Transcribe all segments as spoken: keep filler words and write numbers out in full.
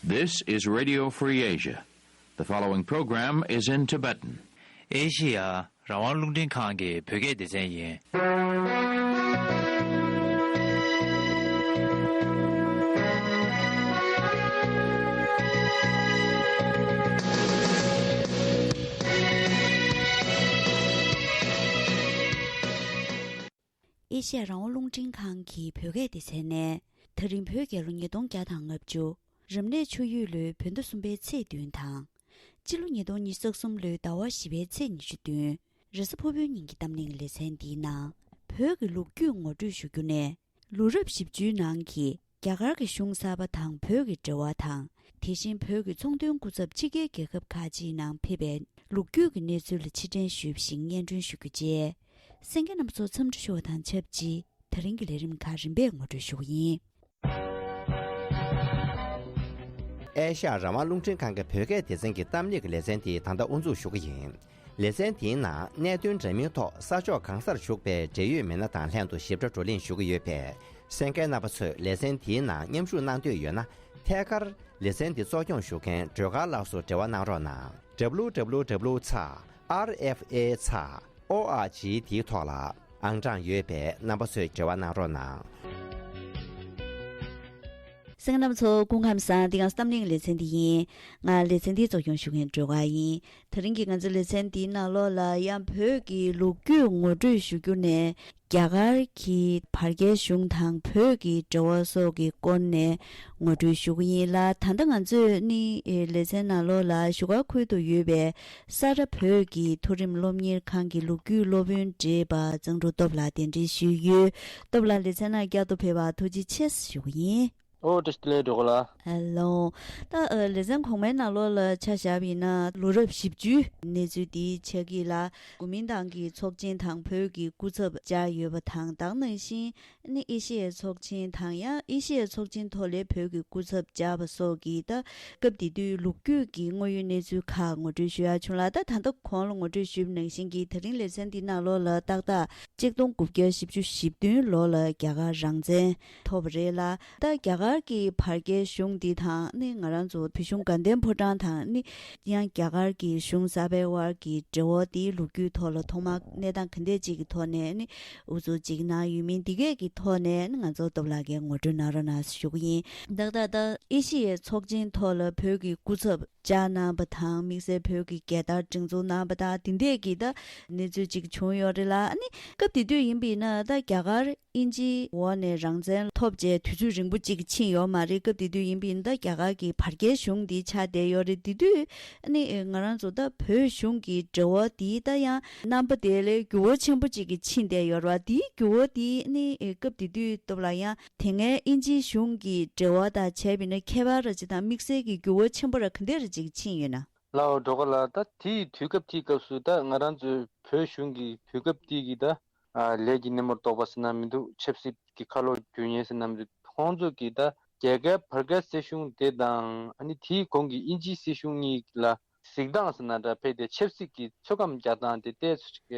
This is Radio Free Asia. The following program is in Tibetan. ཨེ་ཤི་ཡ་རང་དབང་རླུང་འཕྲིན་ཁང་གི་བོད་སྐད་སྡེ་ཚན་ཡིན། ཨེ་ཤ་ཡ་རང་དབང་རླུང་འཕྲིན་ཁང་གི་བོད་སྐད་སྡེ་ཚན་ནས། ད་རིང་བོད་རྒྱལ་ལོ་ཉིས་སྟོང་བརྒྱ་དང་ལྔ་བཅུ། རབ་གནས་ཆུ་ཡོས་ལོའི་བོད་ཟླ་གསུམ་པའི་ཚེས་བདུན་དང་། སྤྱི་ལོ་ཉིས་སྟོང་ཉི་ཤུ་རྩ་གསུམ་ལོའི་ཟླ་བ་བཞི་པའི་ཚེས་ཉི་ཤུ་བདུན། རེས་གཟའ་ཕུར་བུའི་ཉིན་གྱི་གཏམ་གླེང་ལེ་ཚན་འདིའི་ནང་། བོད་ཀྱི་ལོ་རྒྱུས་ངོ་སྤྲོད་ཞུ་རྒྱུ་ནས། ལོ་རབས་བཞི་བཅུའི་ནང་གི་རྒྱ་གར་གྱི་གཞུང་གསར་པ་དང་བོད་ཀྱི་འབྲེལ་བ་དང་། དེ་བཞིན་བོད་ཀྱི་ཚོང་དོན་སྐུ་ཚབ་ཕྱི་རྒྱལ་རྒྱལ་ཁབ་ཁག་ཅིག་ནང་ཕེབས་པའི་ལོ་རྒྱུས་ཀྱི་གནས་ཚུལ་ལ་ཕྱིར་དྲན་ཞུས་པ་ཞིག་སྙན་སྒྲོན་ཞུ་རྒྱུ་བཅས། གསན་མཁན་རྣམ་པ་ཚོ་འཚམས་འདྲི་ཞུ་བ་དང་ཆབས་ཅིག་ད་རིང་གི་ལས་རིམ་ཁག་རིམ་པས་ངོ་སྤྲོད་ཞུ་གི་ཡིན། ཨེ་ཤ་ཡ་རང་དབང་རླུང་འཕྲིན་ཁང་གི་བོད་སྐད་སྡེ་ཚན་གྱི་གཏམ་གླེང་གི་ལེ་ཚན་དེ་ད་ལྟ་དབུ་འཛུགས་ཞུ་གི་ཡིན། ལེ་ཚན་དེའི་ནང་གནད་དོན་འདྲ་མིན་ཐོག་ས་ཕྱོགས་གང་སར་བཞུགས་པའི་འབྲེལ་ཡོད་མི་སྣ་དང་ལྷན་དུ་ཞིབ་ཕྲ་བགྲོ་གླེང་ཞུ་གི་ཡོད་པས། གསན་མཁན་རྣམ་པ་ཚོས་ལེ་ཚན་དེའི་ནང་མཉམ་ཞུགས་གནང་འདོད་ཡོད་ན། ཐད་ཀར་ལེ་ཚན་འདི་གཙོ་སྐྱོང་ཞུ་མཁན་སྒྲོལ་དཀར་ལགས་སུ་འབྲེལ་བ་གནང་རོགས་གནང་། W W W ཚེག་R F A ཚེག O R G དེའི་ཐོག་ལ་ཨང་གྲངས་ཡོད་པས་རྣམ་པ་ཚོས་འབྲེལ་བ་གནང་རོགས་གནང་། གསན་མཁན་རྣམ་པ་ཚོ་སྐུ་ཁམས་བཟང་། འདི་ང་གཏམ་གླེང་ལེ་ཚན་འདི་ཡིན། ང་ལེ་ཚན་འདིའི་གཙོ་སྐྱོང་ཞུ་མཁན་སྒྲོལ་དཀར་ཡིན། དེ་རིང་གི་ང་ཚོའི་ལེ་ཚན་འདིའི་ནང་ལོགས་ལ་ཡང་བོད་ཀྱི་ལོ་རྒྱུས་ངོ་སྤྲོད་ཞུ་རྒྱུ་ནས། རྒྱ་གར་གྱི་བར་བརྒལ་གཞུང་དང་བོད་ཀྱི་འབྲེལ་བ་སོགས་ཀྱི་སྐོར་ནས་ངོ་སྤྲོད་ཞུ་གི་ཡིན་ལ། ད་ལྟ་ང་ཚོས་ནི་ལེ་ཚན་ནང་ལོགས་ལ་བཞུགས་སྒར་ཁུལ་དུ་ཡོད་པའི་ས་རཱ་བོད་ཀྱི་མཐོ་རིམ་སློབ་གཉེར་ཁང་གི་ལོ་རྒྱུས་སློབ་དཔོན་བགྲེས་པ་གཙང་སྒྲོག་སྟོབས་ལགས་གདན་འདྲེན་ཞུས་ཡོད། སྟོབས་ལགས་ལེ་ཚན་ནང་བསྐྱར་དུ་ཕེབས་པར་ཐུགས་རྗེ་ཆེ་ཞུ་གི་ཡིན། ཨོ་བཀྲ་ཤིས་བདེ་ལེགས་སྒྲོལ་དཀར་ལགས། ཧེ་ལོ། ད་ཨ་ལེ་ཚན་གོང་མའི་ནང་ལོགས་ལ་ཆ་བཞག་པ་ཡིན་ན་ལོ་རབས་བཞི་བཅུའི་གནས་ཚུལ་འདི་ཆགས་ཀྱི་ལ། གོ་མིན་ཏང་གི་ཚོགས་ཆེན་དང་བོད་ཀྱི་སྐུ་ཚབ་བཅར་ཡོད་པ་དང་། ད་ག་ནང་བཞིན་ནི་ཨེ་ཤེ་ཡའི་ཚོགས་ཆེན་དང་ཡང་ཨེ་ཤེ་ཡའི་ཚོགས་ཆེན་ཐོག་ལ་བོད་ཀྱི་སྐུ་ཚབ་བཅར་བ་སོགས་ཀྱི་ད་སྐབས་དེ་དུས་ལོ་རྒྱུས་ཀྱི་དངོས་ཡོད་གནས་ཚུལ་ཁག་ངོ་སྤྲོད་ཞུ་ཡག་བྱུང་ལ། ད་ད་ལྟ་གོང་ལ་ངོ་སྤྲོད་ཞུས་པ་ནང་བཞིན་གྱི་དེ་རིང་ལེ་ཚན་འདི་ནང་ལོགས་ལ་ཏག་ཏག་གཅིག་སྟོང་དགུ་བརྒྱ་བཞི་བཅུ་ཞེ་བདུན་ལོ་ལ་རྒྱ་གར་རང་བཙན་ཐོབ་པ་རེད་ལ། ད་རྒྱ་གར་གྱི་བར་བརྒལ་གཞུང་འདི་དང་ནི་ང་རང་ཚོ་བོད་གཞུང་དགའ་ལྡན་ཕོ་བྲང་དང་ནི་ཡང་རྒྱ་གར་གྱི་གཞུང་གསར་པའི་དབར་གྱི་འབྲེལ་བ་དེའི་ལོ་རྒྱུས་ཐོག་ལ་ཐོག་མར་གནས་སྟངས་ག་འདྲས་ཅིག་གི་ཐོག་ནས་ནི་འུ་ཚོ་ཅིག་གནང་ཡོད་མིན། འདི་གས་ཀྱི་ཐོག་ནས་ནི་ང་ཚོ་སྟོབས་ལགས་ཀྱིས་ངོ་སྤྲོད་གནང་རོགས་གནང་ཞུ་གི་ཡིན། ཏག་ཏག་ད་ཨེ་ཤེ་ཡའི་ཚོགས་ཆེན་ཐོག་ལ་བོད་ཀྱི་སྐུ་ཚབ་བཅར་གནང་བ་དང་། དམིགས་བསལ་བོད་ཀྱི་རྒྱལ་དར་སྒྲེང་འཛུགས་གནང་བ་དང་། དེ་འདྲས་ཀྱི་ད་གནས་ཚུལ་ཅིག་བྱུང་ཡོད་རེད་ལ། ཨ་ནི་སྐབས་དེ་དུས་ཡིན་པ་ཡིན་ན་ད་རྒྱ་གར་དབྱིན་ཇིའི་འོག་ནས་རང་བཙན་ཐོབ་བྱས་དུས་ཚོད་རིང་པོ་གཅིག་ཕྱིན་ཡོད་མ་རེད། སྐབས་དེ་དུས་ཡིན་པ་ཡིན་ན་ད་རྒྱ་གར་གྱི་བར་བརྒལ་གཞུང་འདི་ཆགས་བསྡད་ཡོད་རེད། དེ་དུས་ཨ་ནི་ང་རང་ཚོ་ད་བོད་གཞུང་གི་འབྲེལ་བ་འདི་ད་ཡང་རྣམ་པ་དེ་ལས་འགྱུར་བ་ཆེན་པོ་གཅིག་གི་ཕྱིན་བསྡད་ཡོད་རེད་བ། དེའི་འགྱུར་བ་འདི་ཨ་ནི་སྐབས་དེ་དུས་སྟོབས་ལགས་ཡང་དེ་སྔའི་དབྱིན་ཇིའི་གཞུང་གི་འབྲེལ་བ་དང་བྱས་པ་ཡིན་ན་ཁྱད་པར་ར་ཅིག་དང་དམིགས་བསལ་གྱི་འགྱུར་བ་ཆེན་པོ་ར་ག་འདྲས་ར་ཅིག་ཕྱིན་ཡོད་ན། ལའོ་སྒྲོལ་དཀར་ལགས། ད་དེའི་དུས་སྐབས་དེའི་སྐབས་སུ་ད་ང་རང་ཚོའི་བོད་གཞུང་གི་དུས་སྐབས་དེའི་གི་ད་ཨ་ལས་ཀྱི་སྣེ་མོར་གཏོགས་པ་ཟེར་ན་མི་འདུག་ཆབ་སྲིད་ཀྱི་ཁ་ལོ་སྒྱུར་མཁན་ཟེར་ན་མི་འདུག་ཁོང་ཚོ་གིས་ད་རྒྱ་གར་བར་བརྒལ་སྲིད་གཞུང་དེ་དང་ཨ་ནི་དེའི་གོང་གི་དབྱིན་ཇིའི་སྲིད་གཞུང་གཉིས་ལ་གཟིགས་སྟངས་ཟེར་ན་འདྲ། ཕེབས་ཏེ་ཆབ་སྲིད་ཀྱི་ཚོད་བགམ་རྒྱག་སྟངས་དེ་ཏོག་ཙམ་ཅིག་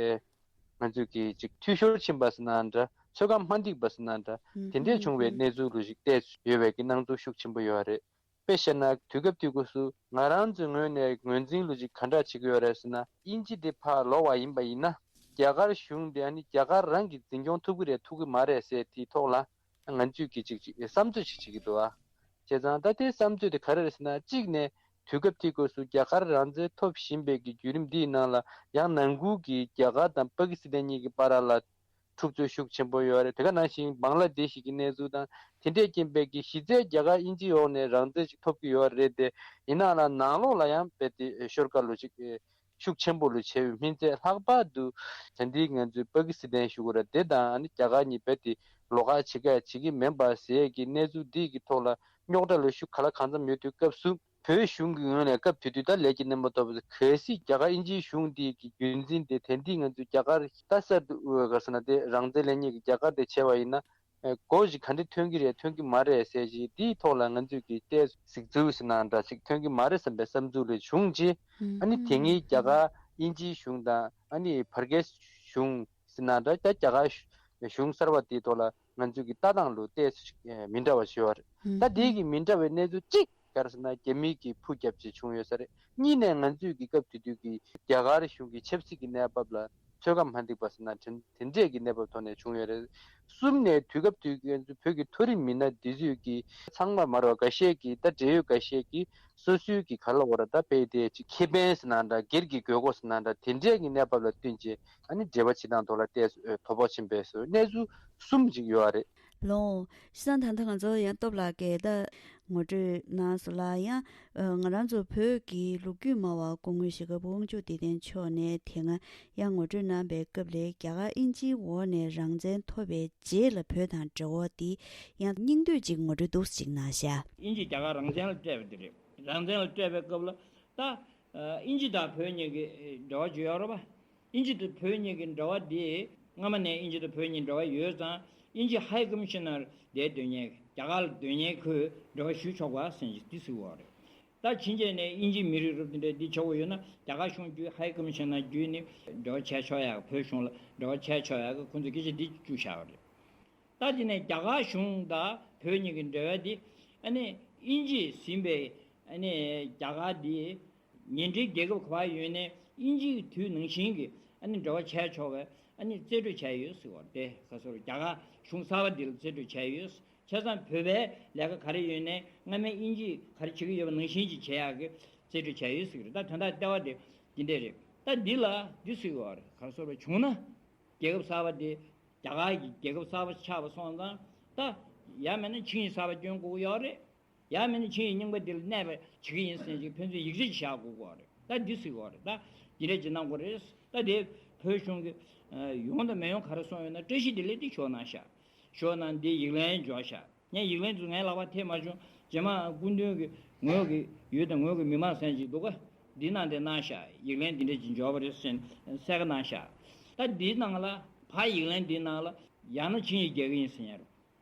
ང་ཚོས་ཀྱི་ཅིག་འཐུས་ཤོར་ཕྱིན་པ་ཟེར་ན་འདྲ། ཚོད་བགམ་མ་འགྲིག་པ་ཟེར་ན་འདྲ། དེ་འདྲས་བྱུང་བའི་གནས་ཚུལ་ལོ་ཞིག་ཏོག་ཙམ་ཡོད་པའི་གི་སྣང་ཚུལ་ཤུགས་ཆེན་པོ་ཡོད་རེད། དཔེ་བཤད་ན་དུས་སྐབས་དེ་སྐབས་སུ་ང་རང་ཚོའི་ངོས་ནས་ངོས་འཛིན་ལོ་ཅིག་ག་འདྲ་བྱེད་ཀྱི་ཡོད་རེད་ཟེར་ན། དབྱིན་ཇི་དེ་ཕར་ལོག་པ་ཡིན་པ་ཡིན་ན་རྒྱ་གར་གཞུང་དེ་ཨ་ནི་རྒྱ་གར་རང་གིས་འཛིན་སྐྱོང་ཐུབ་ཀྱི་རེད་ཐུབ་ཀྱི་མ་རེད་ཟེར་དེའི་ཐོག་ལ་ང་ཚོས་ཀྱི་ཅིག་ཅིག་བསམ་ཚོད་ཅིག་བྱེད་ཀྱི་འདུག་ཨ། བྱས་ཙང་ད་དེ་བསམ་ཚོད་དེ་ག་རེ་རེད་ཟེར་ན། གཅིག་ནས་དུས་སྐབས་དེ་སྐབས་སུ་རྒྱ་གར་རང་བཙན་ཐོབ་བཞིན་པའི་གི་བརྒྱུད་རིམ་འདིའི་ནང་ལ་ཡང་ནང་ཁུལ་གྱི་རྒྱ་གར་དང་པ་ཀི་སི་ཐན་གཉིས་ཀྱི་བར་ལ་འཁྲུག་རྩོད་ཤུགས་ཆེན་པོ་ཡོད་རེད། དེ་ག་ནང་བཞིན་བང་ལ་དེ་ཤི་གི་གནས་ཚུལ་དང་། དེ་འདྲས་རྐྱེན་པས་ཀྱི་གཞི་རྩའི་རྒྱ་གར་དབྱིན་ཇི་འོག་ནས་རང་བཙན་ཞིག་ཐོབ་ཀྱི་ཡོད་རེད་དེ། ཡིན་ནའང་ནང་ལོགས་ལ་ཡང་རྦད་དེ་ཤོར་ཁ་ལོ་ཞིག་ཤུགས་ཆེན་པོ་ལོ་བྱས་པའི་སྨིན་ཚད་ལྷག་པར་དུ་ད་འདི་ང་ཚོའི་པ་ཀི་སི་ཐན་ཞུ་གི་རེད། དེ་དང་ཨ་ནི་རྒྱ་གར་གཉིས་རྦད་དེ་ལོགས་ཀ་བྱེད་ཀ་བྱེད་ཀྱི་མིན་པ་ཟེར་གྱི་གནས་ཚུལ་འདི་གི་ཐོག་ལ་རྙོག་དྲ་ལོ་ཤུགས་ག་ལ་གང་འཚམ་ཡོད་དུས་སྐབས་སུ། བོད་གཞུང་གི་ངོས་ནས་སྐབས་དེ་དུས་ད་ལས་ཀྱི་སྣེ་མོ་ཐོབ་པ་གལ་སྲིད་རྒྱ་གར་དབྱིན་ཇིའི་གཞུང་འདི་གི་རྒྱུན་འཛིན་དེ་དེ་འདི་ང་ཚོས་རྒྱ་གར་ད་གསར་དུ་དབུས་ག་ཟེར་ན་དེ་རང་བཙན་ལེན་མཁན་གྱི་རྒྱ་གར་དེ་བྱས་པ་ཡིན་ན་ཨེ་གོ་གཞི་ག་འདྲ་ཐོན་གྱི་རེད་ཐོན་གྱི་མ་རེད་ཟེར་གྱི་དེའི་ཐོག་ལ་ང་ཚོས་ཀྱི་ཏོག་ཙམ་གཟིགས་ཚུལ་ཟེར་ན་འདྲ་ཞིག་ཐོན་གྱི་མ་རེད་བསམ་པའི་བསམ་ཚུལ་ལས་བྱུང་རྗེས། ཨ་ནི་དེ་སྔའི་རྒྱ་གར་དབྱིན་ཇིའི་གཞུང་དང་ཨ་ནི་བར་བརྒལ་གཞུང་ཟེར་ན་འདྲ། ད་རྒྱ་གར་གཞུང་གསར་པ་དེའི་ཐོག་ལ་ང་ཚོས་ཀྱི་ལྟ་སྟངས་ལོ་ཏོག་ཙམ་ཞིག་མི་འདྲ་བ་ཞིག་ཡོད་རེད། ད་དེའི་གི་མི་འདྲ་བའི་གནས་ཚུལ་གཅིག་ ག་རེ་ཟེར་ན་རྒྱ་མི་གིས་ཕུ་བརྒྱབ་བྱས་བྱུང་ཡོད་ས་རེད། གཉིས་ནས་ང་ཚོས་ཀྱི་སྐབས་དེ་དུས་ཀྱི་རྒྱ་གར་གཞུང་གི་ཆབ་སྲིད་ཀྱི་གནས་བབ་ལ་ཚོད་བགམ་མ་འདེགས་པ་ཟེར་ན་དེ་དེ་འདྲས་ཀྱི་གནས་བབ་ཐོག་ནས་བྱུང་ཡོད་རེད། གསུམ་ནས་དུས་སྐབས་དུས་ཀྱི་ང་ཚོ་བོད་ཀྱི་མཐོ་རིམ་མི་སྣ་འདི་ཚོས་ཀྱི་ཚང་མ་མ་རེད་པ། འགའ་ཤས་ཀྱིས་ད་འབྲེལ་ཡོད་འགའ་ཤས་ཀྱིས་སོ་སོའི་གི་ག་ལ་བ་ར་ད་དཔེ་དེ་ཅིག་ཁེ་ཕན་ཟེར་ན་འདྲ། སྒེར་གྱི་དགོས་མཁོ་ཟེར་ན་འདྲ། དེ་འདྲས་ཀྱི་གནས་བབ་ལ་བསྟུན་བྱས་ཨ་ནི་འབྲེལ་བ་བྱེད་སྟངས་ཐོག་ལ་བལྟས་དོ་ཕོག་ཕྱིན་པའི་སོ་གནས་ཚུལ་གསུམ་ཅིག་ཡོད་རེད། ལོ། བྱས་ཙང་ད་ལྟ་ང་ཚོ་ཡང་སྟོབས་ལགས་ཀྱིས་ད་ངོ་སྤྲོད་གནང་སོང་ལ། ཡང་ང་རང་ཚོ་བོད་ཀྱི་ལོ་རྒྱུས་སྨྲ་བ་སྐུ་ངོ་ཞྭ་སྒབ་དབང་ཕྱུག་བདེ་ལྡན་མཆོག་ནས་དེ་སྔ་ཡང་ངོ་སྤྲོད་གནང་པའི་སྐབས་ལ་རྒྱ་གར་དབྱིན་ཇིའི་འོག་ནས་རང་བཙན་ཐོབ་པའི་རྗེས་ལ་བོད་དང་འབྲེལ་བ་དེ་ཡང་སྙིང་བསྡུས་ཅིག་ངོ་སྤྲོད་འདུག་སེ་ཅིག་གནང་ཤག་དབྱིན་ཇི་རྒྱ་གར་རང་བཙན་ལ་སྤྲད་པ་དེ་རེད། རང་བཙན་ལ་སྤྲད་པའི་སྐབས་ལ་ད་དབྱིན་ཇི་དང་བོད་གཉིས་ཀྱི་འབྲེལ་བ་བརྗོད་ཡོད་རེད་པ། དབྱིན་ཇི་དང་བོད་གཉིས་ཀྱི་འབྲེལ་བ་དེ་སྔ་མ་ནས་དབྱིན་ཇི་དང་བོད་གཉིས་འབྲེལ་བ་ཡོད་ཙང་དབྱིན་ཇི་ཧའི་ཀོ་མི་ཤི་ནར་དེ་སྡོད་མཁན་རྒྱ་གར་ལ་སྡོད་མཁན་ཁོས་འབྲེལ་བ་ཞུ་ཆོག་པ་ཟེར་གྱི་འདི་ཟེར་བ་རེད། ད་ཕྱིན་ཆད་ནས་དབྱིན་ཇིའི་མི་རིགས་རུབ་དེ་འདྲ་འདི་བྱ་དགོས་ཡོད་ན་རྒྱ་གར་གཞུང་བརྒྱུད་ཧའི་ཀོ་མི་ཤི་ནར་བརྒྱུད་ནས་འབྲེལ་བ་བྱས་ཆོག་ཡག་བོད་གཞུང་ལ་འབྲེལ་བ་བྱས་ཆོག་ཡག་གི་ཁོང་ཚོས་སྐད་ཆ་འདི་བཅུག་བཞག་པ་རེད། ད་དེ་ནས་རྒྱ་གར་གཞུང་དང་བོད་གཉིས་ཀྱི་འབྲེལ་བ་འདི་ཨ་ནི་དབྱིན་ཇིས་ཟིན་པའི་ཨ་ནི་རྒྱ་གར་འདི་ཉེ་འབྲེལ་རྒྱལ་ཁབ་ག་པར་ཡོད་ནའི་དབྱིན་ཇིའི་དུས་ནང་བཞིན་གྱི་ཨ་ནི་འབྲེལ་བ་བྱས་ཆོག་པའི་ཨ་ནི་རྩིས་སྤྲོད་བྱས་ཡོད་ཟེར་བ་དེ་ག་ཚོད་རྒྱ་གར་གཞུང་གསར་པ་འདི་ལ་རྩིས་སྤྲོད་བྱས་ཡོད། བྱས་ཙང་བོད་པའི་ལས་ཀ་ག་རེ་ཡོད་ནའི་སྔ་མའི་དབྱིན་ཇིས་ག་རེ་བྱེད་ཀྱི་ཡོད་པ་ནང་བཞིན་གྱི་བྱེད་ཡག་གི་རྩིས་སྤྲོད་བྱས་ཡོད་ཟེར་གྱི་རེད། ད་དོན་དག་ལྟེ་བ་དེ་འདི་འདྲས་རེད། ད་འདི་ལ་འདི་ཟེར་བ་རེད། ག་ཚོད་བྱུང་ན་རྒྱལ་ཁབ་གསར་པ་དེ་རྒྱ་གར་གྱི་རྒྱལ་ཁབ་གསར་པ་ཆགས་པ་སོང་ཙང་ད་ཡང་མིན་ན་ཆིངས་ཡིག་གསར་པ་སྐྱོན་དགོས་ཀྱི་ཡོད་རེད། ཡང་མིན་ན་ཆིངས་ཡིག་རྙིང་པ་འདི་ལ་གནས་པ་བྱེད་ཀྱི་ཡིན་ཟེར་ཅིག་ཕན་ཚུན་ཡིག་ཆ་ཅིག་བཞག་དགོས་ཀྱི་ཡོད་རེད། ད་འདི་ཟེར་གྱི་ཡོད་རེད། ད་འདི་འདྲས་ཅིག་གནང་དགོས་རེད། ད་དེ་བོད་གཞུང་གི་ཡོང་དང་མི་ཡོང་ག་རེ་གསུངས་ཡོད་ན་བཀྲ་ཤིས་བདེ་ལེགས་འདི་ཞོག་གནང་ཤག་ཞོག་གནང་འདི་ཡིག་ལན་འབྱོར་ཤག་ངས་ཡིག་ལན་དུ་ངའི་ལག་པར་ཐེབས་མ་བྱུང་། རྗེས་མ་སྐུ་མདུན་གྱི་ངོས་ཀྱི་ཡུལ་དང་ངོས་ཀྱི་མི་མང་ཟེར་ཅིག་འདུག་ག་འདི་གནང་དེ་གནང་ཤག་ཡིག་ལན་འདི་འདྲས་ཅིག་འབྱོར་བ་རེད་ཟེར་གསལ་ཁ་གནང་ཤག་ད་འདིའི་ནང་ལ་ཕར་ཡིག་ལན་འདིའི་ནང་ལ་ཡང་ན་ཆིངས་ཡིག་རྒྱག་གི་ཡིན་ཟེར་ཡ་རེད།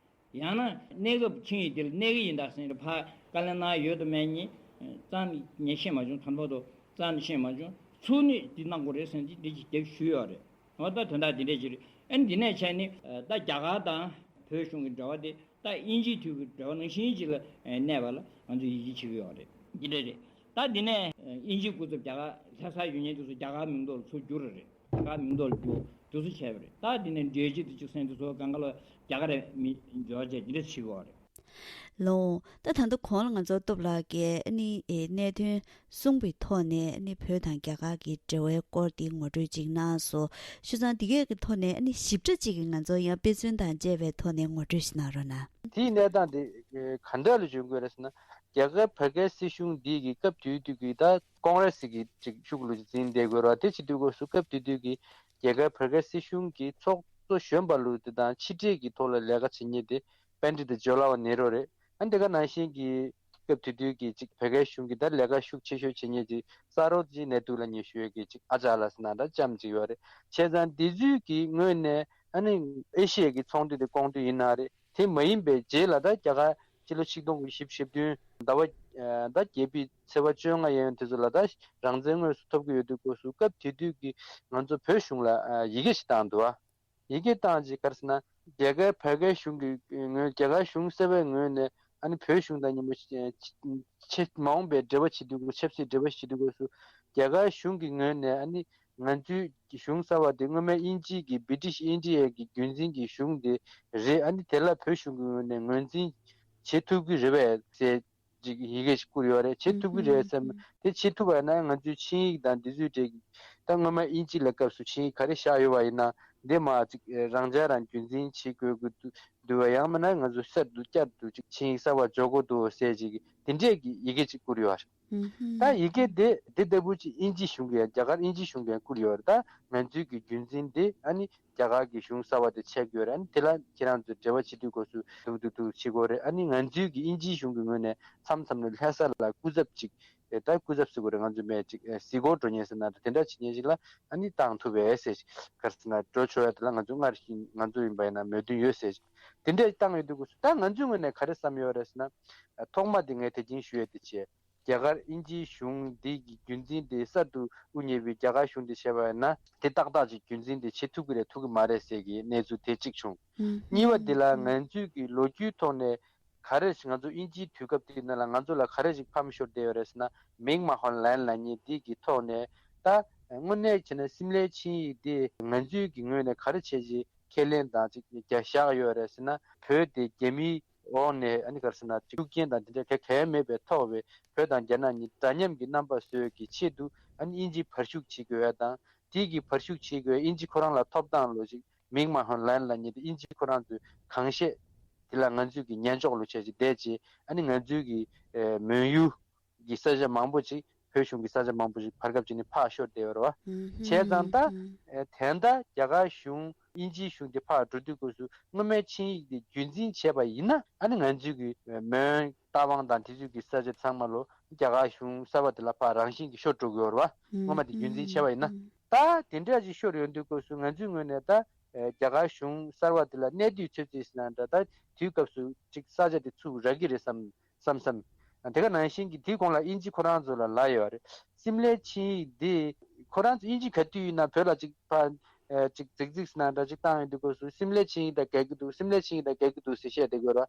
ཡང་ན་གནས་སྐབས་ཆིངས་ཡིག་འདིར་གནས་ཀྱི་ཡིན་ད་ཟེར་ཕར་བཀའ་ལན་གནང་ཡོད་དམ་མེད་ཉིད་རྩ་ནས་ངས་ཤེས་མ་བྱུང་། དང་པོ་དུ་རྩ་ནས་ཤེས་མ་བྱུང་། ཚུར་ནས་འདི་གནང་དགོས་རེད་ཟེར་ནས་འདི་ཅིག་རྒྱབ་ཞུས་ཡོད་རེད། འོ་ད་དོན་དག་འདི་འདྲས་ཅིག་རེད། ཨ་ནི་འདི་ནས་བྱས་ནི་ད་རྒྱ་གར་དང་བོད་གཞུང་གི་འབྲེལ་བ་དེ་ད་དབྱིན་ཇིའི་དུས་ཀྱི་འབྲེལ་བ་ནང་བཞིན་ཅིག་ལ་གནས་པ་ལ་ང་ཚོས་ཡིད་ཆེས་བྱེད་ཀྱི་ཡོད་རེད། འདི་འདྲས་རེད། ད་འདི་ནས་དབྱིན་ཇིའི་སྐུ་ཚབ་རྒྱ་གར་ལྷ་སར་ཡོད་མཁན་དེ་ཚོ་རྒྱ་གར་མིང་ཐོག་ལ་ཚུར་བསྒྱུར་རེད། རྒྱ་གར་མིང་ཐོག་ལ་བསྒྱུར་དུས་སུ་བྱས་པ་རེད། ད་འདི་ནས་འབྲེལ་གྱི་དུས་ཅིག་སེང་དུ་ཚོ་གང་ག་ལ་རྒྱ་གར་མི་འབྱོར་བྱས་འདི་འདྲ་བྱེད་དགོས་རེད། ལོ། ད་ད་ལྟ་གོང་ལ་ང་ཚོ་སྟོབས་ལགས་ཀྱིས་ཨ་ནི་ཨེ་གནད་དོན་གསུངས་པའི་ཐོག་ནས་ཨ་ནི་བོད་དང་རྒྱ་གར་གྱི་འབྲེལ་བའི་སྐོར་འདི་ངོ་སྤྲོད་ཅིག་གནང་སོང་། བྱས་ཙང་འདི་གའི་གི་ཐོག་ནས་ཨ་ནི་ཞིབ་ཕྲ་ཅིག་གི་ང་ཚོ་ཡང་དཔེ་མཚོན་དང་བཅས་པའི་ཐོག་ནས་ངོ་སྤྲོད་ཞིག་གནང་རོགས་གནང་། དེའི་གནས་སྟངས་དེ་ག་འདྲ་ལ་བྱུང་དགོས་རེད་ཟེར་ན། རྒྱ་གར་བར་བརྒལ་སྲིད་གཞུང་འདི་གི་སྐབས་དེ་དུས་ཀྱི་ད་ཀོང་རེ་སི་གི་ཅིག་ཤུགས་ལུ་འཛིན་བསྡད་དགོས་ར། དེ་བྱེད་དུས་སྐབས་སུ་སྐབས་དེ་དུས་ཀྱི་རྒྱ་གར་བར་བརྒལ་སྲིད་གཞུང་གི་ཚོགས་གཙོ་གཞོན་པ་ལུ་དེ་དང་ཕྱི་འབྲེལ་གྱི་ཐོག་ལ་ལས་ཀ་བྱེད་མཁན་དེ་པཎྜི་ཏ་ཇ་ཝ་ཧར་ལལ་ནེ་རུ་རེད། ཨ་ནི་དེ་ག་ནང་བཞིན་གྱི་སྐབས་དེ་དུས་ཀྱི་ཅིག་བར་བརྒལ་གཞུང་གི་ད་ལས་ཀ་ཤུགས་ཆེ་ཤོས་བྱེད་མཁན་ཅིག་ས་རོ་ཇི་ནེ་ཏུ་ལ་ཉེ་ཞུ་ཡས་ཀྱི་ཅིག་ཨ་ཅག་ལ་ཟེར་ན་འདྲ་ལྕམ་ཅིག་ཡོད་རེད། བྱས་ཙང་འདི་ཚོའི་གི་ངོས་ནས་ཨ་ནི་ཨེ་ཤི་ཡའི་གི་ཚོང་འདུས་དེ་སྐོང་དུས་ཡིན་ན་རེད། དེ་མ་ཡིན་པའི་རྗེས་ལ་ད་རྒྱ་གར་ཕྱི་ལོ་ཆིག་སྟོང་དགུ་བརྒྱ་བཞི་བཅུ་ཞེ་བདུན་ཟླ་བ་ད་བརྒྱད་པའི་ཚེས་པ་བཅོ་ལྔ་ཡན་དེ་ཚོ་ལ་ད་རང་བཙན་དངོས་སུ་ཐོབ་ཀྱི་ཡོད་དུས་སྐབས་སུ་སྐབས་དེ་དུས་ཀྱི་ང་ཚོ་བོད་གཞུང་ལ་ཡི་གེ་ཞིག་བཏང་འདུག་ཨ། ཡི་གེ་བཏང་ཅིག་ག་རེ་ཟེར་ན། རྒྱ་གར་བར་བརྒལ་གཞུང་གི་ངོས་རྒྱ་གར་གཞུང་གསར་པའི་ངོས་ནས་ཨ་ནི་བོད་གཞུང་དང་མཉམ་པོ་ཆེས་མ་འོངས་པའི་འབྲེལ་བ་བྱེད་དུས་སྐབས་ཆབ་སྲིད་འབྲེལ་བ་བྱེད་དུས་སྐབས་སུ་རྒྱ་གར་གཞུང་གི་ངོས་ནས་ཨ་ནི་ང་ཚོའི་གཞུང་གསར་པ་དེ་སྔོན་མའི་དབྱིན་ཇིའི་གི་British India གི་རྒྱུན་འཛིན་གྱི་གཞུང་དེ་རེད། ཨ་ནི་དེ་ལ་བོད་གཞུང་གི་ངོས་ནས་ངོས་འཛིན་བྱེད་ཐུབ་ཀྱི་རེད་པས་ཟེར་ཅིག་ཡི་གེ་ཞིག་བསྐུར་ཡོད་རེད། བྱེད་ཐུབ་ཀྱི་རེད་བསམ། དེ་བྱེད་ཐུབ་པ་ཡིན་ན་ང་ཚོའི་ཆིངས་ཡིག་དང་འདི་ཚོའི་གྲས་ཀྱི་ད་སྔོན་མ་དབྱིན་ཇི་ལ་སྐབས་སུ་ཆིངས་ཡིག་ག་རེ་བཞག་ཡོད་པ་ཡིན་ན་འདི་མ་ཅིག་རང་འཇགས་རང་རྒྱུན་འཛིན་བྱེད་དགོས་ཀྱི་འདུག་པ། ཡང་མིན་ན་ང་ཚོ་གསར་དུ་བསྐྱར་དུ་ཅིག་ཆིངས་ཡིག་གསར་པ་འཇོག་དགོས་འདུག་ཟེར་ཅིག་དེ་འདྲས་ཀྱི་ཡི་གེ་ཅིག་བསྐུར་ཡོད་རེད། ད་ཡི་གེ་དེ་དེ་ལྟ་བུ་ཅིག་དབྱིན་ཇི་གཞུང་གིས་ཡང་རྒྱ་གར་དབྱིན་ཇི་གཞུང་གིས་ཡང་བསྐུར་ཡོད་རེད། ད་ང་ཚོའི་གི་རྒྱུན་འཛིན་དེ་ཨ་ནི་རྒྱ་གར་གྱི་གཞུང་གསར་པ་དེ་ཆགས་ཀྱི་ཡོད་རེད། ཨ་ནི་དེ་ལ་ཁྱེད་རང་ཚོས་འབྲེལ་བ་བྱེད་དུས་སྐབས་སུ་འདུག་འདུག་འདུག་བྱེད་དགོས་རེད། ཨ་ནི་ང་ཚོའི་གི་དབྱིན་ཇིའི་གཞུང་གི་ངོས་ནས་མཚམས་མཚམས་ནས་ལྷ་ས་ལ་སྐུ་ཚབ་ཅིག་ཨེ་ད་སྐུ་ཚབ་ཟེར་དགོས་རེད། ང་ཚོ་མེད་ཅིག་ཨེ་གཟིགས་སྐོར་འགྲོ་མཁན་ཟེར་ན་འདྲ་དེ་འདྲ་བྱེད་མཁན་ཞིག་ལ་ཨ་ནི་བཏང་ཐུབ་པས་ཟེར་ཅིག་ག་རེ་ཟེར་ན་འགྲོ་ཆོག་ཡ་དེ་ལ་ང་ཚོ་སྔར་བཞིན་ང་ཚོ་ཡིན་པ་ཡིན་ན་མོས་མཐུན་ཡོད་ཟེར་ཅིག་དེ་འདྲས་བཏང་ཡོད་དུས་སྐབས་སུ་ད་ང་ཚོའི་ངོས་ནས་ག་རེ་བསམ་ཡོད་རེད་ཟེར་ན། ཐོག་མ་དེ་ངས་དེ་བཞིན་ཞུ་ཡས་དེ་བྱས། རྒྱ་གར་དབྱིན་ཇིའི་གཞུང་འདི་གི་རྒྱུན་འཛིན་དེ་གསར་དུ་དབུ་བརྙེས་པའི་རྒྱ་གར་གཞུང་དེ་བྱས་པ་ཡིན་ན་དེ་ཏག་ཏག་ཅིག་རྒྱུན་འཛིན་དེ་བྱེད་ཐུབ་ཀྱི་རེད་ཐུབ་ཀྱི་མ་རེད་ཟེར་གྱི་གནས་ཚུལ་དེ་གཅིག་བྱུང་། གཉིས་པ་དེ་ལ་ང་ཚོས་ཀྱི་ལོ་རྒྱུས་ཐོག་ནས་ ག་རེ་ཞིག་ང་ཚོ་དབྱིན་ཇིའི་དུས་སྐབས་དེའི་ནང་ལ་ང་ཚོ་ལ་ག་རེ་ཞིག་ཕམ་ཤོར་བསྡད་ཡོད་རེད་ཟེར་ན། མིང་མ་ཧོན་ལན་ལབ་མཁན་འདི་གི་ཐོག་ནས་ད་དངོས་གནས་བྱས་ན་སིམ་ལའི་ཆིངས་ཡིག་འདི་ང་ཚོའི་གི་ངོས་ནས་ག་རེ་བྱས་ཅིག་ཁས་ལེན་དང་ཅིག་རྒྱ་བཞག་ཡོད་རེད་ཟེར་ན། བོད་དེ་རྒྱ་མིའི་འོག་ནས་ཨ་ནི་ག་རེ་ཟེར་ན་ཅིག་ཤུགས་རྐྱེན་དང་དེ་འདྲ་ག་གེ་མེད་པའི་ཐོག་བའི་བོད་དང་རྒྱ་ནག་གཉིས་འདྲ་མཉམ་གྱི་རྣམ་པ་བཟོས་ཀྱི་ཆེད་དུ་ཨ་ནི་དབྱིན་ཇི་བར་ཞུགས་བྱེད་དགོས་ཡ་དང་། དེ་གི་བར་ཞུགས་བྱེད་དགོས་དབྱིན་ཇི་ཁོ་རང་ལ་ཐོབ་ཐང་ལོ་ཞིག་མིང་མ་ཧོན་ལན་ལབ་མཁན་དེ་དབྱིན་ཇི་ཁོ་རང་ཚོས་གང་བཤད་དེ་ལ་ང་ཚོས་ཀྱི་ཉན་འཇོག་ལོ་བྱས་ཅིག་བསྡད་ཅིག་ཨ་ནི་ང་ཚོའི་གི་ཨེ་མོན་ཡུལ་གྱི་ས་ཆ་མང་པོ་ཅིག་བོད་གཞུང་གི་ས་ཆ་མང་པོ་ཅིག་བར་སྐབས་ཅིག་ནས་ཕར་ཤོར་བསྡད་ཡོད་རེད་བ། བྱས་ཙང་ད་ཨེ་དེ་ད་རྒྱ་གར་གཞུང་དབྱིན་ཇིའི་གཞུང་དེ་ཕར་འགྲོ་དུས་སྐབས་སུ་སྔོན་མའི་ཆིངས་ཡིག་དེ་རྒྱུན་འཛིན་བྱས་པ་ཡིན་ན། ཨ་ནི་ང་ཚོའི་གི་ཨེ་མོན་རྟ་དབང་དང་དེ་ཚོའི་གི་ས་ཆ་ཚང་མ་ལོ་རྒྱ་གར་གཞུང་གསར་བ་དེ་ལ་ཕར་རང་བཞིན་གྱིས་ཤོར་འགྲོ་གི་ཡོད་རེད་བ། སྔོན་མ་དེ་རྒྱུན་འཛིན་བྱས་པ་ཡིན་ན། ད་དེ་འདྲ་ཅིག་ཤོར་ཡོང་དུས་སྐབས་སུ་ང་ཚོའི་ངོས་ནས་ད་ཨེ་རྒྱ་གར་གཞུང་གསར་བ་དེ་ལ་གནས་དུས་ཚོད་ཚོད་ཟེར་ན་འདྲ། ད་དུས་སྐབས་སུ་ཅིག་ས་ཆ་དེ་ཚུར་རག་གི་རེད་བསམ་བསམ་བསམ། དེ་ག་ནང་བཞིན་གྱི་དེའི་གོང་ལ་དབྱིན་ཇི་ཁོ་རང་ཚོ་ལ་ལབ་ཡོད་རེད། སིམ་ལའི་ཆིངས་ཡིག་འདི་ཁོ་རང་ཚོ་དབྱིན་ཇི་ག་དུས་ཡིན་ན་བོད་ལ་ཅིག་ཕ་ཨེ་ཅིག་རྫིག་རྫིག་ཟེར་ན་འདྲ་ཅིག་བཏང་ཡོང་དུས་སྐབས་སུ་སིམ་ལའི་ཆིངས་ཡིག་དང་འགལ་གྱི་འདུག་སིམ་ལའི་ཆིངས་ཡིག་དང་འགལ་གྱི་འདུག་ཟེར་བཤད་བསྡད་ཀྱི་ཡོད་རེད།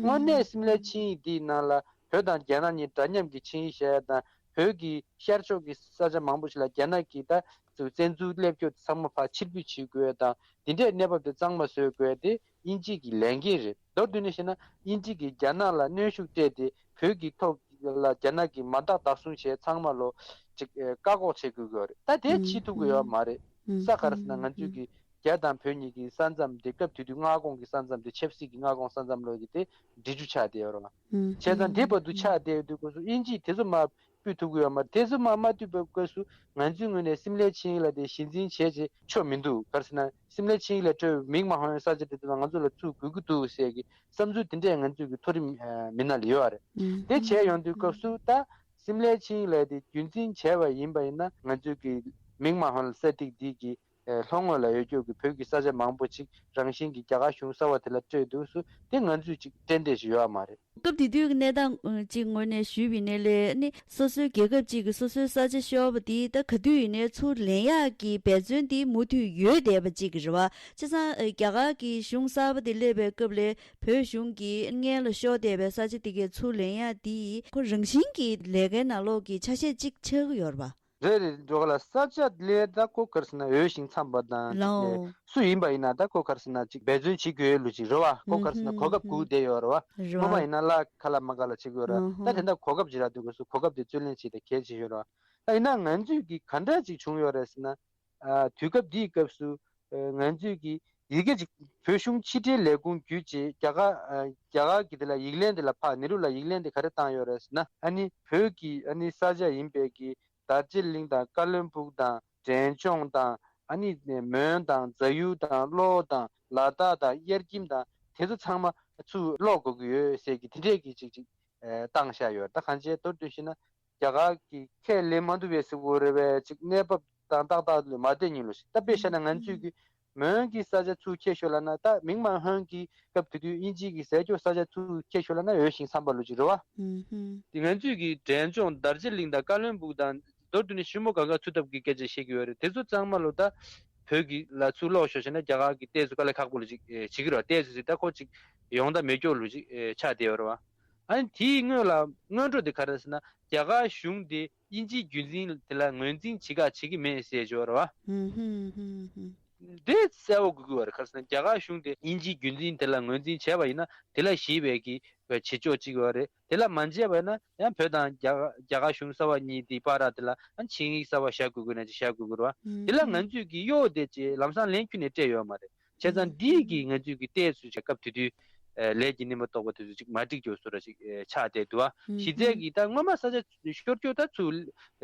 དངོས་གནས་སིམ་ལའི་ཆིངས་ཡིག་འདིའི་ནང་ལ་བོད་དང་རྒྱ་ནག་གཉིས་འདྲ་མཉམ་གྱི་ཆིངས་ཡིག་བཞག་ཡ་དང་། བོད་ཀྱི་ཤར་ཕྱོགས་ཀྱི་ས་ཆ་མང་པོ་ཞིག་ལ་རྒྱ་ནག་གིས་ད་ཚུར་བཙན་འཛུལ་སླེབས་ཀྱོག་ཚང་མ་ཕར་ཕྱིར་འབུད་བྱེད་དགོས་དང་། འདི་འདྲའི་གནས་བབ་དེ་གཙང་མ་བཟོ་དགོས་དེ་དབྱིན་ཇི་གི་ལས་འགན་རེད། མདོར་བསྡུས་ནས་བཤད་ན་དབྱིན་ཇི་གིས་རྒྱ་ནག་ལ་གནོན་ཤུགས་སྤྲད་དེ་བོད་ཀྱི་ཐོག་ལ་རྒྱ་ནག་གིས་མ་དག་བདག་བཟུང་བྱས་ཚང་མ་ལོ་ཅིག་ཨེ་བཀག་འགོག་བྱེད་དགོས་ཀྱི་ཡོད་རེད། ད་དེ་བྱེད་ཐུབ་ཀྱི་ཡོད་མ་རེད། ས་ག་རེ་ཟེར་ན་ང་ཚོས་ཀྱི་རྒྱ་དང་བོད་གཉིས་ཀྱི་ས་མཚམས་དེ་སྐབས་དེ་དུས་མངའ་ཁོངས་ཀྱི་ས་མཚམས་དེ་ཆབ་སྲིད་ཀྱི་མངའ་ཁོངས་ས་མཚམས་ལོ་ཡི་དེ་འབྲི་རྒྱུ་ཆགས་བསྡད་ཡོད་རེད། བྱས་ཙང་དེ་བར་དུ་ཆགས་བསྡད་ཡོད་དུས་སྐབས་སུ་དབྱིན་ཇིས་དེ་ཚོ་མ་སྤུད་ཐུབ་ཀྱི་ཡོད་མ་རེད། དེ་ཚོ་མ་མ་བསྡུས་པའི་སྐབས་སུ་ང་ཚོའི་ངོས་ནས་སིམ་ལའི་ཆིངས་ཡིག་ལ་དེ་གཞི་འཛིན་བྱས་རྗེས་ཆོག་མི་འདུག་ག་རེ་ཟེར་ན་སིམ་ལའི་ཆིངས་ཡིག་ལ་སྤྲོད་པའི་མིང་མ་ཧོན་ཡོད་ས་ཆ་དེ་ཚོ་ལ་ང་ཚོ་ལ་ཚུར་དགོས་ཀྱི་འདུག་ཟེར་གྱི་བསམ་ཚུལ་དེ་འདྲས་ང་ཚོའི་གི་མཐོ་རིམ་མི་སྣ་ལ་ཡོད་རེད། དེ་བྱས་ཡོང་དུས་སྐབས་སུ་ད་སིམ་ལའི་ཆིངས་ཡིག་ལ་དེ་རྒྱུན་འཛིན་བྱས་པ་ཡིན་པ་ཡིན་ན་ང་ཚོའི་གི་མིང་མ་ཧོན་ས་ཐིག་འདི་གི་ལྷོ་ངོས་ལ་ཡོད་ཀྱོག་གི་བོད་ཀྱི་ས་ཆ་མང་པོ་ཅིག་རང་བཞིན་གྱི་རྒྱ་གར་གཞུང་གསར་བ་དེ་ལ་སྤྲད་འདུག་སུ་དེ་ང་ཚོས་ཅིག་སྤྲད་འདོད་ཅིག་ཡོད་མ་རེད། སྐབས་དེ་དུས་ཀྱི་གནས་སྟངས་ཅིག་ངོས་ནས་ཞུས་པ་ཡིན་ན་ལས་ནི་སོ་སོའི་རྒྱལ་ཁབ་ཅིག་གི་སོ་སོའི་ས་ཆ་ཤོར་བ་དེ་ད་ག་དུས་ཡིན་ནའི་ཚུར་ལེན་ཡག་གི་འབད་བརྩོན་དེ་མུ་མཐུད་ཡོད་བསྡད་པ་ཅིག་རེད་བ། བྱས་ཙང་རྒྱ་གར་གྱི་གཞུང་གསར་པ་དེ་སླེབས་པའི་སྐབས་ལ་བོད་གཞུང་གིས་སྔོན་ལ་ཤོར་བསྡད་པའི་ས་ཆ་དེ་གའི་ཚུར་ལེན་ཡག་དེ་ཁོ་རང་བཞིན་གྱི་ལས་ཀའི་ནང་ལོགས་ཀྱི་ཆ་ཤས་ཅིག་ཆགས་ཀྱི་ཡོད་རེད་བ། རེད་རེད། འགྲོ་ག་ལ་ས་ཆ་ལས་ད་ཁོ་ག་རེ་ཟེར་ན་འོས་ཤིང་འཚམས་པ་དང་ཅིག་ལས་སུ་ཡིན་པ་ཡིན་ན་ད་ཁོ་ག་རེ་ཟེར་ན་ཅིག་འབད་བརྩོན་བྱེད་དགོས་ལུགས་ཅིག་རེད་བ། ཁོ་ག་རེ་ཟེར་ན་གོ་སྐབས་སྒུག་བསྡད་ཡོད་རེད་བ། སྔོན་མ་ཡིན་ན་ལ་ཁ་ལ་མ་ཁ་ལ་བྱེད་དགོས་རེད་བ། ད་དེ་འདྲ་གོ་སྐབས་ཅིག་རག་དུས་སྐབས་སུ་གོ་སྐབས་དེ་རྩོད་ལེན་བྱེད་དེ་གལ་ཆེ་ཤོས་རེད་བ། ད་ཡིན་ན་ང་ཚོས་ཀྱི་ག་འདྲ་ཅིག་བྱུང་ཡོད་རེད་ཟེར་ན། ཨ་དུས་སྐབས་འདིའི་སྐབས་སུ་ཨ་ང་ཚོས་ཀྱི་ཡི་གེ་ཅིག་བོད་གཞུང་ཕྱི་དྲིལ་ལས་ཁུངས་བརྒྱུད་ཅིག་རྒྱ་གར་ཨ་རྒྱ་གར་གྱི་དེ་ལ་ཡིག་ལན་དེ་ལ་ཕ་ནེ་རུ་ལ་ཡིག་ལན་དེ་ག་རེ་བཏང་ཡོད་རེད་ཟེར་ན། ཨ་ནི་བོད་ཀྱི་ཨ་ནི་ས་ཆ་ཡིན་པའི་གི་དར་ཇི་ལིང་དང་ཀ་ལོན་སྦུག་དང་འབྲས་ལྗོངས་དང་ཨ་ནི་མོན་དང་རྫ་ཡུལ་དང་གློ་བོ་དང་ལ་དྭགས་དང་དབྱར་ཁྱིམ་དང་དེ་ཚོ་ཚང་མ་ཚུར་སློག་དགོས་ཀྱི་ཡོད་ཟེར་གྱི་དེ་འདྲས་ཀྱི་ཅིག་ཅིག་ཨེ་བཏང་བཞག་ཡོད། ད་གང་ཅི་མདོར་བསྡུས་ཞུས་ན་རྒྱ་གར་གྱིས་ཁས་ལེན་མ་ཐུབ་པའི་ཟེར་དགོས་རེད་པས། ཅིག་གནས་བབ་དང་ཏག་ཏག་ལ་མ་བསྡད་མྱོང་ལོ་ཞིག་ད་དཔེ་བཞག་ན་ང་ཚོས་ཀྱི་མོན་གྱི་ས་ཆ་ཚུར་ཁྱེར་ཤོག་ལབ་ན། ད་མིང་མ་ཧོན་གྱི་སྐབས་དེ་དུས་དབྱིན་ཇི་གི་ཟས་སྐྱོ་ས་ཆ་ཚུར་ཁྱེར་ཤོག་ལབ་ན་འོས་ཤིང་འཚམས་པ་ལོ་ཅིག་རེད་བ། དེ་ང་ཚོས་ཀྱི་འབྲས་ལྗོངས་དར་ཇི་ལིང་དང་ཀ་ལོན་སྦུག་དང་མདོར་བསྡུས་ནས་ཤུ་མོ་ག་ག་ཚུར་ཐབས་ཀྱི་སྐད་ཆ་བཤད་ཀྱི་ཡོད་རེད། དེ་ཚོ་ཚང་མ་ལོ་ད་བོད་ཀྱི་ལ་ཚུར་ལོག་ཤོག་བྱས་ན་རྒྱ་གར་གྱི་ཏོག་ཙམ་དཀའ་ལས་ཁག་པོ་ལོ་ཅིག་བྱེད་ཀྱི་རེད་བ། ཏོག་ཙམ་ཟིག་ད་ཁོ་ཅིག་ཡོང་ད་མེད་སྐྱོ་ལོ་ཅིག་ཆགས་བསྡད་ཡོད་རེད་བ། ཨ་ནི་དེའི་སྔོན་ལ་སྔོན་འགྲོ་དེ་ག་རེ་ཟེར་ན་རྒྱ་གར་གཞུང་དེ་དབྱིན་ཇིའི་རྒྱུན་འཛིན་དེ་ལ་ངོས་འཛིན་བྱེད་ག་བྱེད་ཀྱི་མེད་ཟེར་བྱས་པ་རེད་བ། དེ་གསལ་བོ་དགོས་ཀྱི་བ་རེད། ག་རེ་ཟེར་ན་རྒྱ་གར་གཞུང་དེ་དབྱིན་ཇིའི་རྒྱུན་འཛིན་དེ་ལ་ངོས་འཛིན་བྱས་པ་ཡིན་ན་དེ་ལ་ཞེད་པའི་གི་བྱེད་ཕྱོགས་གཅིག་ཡོད་རེད། དེ་ལ་མ་བྱས་པ་ཡིན་ན་ཡང་བོད་དང་རྒྱ་རྒྱ་གར་གཞུང་གསར་བ་གཉིས་དེའི་བར་དེ་ལ་ཨ་ཆིངས་ཡིག་གསར་བ་བཞག་དགོས་ཀྱི་ན་ཅིག་བཞག་དགོས་ཀྱི་རེད་བ། དེ་ལ་ང་ཚོས་ཀྱི་གཡོ་དེ་ཅིག་ལམ་སང་ལན་ཁྱོན་ནས་སྤྲད་ཡོད་མ་རེད། བྱས་ཙང་འདིས་ཀྱིས་ང་ཚོས་ཀྱི་ཏོག་ཙམ་བྱས་སྐབས་དེ་དུས་ཨ་ལས་ཀྱི་ནུས་པ་རྟོགས་པ་དེ་ཚོ་ཅིག་མ་འགྲིག་རྒྱུ་བཟོ་འདྲ་ཅིག་ཨ་ཆགས་བསྡད་འདུག་ཨ། གཞི་རྩའི་གི་ད་སྔོན་མ་ས་ཆ་ཤོར་རྒྱུ་ད་ཚུར་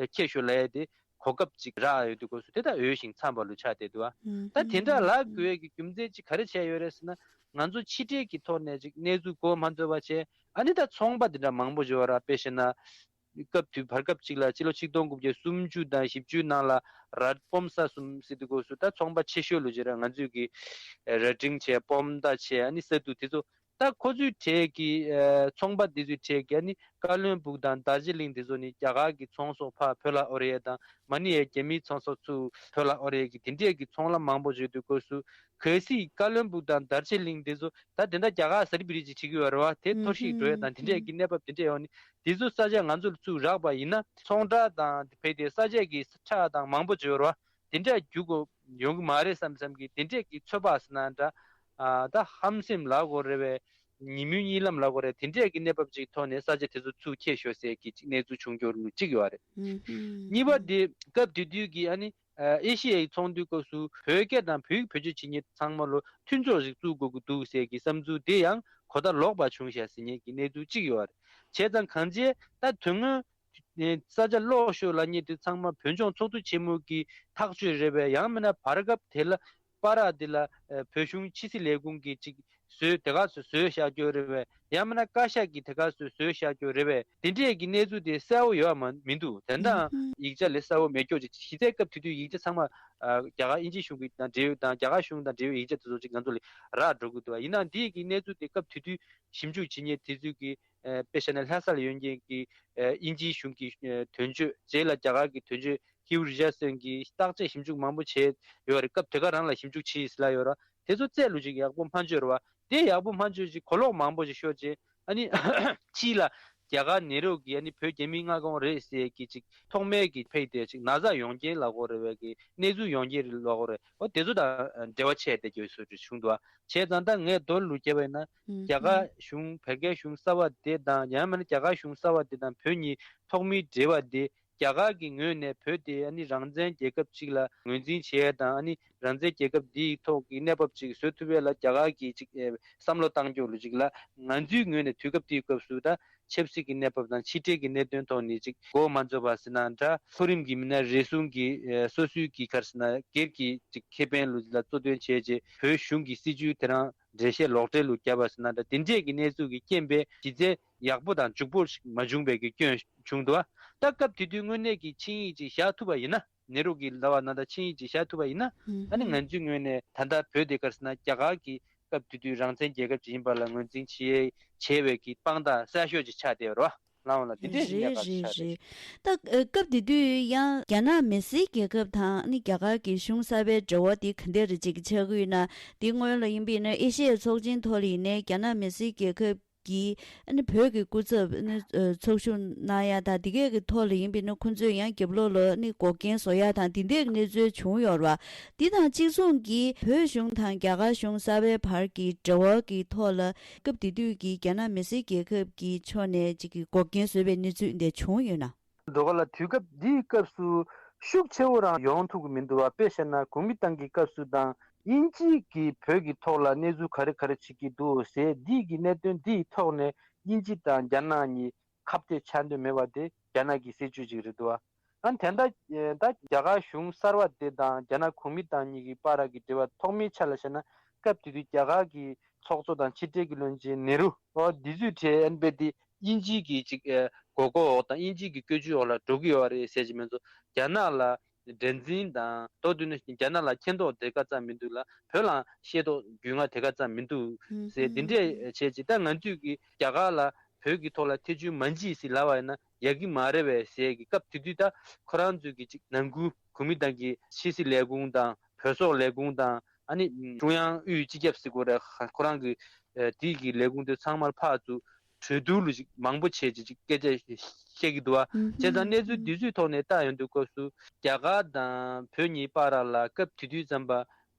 ཨ་ཁྱེར་ཤོག་ལབ་ཡ་དེ་གོ་སྐབས་ཅིག་རག་ཡོད་དུས་སྐབས་སུ་དེ་ད་འོས་ཤིང་འཚམས་པ་ལོ་ཆགས་བསྡད་འདུག་ཨ། ད་དེ་འདྲ་ལབ་དགོས་ཡ་གི་རྒྱུ་མཚན་ཅིག་ག་རེ་བྱས་ཡོད་རེད་ཟེར་ན་ང་ཚོ་ཕྱི་འབྲེལ་གྱི་ཐོག་ནས་ཅིག་གནས་ཚུལ་གོ་མ་ཐོས་པ་བྱས། ཨ་ནི་ད་ཚོང་པ་དེ་འདྲ་མང་པོ་ཡོད་ར། དཔེ་བཤད་ན། སྐབས་དུས་བར་སྐབས་གཅིག་ལ་ཕྱི་ལོ་ཆིག་སྟོང་དགུ་བརྒྱ་སུམ་ཅུ་དང་བཞི་བཅུ་ནང་ལ་ར་སྤོམ་ས་གསུམ་ཟེར་དུས་སྐབས་སུ་ད་ཚོང་པ་ཆེ་ཤོས་ལོ་ཅིག་ར་ང་ཚོས་ཀྱི་ར་ཏིང་བྱས་སྤོམ་མདའ་བྱས་ཨ་ནི་ས་དུ་དེ་ཚོ་ ད་ཁོ་ཚོའི་གྲས་ཀྱི་ཨ་ཚོང་པ་འདི་ཚོའི་གྲས་ཀྱི་ཨ་ནི་ཀ་བློན་སྦུག་དང་དར་ཇི་གླིང་འདི་ཚོ་ནི་རྒྱ་གར་གྱི་ཚོང་ཟོག་ཕར་བོད་ལ་ཨོ་རེད་དང་མ་ཎི་ཡའི་རྒྱ་མིའི་ཚོང་ཟོག་ཚུར་བོད་ལ་ཨོ་རེད་ཀྱི་དེ་འདྲས་ཀྱི་ཚོང་ལམ་མང་པོ་ཞིག་འདུག་སྐབས་སུ། གལ་སྲིད་ཀ་བློན་སྦུག་དང་དར་ཇི་གླིང་འདི་ཚོ་ད་དེ་འདྲ་རྒྱ་གར་ཟ་རི་བི་རི་ཅིག་བྱེད་ཀྱི་ཡོད་རེད་བ། དེ་ཨུམ་གཏོར་བཤིག་འགྲོ་ཡ་དང་དེ་འདྲས་ཀྱི་གནས་བབ་དེ་འདྲས་ཡོང་ནི་དེ་ཚོ་ས་ཆ་ང་ཚོ་ལ་ཚུར་རག་པ་ཡིན་ན་ཚོང་ར་དང་དེ་བས་དེ་ས་ཆ་གི་ཁྲལ་དང་མང་པོ་ཅིག་ཡོད་རེད་བ། དེ་འདྲས་རྒྱུག་དགོས་ཡོང་གི་མ་རེད་བསམ་བསམ་གི་དེ་འདྲས་ཀྱི་ཚོད་དཔག་ཟེར་ན་འདྲ། ཨ་ད་ཧམ་སེམས་ལབ་དགོས་རེད་བས། ཉིན་མོའི་གཉིད་ལམ་ལབ་དགོས་རེད། དེ་འདྲས་ཀྱི་གནས་བབ་ཅིག་ཐོག་ནས་ས་ཆ་དེ་ཚོ་ཚུར་ཁྱེར་ཤོག་ཟེར་གྱི་ཅིག་གནས་ཚུལ་བྱུང་རྒྱུ་རུ་གཅིག་ཡོད་རེད། ཨུམ་ཧུམ། གཉིས་པ་དེ་སྐབས་དེ་དུས་ཀྱི་ཨ་ནི་ཨེ་ཤི་ཡའི་ཚོགས་འདུའི་སྐབས་སུ་བོད་སྐད་དང་བོད་ཡིག་བེད་སྤྱོད་བྱེད་མཁན་ཚང་མ་ལོ་མཐུན་ཚོགས་ཤིག་བཙུགས་དགོས་ཀྱི་འདུག་ཟེར་གྱི་བསམ་ཚུལ་དེ་ཡང་གོ་བརྡ་ལོག་པ་བྱུང་ཤག་ཟེར་མཁན་གྱི་གནས་ཚུལ་གཅིག་ཡོད་རེད། བྱས་ཙང་གང་བྱས་ད་དོན་དངོས་ནས་ས་ཆ་ལོག་ཤོག་ལབ་མཁན་དེ་ཚང་མ་བོད་ལྗོངས་ཚོགས་འདུ་ཆེན་མོ་གི་ཐག་གཅོད་རེད་པས། ཡང་མིན་ན་བར་སྐབས་དེ་ལ་པར་དེ་ལ་ཨ་བོད་གཞུང་ཕྱི་སྲིད་ལས་ཁུངས་ཀྱིས་ཅིག་བཟོས་དེ་ག་ཚོད་བཟོས་བཞག་རྒྱུ་རེད་པས། ཡང་མིན་ན་བཀའ་ཤག་གིས་དེ་ག་ཚོད་བཟོས་བཞག་རྒྱུ་རེད་པས། དེ་འདྲས་ཀྱི་གནས་ཚུལ་དེ་གསལ་པོ་ཡོད་མ་མི་འདུག་དོན་དག་ཡིག་ཆ་ལས་གསལ་པོ་མེད་སྐྱོ་ཅིག་གཞི་རྩའི་སྐབས་དེ་དུས་ཡིག་ཆ་ཚང་མ་ཨ་རྒྱ་གར་དབྱིན་ཇི་གཞུང་གི་དང་འབྲེལ་ཡོད་དང་རྒྱ་གར་གཞུང་དང་འབྲེལ་ཡོད་ཡིག་ཆ་དེ་ཚོ་ཅིག་ང་ཚོ་ལ་རག་འགྲོ་གི་འདུག་ཡིན་ནའང་འདི་ཡི་གི་གནས་ཚུལ་དེ་སྐབས་དེ་དུས་ཞིབ་འཇུག་བྱེད་མཁན་དེ་ཚོས་ཀྱི་ཨ་དཔེ་བཞག་ན་ལྷ་ས་ལ་ཡོད་མཁན་གྱི་ཨ་དབྱིན་ཇིའི་གཞུང་གི་ཨ་དོན་གཅོད་རྗེས་ལ་རྒྱ་གར་གྱི་དོན་གཅོད་ཧིའུ་རི་ཅར་སན་གྱིས་བརྟག་དཔྱད་ཞིབ་འཇུག་མང་པོ་བྱས་ཡོད་རེད། སྐབས་དེ་ག་རང་ལ་ཞིབ་འཇུག་བྱས་ཟེར་ལབ་ཡོད་རེད། དེ་ཚོ་རྩལ་ལུགས་ཅིག་ཡག་པོ་མ་འཇོན་རེད་བ། དེ་ཡག་པོ་མ་འཇོན་ཅིག་གོ་ལོག་མང་པོ་ཞིག་ཤོར་རྗེས་ཨ་ནི་ཕྱིས་ལ་རྒྱ་གར་ནེ་རུ་གིས་ཨ་ནི་བོད་རྒྱ་མིའི་མངའ་ཁོངས་རེད་ཟེར་གྱི་ཅིག་ཐོག་མའི་གི་ཕེབས་ཏེ་ཅིག་ན་ཚ་ཡོང་རྐྱེན་ལབ་དགོས་རེད་བས་ཀྱི་གནས་ཚུལ་ཡོང་རྐྱེན་རེད་ལབ་དགོས་རེད། འོ་དེ་ཚོ་དང་འབྲེལ་བ་ཆད་བསྡད་རྒྱུ་བཟོ་འདྲ་བྱུང་འདུག་བ། བྱས་ཙང་ད་ངས་མདོར་ལུགས་བརྒྱབ་པ་ཡིན་ན་རྒྱ་གར་གཞུང་བོད་སྐད་གཞུང་གསར་བ་དེ་དང་ཡང་མིན་ན་རྒྱ་གར་གཞུང་གསར་བ་དེ་དང་བོད་གཉིས་ཐོག་མའི་འབྲེལ་བ་དེ་རྒྱ་གར་གྱི་ངོས་ནས་བོད་དེ་ཨ་ནི་རང་བཙན་རྒྱལ་ཁབ་ཅིག་ལ་ངོས་འཛིན་བྱེད་ཡ་དང་ཨ་ནི་རང་བཙན་རྒྱལ་ཁབ་འདིའི་ཐོག་གི་གནས་བབ་ཅིག་བཟོ་ཐུབ་ཡ་ལ་རྒྱ་གར་གྱིས་ཅིག་ཨེ་བསམ་བློ་བཏང་རྒྱུ་ལ་ཅིག་ལ་ང་ཚོའི་ངོས་ནས་དུས་སྐབས་དེའི་སྐབས་སུ་ད་ཆབ་སྲིད་ཀྱི་གནས་བབ་དང་ཕྱི་འབྲེལ་གྱི་གནད་དོན་ཐོག་ནས་ཅིག་འགོ་མ་འཛུགས་པ་ཟེར་ན་འདྲ། མཐོ་རིམ་གྱི་མི་སྣ་རེ་ཟུང་གིས་ཨེ་སོ་སོའི་གི་ག་རེ་ཟེར་ན་སྒེར་གྱི་ཅིག་ཁེ་ཕན་ལུགས་ལ་གཙོ་འདོན་བྱས་རྗེས་བོད་གཞུང་གི་སྲིད་ཇུས་དེ་རང་འགྲེལ་བཤད་ལོག་འགྲེལ་ལུགས་བརྒྱབ་པ་ཟེར་ན་འདྲ། དེ་འདྲས་ཀྱི་གནས་ཚུལ་གྱི་རྐྱེན་པས་གཞི་རྩའི་ཡག་པོ་དང་འཇུག་པོ་ཞིག་མ་བྱུང་བའི་གི་སྐྱོན་བྱུང་འདུག་ད་སྐབས་དེ་དུས་དངོས་གནས་ཀྱི་ཆིངས་ཡིག་ཅིག་བཞག་ཐུབ་པ་ཡིན་ན། ནེ་རུ་གིས་ལབ་པ་ན་ད་ཆིངས་ཡིག་ཅིག་བཞག་ཐུབ་པ་ཡིན་ན། ཨ་ནི་ང་ཚོའི་ངོས་ནས་ད་ལྟ་བོད་དེ་ག་རེ་ཟེར་ན་རྒྱ་གར་གྱི་སྐབས་དེ་དུས་རང་བཙན་རྒྱལ་ཁབ་ཅིག་ཡིན་པ་ལ་ངོས་འཛིན་བྱེད་བྱེད་པའི་གི་དཔང་རྟགས་གསལ་ཤོས་ཅིག་ཆགས་བསྡད་ཡོད་རེད་བ། ལགས་འོང་ལགས། དེ་འདྲས་ཞིག་རེད་ཡག་ག་རེད་ཆགས་རེད། རེད། ད་སྐབས་དེ་དུས་ཡང་རྒྱ་ནག་མི་སེར་རྒྱལ་ཁབ་དང་ནི་རྒྱ་གར་གྱི་གཞུང་གསར་པའི་འབྲེལ་བ་དེ་ག་འདྲས་རེད་ཅིག་ཆགས་ཀྱི་ཡོད་ན། དེ་སྔོན་ལ་ཡིན་པས་ན་ཨེ་ཤེ་ཡའི་ཚོགས་ཆེན་ཐོག་ལ་ཡིན་ནའི་རྒྱ་ནག་མི་སེར་རྒྱལ་ཁབ་ཀྱིས་ཨ་ནི་བོད་ཀྱི་སྐུ་ཚབ་ཨ་ནི་ཚོགས་ཞུགས་གནང་ཡ་དང་དེ་གས་ཀྱི་ཐོག་ལ་ཡིན་པས་ན་ཁོང་ཚོས་ཡང་རྒྱབ་ལོགས་ལ་ཨ་ནི་འགོག་རྐྱེན་བཟོ་ཡ་དང་དེ་འདྲས་ཀྱི་གནས་ཚུལ་བྱུང་ཡོད་རེད་བ། འདི་དང་གཅིག་མཚུངས་ཀྱིས་བོད་གཞུང་དང་རྒྱ་གར་གཞུང་གསར་པའི་བར་གྱི་འབྲེལ་བ་གི་ཐོག་ལ་སྐབས་དེ་དུས་ཀྱི་རྒྱ་ནག་མི་སེར་རྒྱལ་ཁབ་ཀྱི་ཕྱོགས་ནས་ཅིག་གི་འགོག་རྐྱེན་བཟོས་པའི་གནས་ཚུལ་འདི་བྱུང་ཡོད་ན། འགྲོ་ག་ལ་དུས་སྐབས་འདིའི་སྐབས་སུ་ཤུགས་ཆེ་བོ་རང་ཡོང་ཐུབ་ཀྱི་མི་འདུག་བ། དཔེ་བཤད་ན་གོང་མའི་ཏང་གི་སྐབས་སུ་དང་དབྱིན་ཇི་གིས་བོད་ཀྱི་ཐོག་ལ་གནས་ཚུལ་ག་རེ་ག་རེ་བྱེད་ཀྱི་འདུག་ཟེར་འདི་གི་གནད་དོན་འདིའི་ཐོག་ནས་དབྱིན་ཇི་དང་རྒྱ་ནག་གཉིས་ཁ་གཏད་ཆགས་འདོད་མེད་པ་དེ་རྒྱ་ནག་གི་སྲིད་ཇུས་ཅིག་རེད་འདུག་བ། ཨ་ནི་དེ་འདྲ་ད་རྒྱ་གར་གཞུང་གསར་བ་དེ་དང་རྒྱ་ནག་གོང་མའི་ཏང་གཉིས་ཀྱི་བར་གྱི་འབྲེལ་བ་ཐོག་མའི་ཆ་ལ་བཤད་ན་སྐབས་དེ་དུས་རྒྱ་གར་གྱི་ཚོགས་གཙོ་དང་ཕྱི་འབྲེལ་གྱི་བློན་ཆེན་ནེ་རུ་འོ་འདི་ཚོའི་གྲས་ཨན་པེ་དེ་དབྱིན་ཇི་གི་ཅིག་ཨེ་དགོས་མཁོ་འོག་དང་དབྱིན་ཇི་གི་བཀོད་ཇུས་འོག་ལ་འགྲོ་གི་ཡོད་རེད་ཟེར་གྱི་མེད་ཚོ། རྒྱ་ནག་ལ་འགྲན་འཛིན་དང་མདོར་བསྡུས་ན་རྒྱ་ནག་ལ་མཁྱེན་རྟོགས་དེ་ག་ཙམ་མི་འདུག་ལ་བོད་ལའང་ཤེས་རྟོགས་རྒྱུས་མངའ་དེ་ག་ཙམ་མི་འདུག་ཟེར་འདི་འདྲས་བྱས་ཅིག་ད་ང་ཚོས་ཀྱི་རྒྱ་གར་ལ་བོད་ཀྱི་ཐོག་ལ་ཐེ་བྱུས་མ་བགྱིས་ཟེར་ལབ་པ་ཡིན་ན་ཡག་གི་མ་རེད་པས་ཟེར་གྱི་སྐབས་དེ་དུས་ད་ཁོ་རང་ཚོས་ཀྱི་ཅིག་ནང་ཁུལ་གོ་མིན་ཏང་གི་ཕྱི་སྲིད་ལས་ཁུངས་དང་བོད་སོག་ལས་ཁུངས་དང་ཨ་ནི་ཀྲུང་དབྱང་དབུས་སྤྱི་ཁྱབ་ཟེར་དགོས་རེད། ཁོ་རང་གི་དེའི་གི་ལས་ཁུངས་དེ་ཚང་མར་ཕར་ཚུར་གྲོས་བསྡུར་ལ་ཅིག་མང་པོ་བྱས་ཅིག་ཅིག་སྐད་ཆ་བཤད་ཀྱི་འདུག་བ། བྱས་ཙང་གནས་ཚུལ་འདི་ཚོའི་ཐོག་ནས་བལྟ་ཡོང་དུས་སྐབས་སུ་རྒྱ་གར་དང་བོད་གཉིས་བར་ལ་སྐབས་དེ་དུས་ཙམ་པ་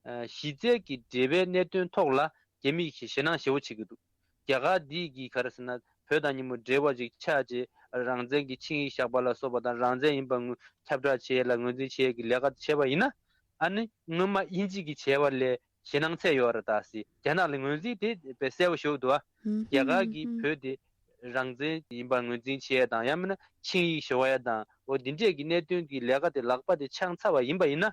གཞི་རྩའི་གི་འབྲེལ་བའི་གནད་དོན་ཐོག་ལ་རྒྱ་མིས་ཞེ་ཞེད་སྣང་ཞེ་པོ་བྱེད་ཀྱི་འདུག་རྒྱ་གར་འདི་གི་ག་རེ་ཟེར་ན་བོད་དང་མཉམ་པོ་འབྲེལ་བ་ཅིག་ཆགས་རྗེས་རང་བཙན་གྱི་ཆིངས་ཡིག་བཞག་པ་ལ་སོགས་པ་དང་རང་བཙན་ཡིན་པ་ངོས་ཁྱབ་བསྒྲགས་བྱེད་ཡས་ལ་ངོས་འཛིན་བྱེད་ཡས་ཀྱི་ལས་ཀ་བྱས་པ་ཡིན་ན་ཨ་ནི་སྔོན་མ་དབྱིན་ཇི་གིས་བྱས་པ་ལས་ཞེད་སྣང་ཚད་ཡོད་རེད་ད་ཟེར། རྒྱ་ནག་ལ་ངོས་འཛིན་དེ་དཔེ་གསལ་པོ་ཞིག་འདུག་བ། རྒྱ་གར་གྱིས་བོད་དེ་རང་བཙན་ཡིན་པར་ངོས་འཛིན་བྱེད་ཡས་དང་ཡང་མིན་ན་ཆིངས་ཡིག་ཞུ་བ་ཡས་དང་འོ་འདི་འདྲས་ཀྱི་གནད་དོན་གྱི་ལས་ཀ་དེ་ལག་པ་དེ་འཆང་ཚར་བ་ཡིན་པ་ཡིན་ན།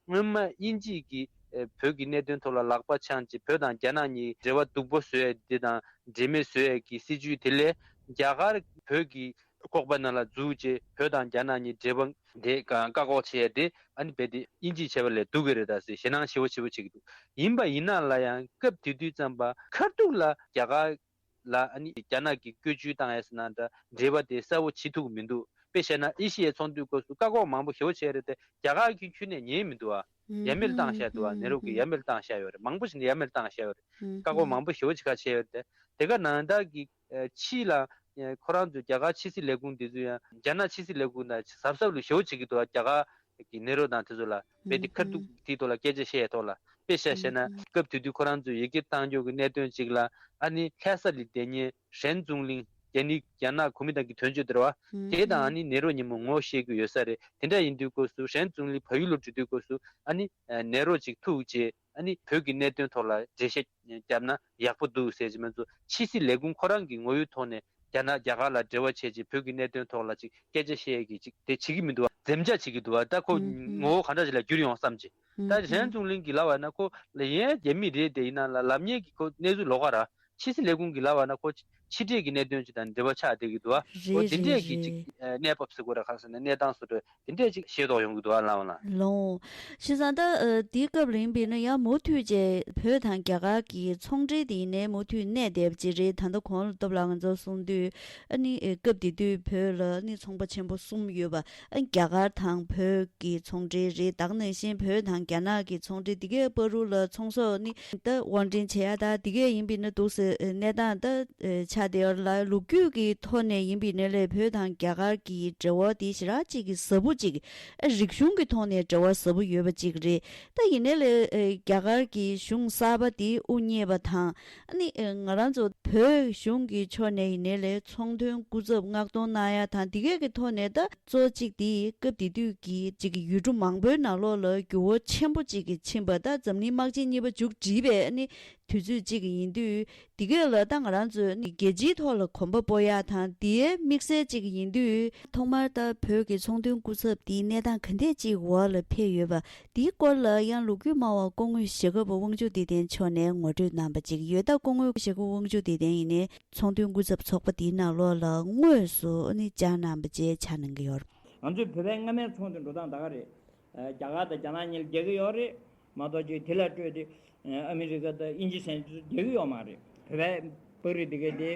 སྔོན་མ་དབྱིན་ཇི་གིས་ཨེ་བོད་ཀྱི་གནད་དོན་ཐོག་ལ་ལག་པ་འཆང་རྗེས་བོད་དང་རྒྱ་ནག་གཉིས་འབྲེལ་བ་སྡུག་པོ་བཟོ་ཡས་དེ་དང་འབྲེལ་མེད་བཟོ་ཡས་ཀྱི་སྲིད་ཇུས་དེ་ལས་རྒྱ་གར་བོད་ཀྱི་ ལྐོག་པ་ནང་ལ་འཛུལ་བྱས་བོད་དང་རྒྱ་ནག་གཉིས་འབྲེལ་བ་དེ་བཀག་འགོག་བྱས་ཏེ། ཨ་ནི་རྦད་དེ་དབྱིན་ཇིས་བྱས་པ་ལས་སྡུག་གི་རེད། ད་ཟེར་ཞེད་སྣང་ཞེ་པོ་ཞེ་པོ་བྱེད་ཀྱི་འདུག་ཡིན་པ་ཡིན་ན་ལ་ཡང་སྐབས་དེ་དུས་ཙམ་པ་ཁ་ཐུག་ལ་རྒྱ་གར་ལ་ཨ་ནི་རྒྱ་ནག་གིས་བཀོལ་སྤྱོད་བཏང་ཡས་ཟེར་ན་འདྲ། འབྲེལ་བ་དེ་གསལ་པོ་བྱེད་ཐུབ་ཀྱི་མི་འདུག་དཔེ་བཤད་ན་ཨེ་ཤི་ཡའི་ཚོགས་འདུའི་སྐབས་སུ་བཀག་འགོག་མང་པོ་ཞེ་པོ་བྱས་རེད་དེ། རྒྱ་གར་གྱིས་ཁྱོན་ནས་ཉན་མི་འདུག་ཨ། ཡ་མེད་བཏང་བཞག་འདུག་ཨ། ནེ་རོ་གིས་ཡ་མེད་བཏང་བཞག་ཡོད་རེད། མང་པོ་ཞིག་ནས་ཡ་མེད་བཏང་བཞག་ཡོད་རེད། བཀག་འགོག་མང་པོ་ཞེ་པོ་ཅིག་ཁ་བྱས་ཡོད་རེད་དེ། དེ་ག་ནང་བདག་གིས་ཕྱི་ལ་ཁོ་རང་ཚོས་རྒྱ་གར་ཕྱི་སྲིད་ལས་ཁུངས་དེ་ཚོ་ཡང་རྒྱ་ནག་ཕྱི་སྲིད་ལས་ཁུངས་དང་གཟབ་གཟབ་ལ་ཞེ་པོ་བྱེད་ཀྱི་འདུག་ཨ། རྒྱ་གར་གི་ནེ་རོ་དང་དེ་ཚོ་ལ་རྦད་དེ་ཁ་ཐུག་དེའི་ཐོག་ལ་སྐད་ཆ་བཤད་ཡས་ཐོག་ལ། དཔེ་བཞག་བཤད་ན་སྐབས་དེ་དུས་ཁོ་རང་ཚོས་ཡི་གེ་བཏང་རྒྱུ་གི་གནད་དོན་ཅིག་ལ། ཨ་ནི་ལྷ་ས་ལ་བསྡད་མཁན་ཧྲེན་ཙུང་ལིང་། རྒྱ་ནི་རྒྱ་ནག་གོ་མིན་ཏང་གི་དོན་གཅོད་དེ་རེད་བ། དེ་དང་ཨ་ནི་ནེ་རོ་མཉམ་པོ་ངོ་ཤེས་ཀྱི་ཡོད་ས་རེད། དེ་འདྲ་ཡིན་དུས་སྐབས་སུ་ཧྲེན་ཙུང་ལིང་བལ་ཡུལ་ལ་འགྲོ་དུས་སྐབས་སུ་ཨ་ནི་ནེ་རོ་ཅིག་ཐུག་རྗེས། ཨ་ནི་བོད་ཀྱི་གནད་དོན་ཐོག་ལ་འགྲེལ་བཤད་བརྒྱབ་ན་ཡག་པོ་འདུག་ཟེར་གྱི་མ་གཏོགས། ཕྱི་སྲིད་ལས་ཁུངས་ཁོ་རང་གི་ངོ་བོའི་ཐོག་ནས་རྒྱ་ནག་རྒྱ་གར་ལ་འབྲེལ་བ་བྱས་རྗེས་བོད་ཀྱི་གནད་དོན་ཐོག་ལ་ཅིག་སྐད་ཆ་བཤད་ཀྱི་ཅིག་དེ་བྱེད་ཀྱི་མི་འདུག་བ། འཛེམ་བྱ་བྱེད་ཀྱི་འདུག་བ། ད་ཁོ་ངོ་བོ་ག་འདྲ་ཞིག་ལ་འགྱུར་ཡོང་བསམ་གྱི། ད་ཧྲེན་ཙུང་ལིང་གིས་ལབ་པ་ན་ཁོ་ལ་ཡན་རྒྱ་མི་རེད། དེ་ཡིན་ན་ལ་ལབ་མཁན་གྱི་ཁོ་གནས་ཚུལ་ལོགས་ཀ་ར། ཕྱི་སྲིད་ལས་ཁུངས་ཀྱིས་ལབ་པ་ན་ཁོ་ཕྱི་འབྲེལ་གྱི་གནད་དོན་ཅིག་དང་འབྲེལ་བ་ཆགས་བསྡད་ཀྱི་འདུག་བ། ཁོ་རེད་དེ་འདྲས་རེད་ཀྱི་ཅིག་རེད། གནས་བབ་ཟེར་དགོས་ར་ག་ཟེར་ན་གནས་སྟངས་སུ་འགྲོ། དེ་འདྲས་ཅིག་ཤེས་རྟོགས་ཡོང་གི་འདུག་ཨ། ལགས་འོང་ལགས། ལགས་འོང་། བྱས་ཙང་ད་ཨ་དེའི་སྐབས་ལ་ཡིན་པས་ན་ཡང་མུ་མཐུད་བྱས་བོད་དང་རྒྱ་གར་གྱི་ཚོང་འབྲེལ་དེ་ཡིན་ནའི་མུ་མཐུད་གནས་བསྡད་པ་ཅིག་རེད། ད་ལྟ་གོང་ལ་སྟོབས་ལགས་ང་ཚོ་གསུངས་དུས་ཨ་ནི་ཨ་སྐབས་དེ་དུས་བོད་ལ་ཨ་ནི་ཚོང་པ་ཆེན་པོ་གསུམ་ཡོད་པ། ཨ་རྒྱ་གར་དང་བོད་ཀྱི་ཚོང་འབྲེལ་རེད། ད་ག་ནང་བཞིན་བོད་དང་རྒྱ་ནག་གི་ཚོང་འབྲེལ་དེ་གའི་བར་དུ་ལ་ཚོང་ཟོག་ཨ་ནི་ད་དབོར་འདྲེན་བྱེད་ཡ་ད་དེ་གའི་ཡིན་པས་ན་འདུག་སེ་གནས་སྟངས་ད། ཆགས་བསྡད་ཡོད་ལ། ལོ་རྒྱུས་ཀྱི་ཐོག་ནས་ཡིན་པའི་ནས་ལས་བོད་དང་རྒྱ་གར་གྱི་འབྲེལ་བ་དེ་ཞེ་དྲག་ཅིག་གི་ཟབ་པོ་ཅིག་ཨ་རིག་གཞུང་གི་ཐོག་ནས་འབྲེལ་བ་ཟབ་པོ་ཡོད་པ་ཅིག་རེད། ད་ཡིན་ནའི་ལས་རྒྱ་གར་གྱི་གཞུང་གསར་པ་དེ་དབུ་བརྙེས་པ་དང་། ཨ་ནི་ང་རང་ཚོ་བོད་གཞུང་གི་ཕྱོགས་ནས་ཡིན་ནའི་ལས་ཚོང་དོན་སྐུ་ཚབ་མངགས་གཏོང་གནང་ཡ་དང་དེ་གས་ཀྱི་ཐོག་ནས་ད་གཙོ་གཅིག་དེ་སྐབས་དེ་དུས་ཀྱི་ཅིག་གི་ཡུལ་གྲུ་མང་པོའི་ནང་ལོགས་ལ་འགྱུར་བ་ཆེན་པོ་ཅིག་གི་ཕྱིན་པ། ད་འཛམ་གླིང་དམག་ཆེན་གཉིས་པ་མཇུག་བསྒྲིལ་བའི་ཨ་ནི། དུས་ཚོད་ཅིག་ཡིན་དུས། འདི་གས་ལ་ད་ང་རང་ཚོས་ནི་རྒྱལ་སྤྱིའི་ཐོག་ལ་གོམ་པ་སྤོ་ཡག་དང་དེའི་དམིགས་བསལ་ཅིག་ཡིན་དུས། ཐོག་མར་ད་བོད་ཀྱི་ཚོང་དོན་སྐུ་ཚབ་འདིའི་གནས་སྟངས་ག་འདྲས་ཅིག་འོག་ལ་ཕེབས་ཡོད་པ་འདིའི་སྐོར་ལ་ཡང་ལོ་རྒྱུས་སྨྲ་བ་སྐུ་ངོ་ཞྭ་སྒབ་དབང་ཕྱུག་བདེ་ལྡན་མཆོག་ནས་ངོ་སྤྲོད་གནང་པ་ཅིག་ཡོད། ད་སྐུ་ངོ་ཞྭ་སྒབ་དབང་ཕྱུག་བདེ་ལྡན་ཡིན་ནའི་ཚོང་དོན་སྐུ་ཚབ་ཚོགས་པ་འདིའི་ནང་ལོགས་ལ་དངོས་སུ་ནི་བཅར་གནང་པ་བཅས་བཅར་གནང་གི་ཡོད། ང་ཚོའི་བོད་པའི་སྔ་མའི་ཚོང་དེ་འགྲོ་སྟངས་ད་ག་རེད། རྒྱ་གར་དང་རྒྱ་ནག་གཉིས་ལ་རྒྱག་གི་ཡོད་རེད་མ་གཏོགས་ཅིག་དེ་ལས་སྤྲོས་ཏེ་ཨ་མི་རི་ཀ་དང་དབྱིན་ཇི་ཟེར་དུས་རྒྱག་གི་ཡོད་མ་རེད། བོད་པའི་པར་རིས་དེ་ག་དེ་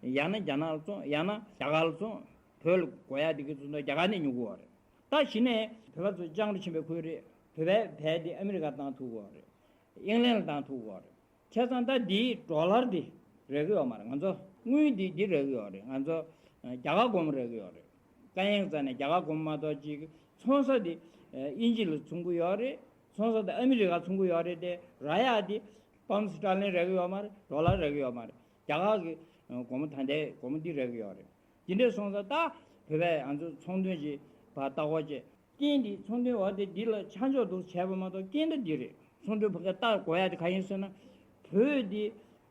ཡང་ན་རྒྱ་ནག་ལ་བཙོང་ཡང་ན་རྒྱ་གར་ལ་བཙོང་། བོད་ལ་དགོས་ཡག་དེ་ག་ཚོ་རྒྱ་གར་ནས་ཉོ་གི་ཡོད་རེད། ད་གཞི་ནས་བོད་པ་ཚོ་སྤྱང་གྲུང་ཆེན་པོའི་ཁུལ་རེད། བོད་པའི་བལ་དེ་ཨ་མི་རི་ཀ་བཏང་ཐུབ་ཀྱི་ཡོད་རེད། ཨིང་ལན་ལ་བཏང་ཐུབ་ཀྱི་ཡོད་རེད། བྱས་ཙང་ད་འདིའི་ཌོ་ལར་འདི་རག་གི་ཡོད་མ་རེད། ང་ཚོ་དངུལ་འདི་འདི་རག་གི་ཡོད་རེད། ང་ཚོ་རྒྱ་གར་སྒོར་མོ་རག་གི་ཡོད་རེད། ཀ་ཡང་རྩ་ནས་རྒྱ་གར་སྒོར་མོ་མ་གཏོགས་ཅིག་ཚོང་ས་འདི་དབྱིན་ཇི་ལ་ཚོང་གི་ཡོད་རེད། ཚོང་ས་འདི་ཨ་མི་རི་ཀ་ཚོང་གི་ཡོད་རེད་དེ། རག་ཡག་འདི་པའུན་སི་ཊར་ལིང་རག་གི་ཡོད་མ་རེད། ཌོ་ལར་རག་གི་ཡོད་མ་རེད། རྒྱ་གར་གི་སྒོར་མོ་ད་ལྟའི་སྒོར་མོ་འདི་རག་གི་ཡོད་རེད། འདི་འདྲས་སོང་ཙང་ད་བོད་པས་ང་ཚོ་ཚོང་དོན་གྱི་བར་ལྟ་སྐོར་བྱས། རྐྱེན་འདི་ཚོང་དོན་འོག་དེ་འདི་ལ་ཆ་འཇོག་འདུག་བྱས་པ་མ་གཏོགས་རྐྱེན་ད་འདི་རེད། ཚོང་དོན་ཕ་གིར་ལྟ་དགོས་ཡ་དེ་ག་ཡིན་ཟེར་ན། བོད་འདི་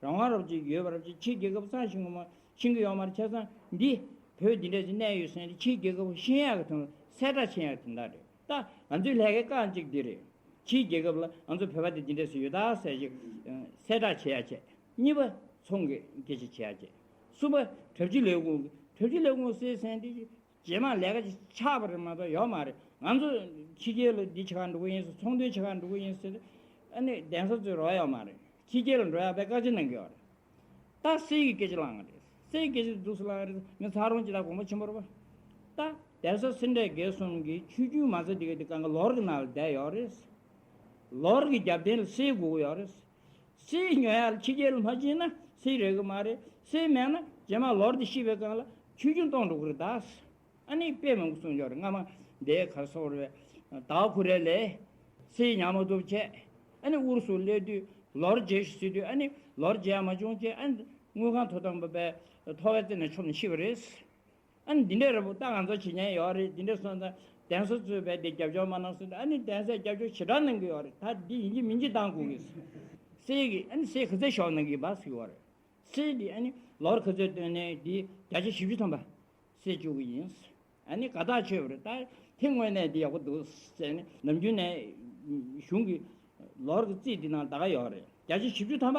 རང་དབང་རབ་ཅིག་ཡོད་པ་རབ་ཅིག་ཕྱི་རྒྱལ་ཁབ་སང་ཤིང་གོ་མ་ཤིང་གི་ཡོད་མ་རེད། བྱས་ཙང་འདི་བོད་འདི་འདྲ་ཞིག་གནས་ཡོད་ཟེར་ནས་ཕྱིའི་རྒྱལ་ཁབ་ཤེས་ཡག་གི་དོན་ལ་གསལ་བསྒྲགས་བྱེད་ཡག་དེ་འདྲ་རེད། ད་ང་ཚོའི་ལས་ཀའི་རྐང་གཅིག་འདི་རེད། ཕྱིའི་རྒྱལ་ཁབ་ལ་ང་ཚོ་བོད་པ་དེ་འདི་འདྲ་ཞིག་ཡོད་ད་ཟེར་ཞིག་གསལ་བསྒྲགས་བྱེད་ཡག་བྱས། གཉིས་པ་ཚོང་གི་སྐད་ཆ་བྱེད་ཡག་བྱས། གསུམ་པ་གྲབས་ཆེ་ལས་ཁུངས་ཀྱི་གྲབས་ཆེ་ལས་ཁུངས་ཟེར་ཟེར་འདི་རྗེས་མ་ལས་ཀ་ཅིག་ཆགས་པ་རེད་མ་གཏོགས་ཡོད་མ་རེད། ང་ཚོ་ཕྱི་རྒྱལ་ལ་འདི་བྱེད་གར་འགྲོ་གི་ཡིན་ཟེར། ཚོང་དོན་བྱེད་གར་འགྲོ་གི་ཡིན་ཟེར། ཨ་ནི་གདན་ས་ཚོས་རོགས་ཡོད་མ་རེད། ཕྱི་རྒྱལ་ལ་འགྲོ་ཡག་པའི་བཀའ་ཆད་གནང་གི་ཡོད་རེད། ད་སིལ་གྱི་སྐད་ཆ་ལངས་རེད། སིལ་གྱི་སྐད་ཆ་འདུག་སེ་ལངས་རེད། ངས་ཚ་རོང་སྤྱི་བཏང་དགོངས་པ་ཆེན་པོ་རེད་པ། ད་གདན་ས་སེ་འབྲས་དགེ་གསུམ་གྱི་ཆོས་བརྒྱུད་མ་རྩ་འདི་ག་འདི་གང་ག་ལོར་གྱི་ནང་ལ་བསྡད་ཡོད་རེད། ལོར་གྱི་རྒྱབ་རྟེན་ལ་སིལ་དགོས་ཀྱི་ཡོད་རེད། སིལ་ཉོ་ཡག་ལ་ཕྱི་རྒྱལ་ལ་མ་ཕྱིན་ན་སིལ་རག་གི་མ་རེད། སིལ་མེད་ན་རྗེས་མ་ལོར་དེ་ཤི་བའི་སྒང་ལ་ཆོས་བརྒྱུད་སྟོང་འགྲོ་གི་རེད་ད། ཨ་ནི་དཔེ་མང་པོ་གསུངས་ཡོད་རེད། སྔ་མ་འདའི་ག་རེ་ཟེར་དགོས་རེད། དྭགས་ཁོ་རའི་ལས་སིལ་ཉར་མ་ཐུབ་བྱས། ཨ་ནི་ཨུ་རུ་སུ་སླེབས་དུས་ལོར་བརྗེ་ཞིག་ཟེར་དུས། ཨ་ནི་ལོར་བརྗེ་ཡག་མ་བྱུང་བྱས། ཨ་ནི་དངུལ་ཁང་ཐོབ་ཐང་པ་པའི་ཐོ་བའི་རྩེ་ནས་མཆོངས་ནས་ཤི་བ་རེད། ཨ་ནི་འདི་འདྲའི་རེད་པོ། ད་ང་ཚོ་བྱེད་མཁན་ཡོད་རེད། འདི་འདྲ་སོང་ཙང་གདན་ས་ཚོས་བས་དེ་རྒྱབ་སྐྱོར་མ་གནང་སོང་། ཨ་ནི་གདན་སའི་རྒྱབ་སྐྱོར་ཞེ་དྲག་གནང་གི་ཡོད་རེད། ད་འདི་ཡིན་གཅིག་མིན་གཅིག་བཏང་དགོས་ཀྱི། སིལ་གྱི་ཨ་ནི་སིལ་ག་ཚོད་ཤོག་གནང་གི་ཡིན་པ་ཟེར་གྱི་ཡོད་རེད། སིལ་འདི་ཨ་ནི་ལོར་ག་ཚོད་བཏོན་ནའི་འདི་བརྒྱ་ཆ་བཞི་བཅུ་ཐམ་པ་སིལ་བཅུག་གི་ཡིན། ཨ་ནི་དགའ་ཐག་ཆོད་པ་རེད། ད་དེ་དངོས་གནས་འདི་ཡག་པོ་འདུག་ཟེར་ནས། ནམ་རྒྱུན་ནས་གཞུང་གི་ལོར་གྱི་རྩིས་འདི་ནང་ད་ག་ཡོད་རེད། བརྒྱ་ཆ་བཞི་བཅུ་ཐམ་པ་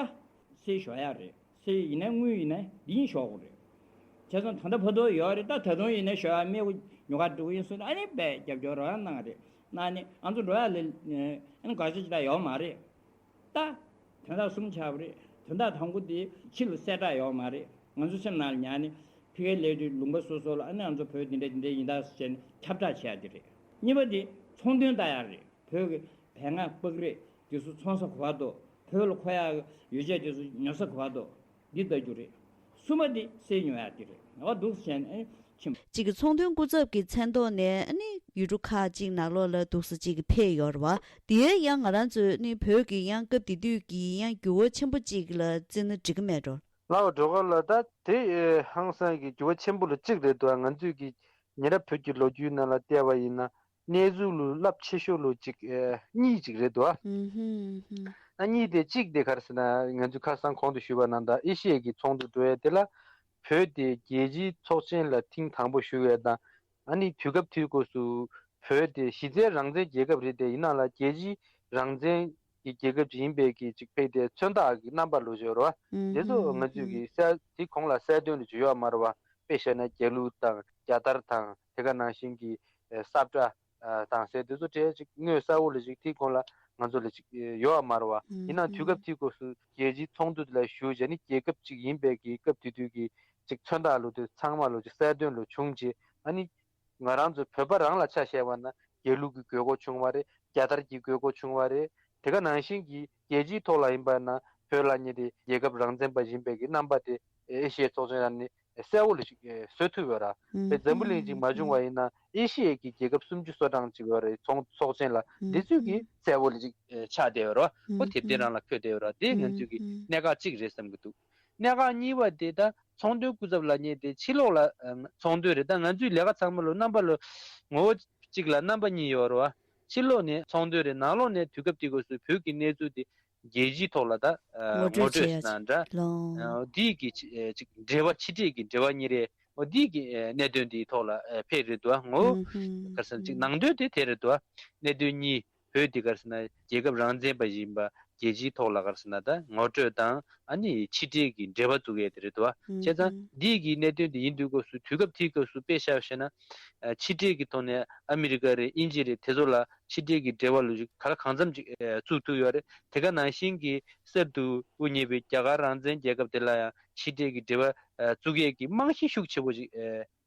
སིལ་ཞོག་ཡག་རེད། སིལ་ཡིན་ནའི་དངུལ་ཡིན་ནའི་འདི་ཡིན་ཞོག་གི་རེད། བྱས་ཙང་ད་ལྟ་བར་དུ་ཡོད་རེད། ད་ད་དུང་ཡིན་ན་ཞོ་ཡ་མི་ཉོ་ག་འགྲོ་གི་ཡིན་ཟེར་ན་ཨ་ནི་དཔེ་རྒྱབ་སྐྱོར་རོགས་ཡ་གནང་རེད། གནང་ནི་ང་ཚོ་འགྲོ་ཡ་ལ་ཨ་ནི་དགའ་ཤོས་ཅིག་ད་ཡོད་མ་རེད། ད་དོན་དག་གསུམ་ཆགས་པ་རེད། དོན་དག་དང་པོ་དེ་ཕྱི་ལ་གསལ་བསྒྲགས་ཡོད་མ་རེད། ང་ཚོ་སེམས་ནང་ལ་ཉར་ནི་ཕ་གིའི་ལས་དུས་ལུང་པ་སོ་སོ་ལ་ཨ་ནི་ང་ཚོ་བོད་འདི་འདྲ་འདི་འདྲ་ཡིན་ད་ཟེར་ནས་ཁྱབ་བསྒྲགས་བྱས་ཡ་དེ་རེད། གཉིས་པ་དེ་ཚོང་དོན་ལྟ་ཡ་རེད། བོད་ཀྱི་བལ་ནག་པགས་རིགས་དེ་ཚོ་ཚོང་ས་ག་པར་འདུག་བོད་ལ་མཁོ་ཡ་ཡོ་བྱད་དེ་ཚོ་ཉོ་ས་ག་པར་འདུག་འདི་ལྟ་རྒྱུ་རེད། གསུམ་པ་འདི་སེལ་ཉོ་ཡ་འདི་རེད། ང་བ་འདུག་ཟེར་ནས་ཨེ་ཁྱིམ། གཅིག་གི་ཚོང་དོན་སྐུ་ཚབ་ཀྱི་མཚན་ཐོག་ནས་ཨ་ནི་ཡུལ་གྲུ་ཁག་ཅིག་ནང་ལོགས་ལ་འདུག་སེ་གཅིག་གི་ཕེབས་ཡོད་རེད་བ། དེའི་ཡང་ང་རང་ཚོས་ནི་བོད་ཀྱི་ཡང་སྐབས་དེ་དུས་ཀྱི་ཡང་འགྱུར་བ་ཆེན་པོ་གཅིག་ལ་བརྩི་ན་འགྲིག་གི་མེད་འགྲོ། ལའོ་འགྲོ་ག་ལ་ད་དེ་ཧང་སང་གི་འགྱུར་བ་ཆེན་པོ་ལ་གཅིག་རེད་འདུག་ང་ཚོས་ཀྱི་ཉེ་རབས་བོད་ཀྱི་ལོ་རྒྱུས་ནང་ལ་བལྟས་པ་ཡིན་ན། གནས་ཚུལ་ལུ་རླབས་ཆེ་ཤོས་ལུ་གཅིག་ཨེ་གཉིས་གཅིག་རེད་འདུག་ཨ། ཨ་གཉིས་དེ་གཅིག་དེ་ག་རེ་ཟེར་ན་ང་ཚོས་ཁ་སང་གོང་དུ་ཞུས་པ་ནང་ལྟར་ཨེ་ཤི་ཡའི་གི་ཚོགས་འདུ་འགྲོ་ཡས་དེ་ལ་བོད་དེ་རྒྱལ་སྤྱིའི་ཚོགས་ཆེན་ལ་ཐེངས་དང་པོ་ཞུགས་ཡས་དང་ཨ་ནི་དུས་སྐབས་དེའི་སྐབས་སུ་བོད་དེ་གཞི་རྩའི་རང་བཙན་རྒྱལ་ཁབ་རེད་དེ་ཡིན་ནའང་ལ་རྒྱལ་སྤྱིའི་རང་བཙན་གྱི་རྒྱལ་ཁབ་ཅིག་ཡིན་པའི་གི་ཅིག་ཕེབས་ཏེ་མཚོན་རྟགས་ཀྱི་རྣམ་པ་ལོ་བརྗོད་རོ། དེ་ཚོ་ང་ཚོས་ཀྱི་གསལ་དེ་གོང་ལ་གསལ་སྟོན་ལ་བརྗོད་ཡོད་མ་རེད་བ། དཔེ་བཤད་ན་རྒྱ་གླུ་དང་རྒྱལ་དར་དང་དེ་ག་ནང་བཞིན་གྱི་ས་བཀྲ་དང་ཟེར་དེ་ཚོ་གྲས་ཅིག་དངོས་གསལ་བོ་ལ་ཅིག་དེ་གོང་ལ་ང་ཚོ་ལ་ཅིག་ཡོད་མ་རེད་བ། ཡིན་ནའང་དུས་སྐབས་དེའི་སྐབས་སུ་རྒྱལ་སྤྱིའི་ཚོགས་འདུ་དེ་ལ་ཞུགས་བྱས་ནས་རྒྱལ་ཁབ་ཅིག་ཡིན་པའི་གི་སྐབས་དེ་དུས་ཀྱི་ཅིག་མཚོན་རྟགས་ལོ་དེ་ཚང་མ་ལོ་ཅིག་གསལ་སྟོན་ལོ་བྱུང་རྗེས་ཨ་ནི། ང་རང་ཚོ་བོད་པ་རང་ལ་ཆ་བཞག་པ་ན་རྒྱལ་གླུ་གི་དགོས་མཁོ་བྱུང་བ་རེད། རྒྱལ་དར་གྱི་དགོས་མཁོ་བྱུང་བ་རེད། དེ་ག་ནང་བཞིན་གྱི་རྒྱལ་སྤྱིའི་ཐོག་ལ་ཡིན་པ་ན་བོད་ལ་ཉེ་དེ་རྒྱལ་ཁབ་རང་བཙན་པ་ཡིན་པའི་གི་རྣམ་པ་དེ་ཨེ་ཤི་ཡའི་ཚོགས་ཆེན་ནང་ནས་གསལ་བོ་ལ་ཞིག་བཟོ་ཐུབ་ཡོད་ར། དཔེ་འཛམ་བུ་གླིང་ཅིག་མ་བྱུང་བ་ཡིན་ན་ཨེ་ཤི་ཡའི་གི་རྒྱལ་ཁབ་སུམ་ཅུ་སོ་གྲངས་ཅིག་ཡོད་རེད། ཚོགས་ཚོགས་ཆེན་ལ་འདི་ཚོས་གི་གསལ་བོ་ལ་ཅིག་ཆགས་བསྡད་ཡོད་ར། ཁོ་དེབ་དེ་རང་ལ་འཁོད་བསྡད་ཡོད་ར། དེ་ང་ཚོས་གི་གནད་འགག་གཅིག་རེད་བསམ་གི་འདུག་གནད་འགག་གཉིས་པ་དེ་ད་ཚོང་དོན་སྐུ་ཚབ་ལ་ཉེ་དེ་ཕྱི་ལོགས་ལ་ཚོང་དོན་རེད། ད་ང་ཚོའི་ལས་ཀ་ཚང་མ་ལོ་རྣམ་པ་ལོ་ངོ་བོ་གཅིག་ལ་རྣམ་པ་གཉིས་ཡོད་རེད་བ། ཕྱི་ལོགས་ནས་ཚོང་དོན་རེད། ནང་ལོགས་ནས་དུས་སྐབས་དེ་སྐབས་སུ་བོད་ཀྱི་གནས་ཚུལ་དེ་རྒྱལ་སྤྱིའི་ཐོག་ལ་ད་ངོ་ངོ་སྤྲོད་སྤྲོད་བྱས་ཟེར་ན་འདྲ། ལོ། འདིའི་གི་ཅིག་འབྲེལ་བ་ཕྱི་འབྲེལ་གྱི་འབྲེལ་བ་གཉིས་རེད། འོ་འདིའི་གི་གནད་དོན་དེའི་ཐོག་ལ་ཕེབས་རེད་འདུག་ངོ་བོ་ག་རེ་ཟེར་ན་ཅིག་ནང་དོན་དེ་དེ་རེད་འདུག་གནད་དོན་གཉིས། བོད་འདི་ག་རེ་ཟེར་ན་རྒྱལ་ཁབ་རང་བཙན་པ་ཡིན་པ་རྒྱལ་སྤྱིའི་ཐོག་ལ་ག་རེ་ཟེར་ན་ད་ངོ་སྤྲོད་དང་ཨ་ནི་ཕྱི་འབྲེལ་གྱི་འབྲེལ་བ་བཙུགས་ཡས་དེ་རེད་འདུག་བྱས་ཙང་འདི་གི་གནད་དོན་དེ་ཡིན་དུས་སྐབས་སུ་དུས་སྐབས་དེའི་སྐབས་སུ་དཔེ་བཞག་བཤད་ན་ཕྱི་འབྲེལ་གྱི་ཐོག་ནས་ཨ་མི་རི་ཀ་རེད། དབྱིན་ཇི་རེད། དེ་ཚོ་ལ་ཕྱི་འབྲེལ་གྱི་འབྲེལ་བ་ལོ་རྒྱུས་ག་ལ་གང་འཚམ་ཅིག་བཙུགས་ཐུབ་ཡོད་རེད། དེ་ག་ནང་བཞིན་གྱི་གསར་དུ་དབུ་བརྙེས་པའི་རྒྱ་གར་རང་བཙན་རྒྱལ་ཁབ་དེ་ལ་ཡང་ཕྱི་འབྲེལ་གྱི་འབྲེལ་བ་བཙུགས་ཡས་ཀྱི་རྨང་གཞི་ཤུགས་ཆེ་པོ་ཅིག་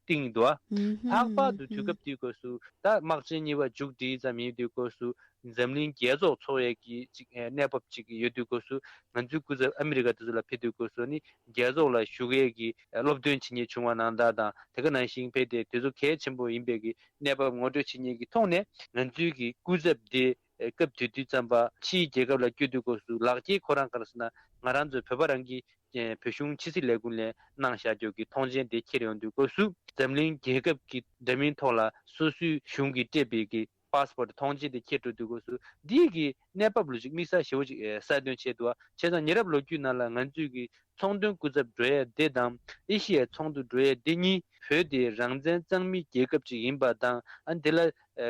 བཏིང་འདུག་ལྷག་པར་དུ་དུས་སྐབས་དེའི་སྐབས་སུ་ད་དམག་ཆེན་གཉིས་པ་མཇུག་སྒྲིལ་ཙམ་ཡིན་དུས་སྐབས་སུ་འཛམ་གླིང་རྒྱལ་ཚོགས་ཚོགས་ཡས་ཀྱི་ཅིག་གནས་བབ་ཅིག་ཡོད་དུས་སྐབས་སུ་ང་ཚོའི་སྐུ་ཚབ་ཨ་མི་རི་ཀ་དེ་ཚོ་ལ་ཕེབས་དུས་སྐབས་སུ་ནི་རྒྱལ་ཚོགས་ལ་ཞུགས་ཡས་ཀྱི་སློབ་སྟོན་བྱེད་མཁན་བྱུང་བ་ནང་ལྟར་དང་དེ་ག་ནང་བཞིན་ཕེབས་ཏེ་དེ་ཚོ་གལ་ཆེན་པོ་ཡིན་པའི་གི་གནས་བབ་ངོ་སྤྲོད་བྱེད་མཁན་གྱི་ཐོག་ནས་ང་ཚོའི་གི་སྐུ་ཚབ་དེ་སྐབས་དེ་དུས་ཙམ་པ་ཕྱིའི་རྒྱལ་ཁབ་ལ་བསྐྱོད་དུས་སྐབས་སུ་ལག་འཁྱེར་ཁོ་རང་ག་རེ་ཟེར་ན་ང་རང་ཚོའི་བོད་པ་རང་གི་བོད་གཞུང་ཕྱི་སྲིད་ལས་ཁུངས་ནས་གནང་བཞག་རྒྱུ་གི་ཐོངས་མཆན་དེ་འཁྱེར་ཡོང་དུས་སྐབས་སུ་འཛམ་གླིང་རྒྱལ་ཁབ་ཀྱི་འདྲ་མིན་ཐོག་ལ་སོ་སོའི་གཞུང་གིས་སྤྲད་པའི་གི་པཱ་སི་པོར་ཊི་ཐོངས་མཆན་དེ་འཁྱེར་འགྲོ་དུས་སྐབས་སུ་འདིའི་གི་གནས་བབ་ལོ་ཅིག་དམིགས་བསལ་ཞེ་པོ་ཅིག་གསལ་སྟོན་བྱས་འདུག་བྱས་ཙང་ཉེ་རབས་ལོ་རྒྱུས་ནང་ལ་ང་ཚོས་གི་ཚོང་དོན་སྐུ་ཚབ་འགྲོ་ཡས་དེ་དང་ཨེ་ཤི་ཡའི་ཚོགས་འདུ་འགྲོ་ཡས་དེ་གཉིས་བོད་དེ་རང་བཙན་གཙང་མའི་རྒྱལ་ཁབ་ཅིག་ཡིན་པ་དང་ཨ་འདི་ལ་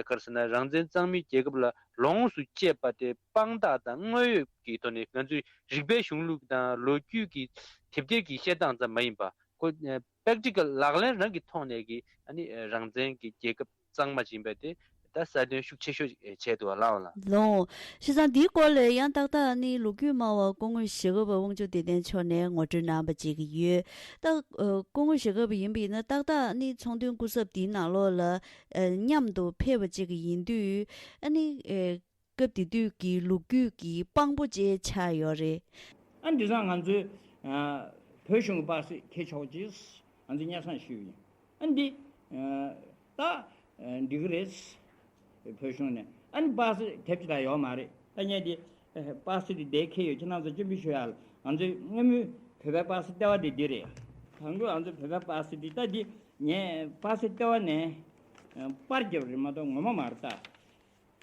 ག་རེ་ཟེར་ན་རང་བཙན་གཙང་མའི་རྒྱལ་ཁབ་ལ་ལོངས་སུ་སྤྱད་པ་དེ་དཔང་རྟགས་དང་དངོས་ཡོད་ཀྱི་ཐོག་ནས་ང་ཚོའི་རིག་པའི་གཞུང་ལུགས་དང་ལོ་རྒྱུས་ཀྱི་དེབ་ཐེར་གྱི་བཤད་སྟངས་ཙམ་མ་ཡིན་པ་ཁོ་པེག་ཊི་ཀལ་ལག་ལེན་རང་གི་ཐོག་ནས་ཀྱི་ཨ་ནི་རང་བཙན་གྱི་རྒྱལ་ཁབ་གཙང་མ་ཅིག་ཡིན་པ་དེ་ད་གསལ་སྟོན་ཤུགས་ཆེ་ཤོས་བྱས་འདུག་ལགས་ལ། ལོ། བྱས་ཙང་འདིའི་སྐོར་ལ་ཡང་ཏག་ཏག་ནི་ལོ་རྒྱུས་སྨྲ་བ་སྐུ་ངོ་ཞྭ་སྒབ་དབང་ཕྱུག་བདེ་ལྡན་མཆོག་ནས་ངོ་སྤྲོད་གནང་བ་བྱེད་ཀྱི་ཡོད། ད་སྐུ་ངོ་ཞྭ་སྒབ་ཡིན་པ་ཡིན་ན་ཏག་ཏག་ནི་ཚོང་དོན་སྐུ་ཚབ་འདིའི་ནང་ལོགས་ལ་མཉམ་དུ་ཕེབས་པ་བྱེད་ཀྱི་ཡིན་དུས་ཨ་ནི། སྐབས་དེ་དུས་ཀྱི་ལོ་རྒྱུས་ཀྱི་དཔང་པོ་བཅས་ཆགས་ཡོད་རེད། ཨ་འདི་ཚང་ང་ཚོའི་བོད་གཞུང་གི་པར་སིག་ཁྱེར་ཆོག་ཅེས་ང་ཚོས་སྙན་སེང་ཞུས་ཡིན། ཨ་འདི་ད་འགྲིག་གི་རེད། བོད་གཞུང་ནས་ཨ་ནི་པར་སིག་དེབ་ཅིག་ད་ཡོད་མ་རེད། ད་ངས་འདི་པར་སིག་འདི་འདིར་ཁྱེར་ཡོད། ཁྱེད་རང་ཚོ་སྤྱན་འབུལ་ཞུ་ཡ་ལ་ང་ཚོའི་སྔ་མོའི་བོད་པའི་པར་སིག་ལྟེ་བ་འདི་འདི་རེད། དང་པོ་ང་ཚོའི་བོད་པའི་པར་སིག་འདི་ད་འདི་ངས་པར་སིག་ལྟེ་བ་ནས་པར་བརྒྱབ་རེད་མ་གཏོགས་ངོ་མ་མ་རེད་ད།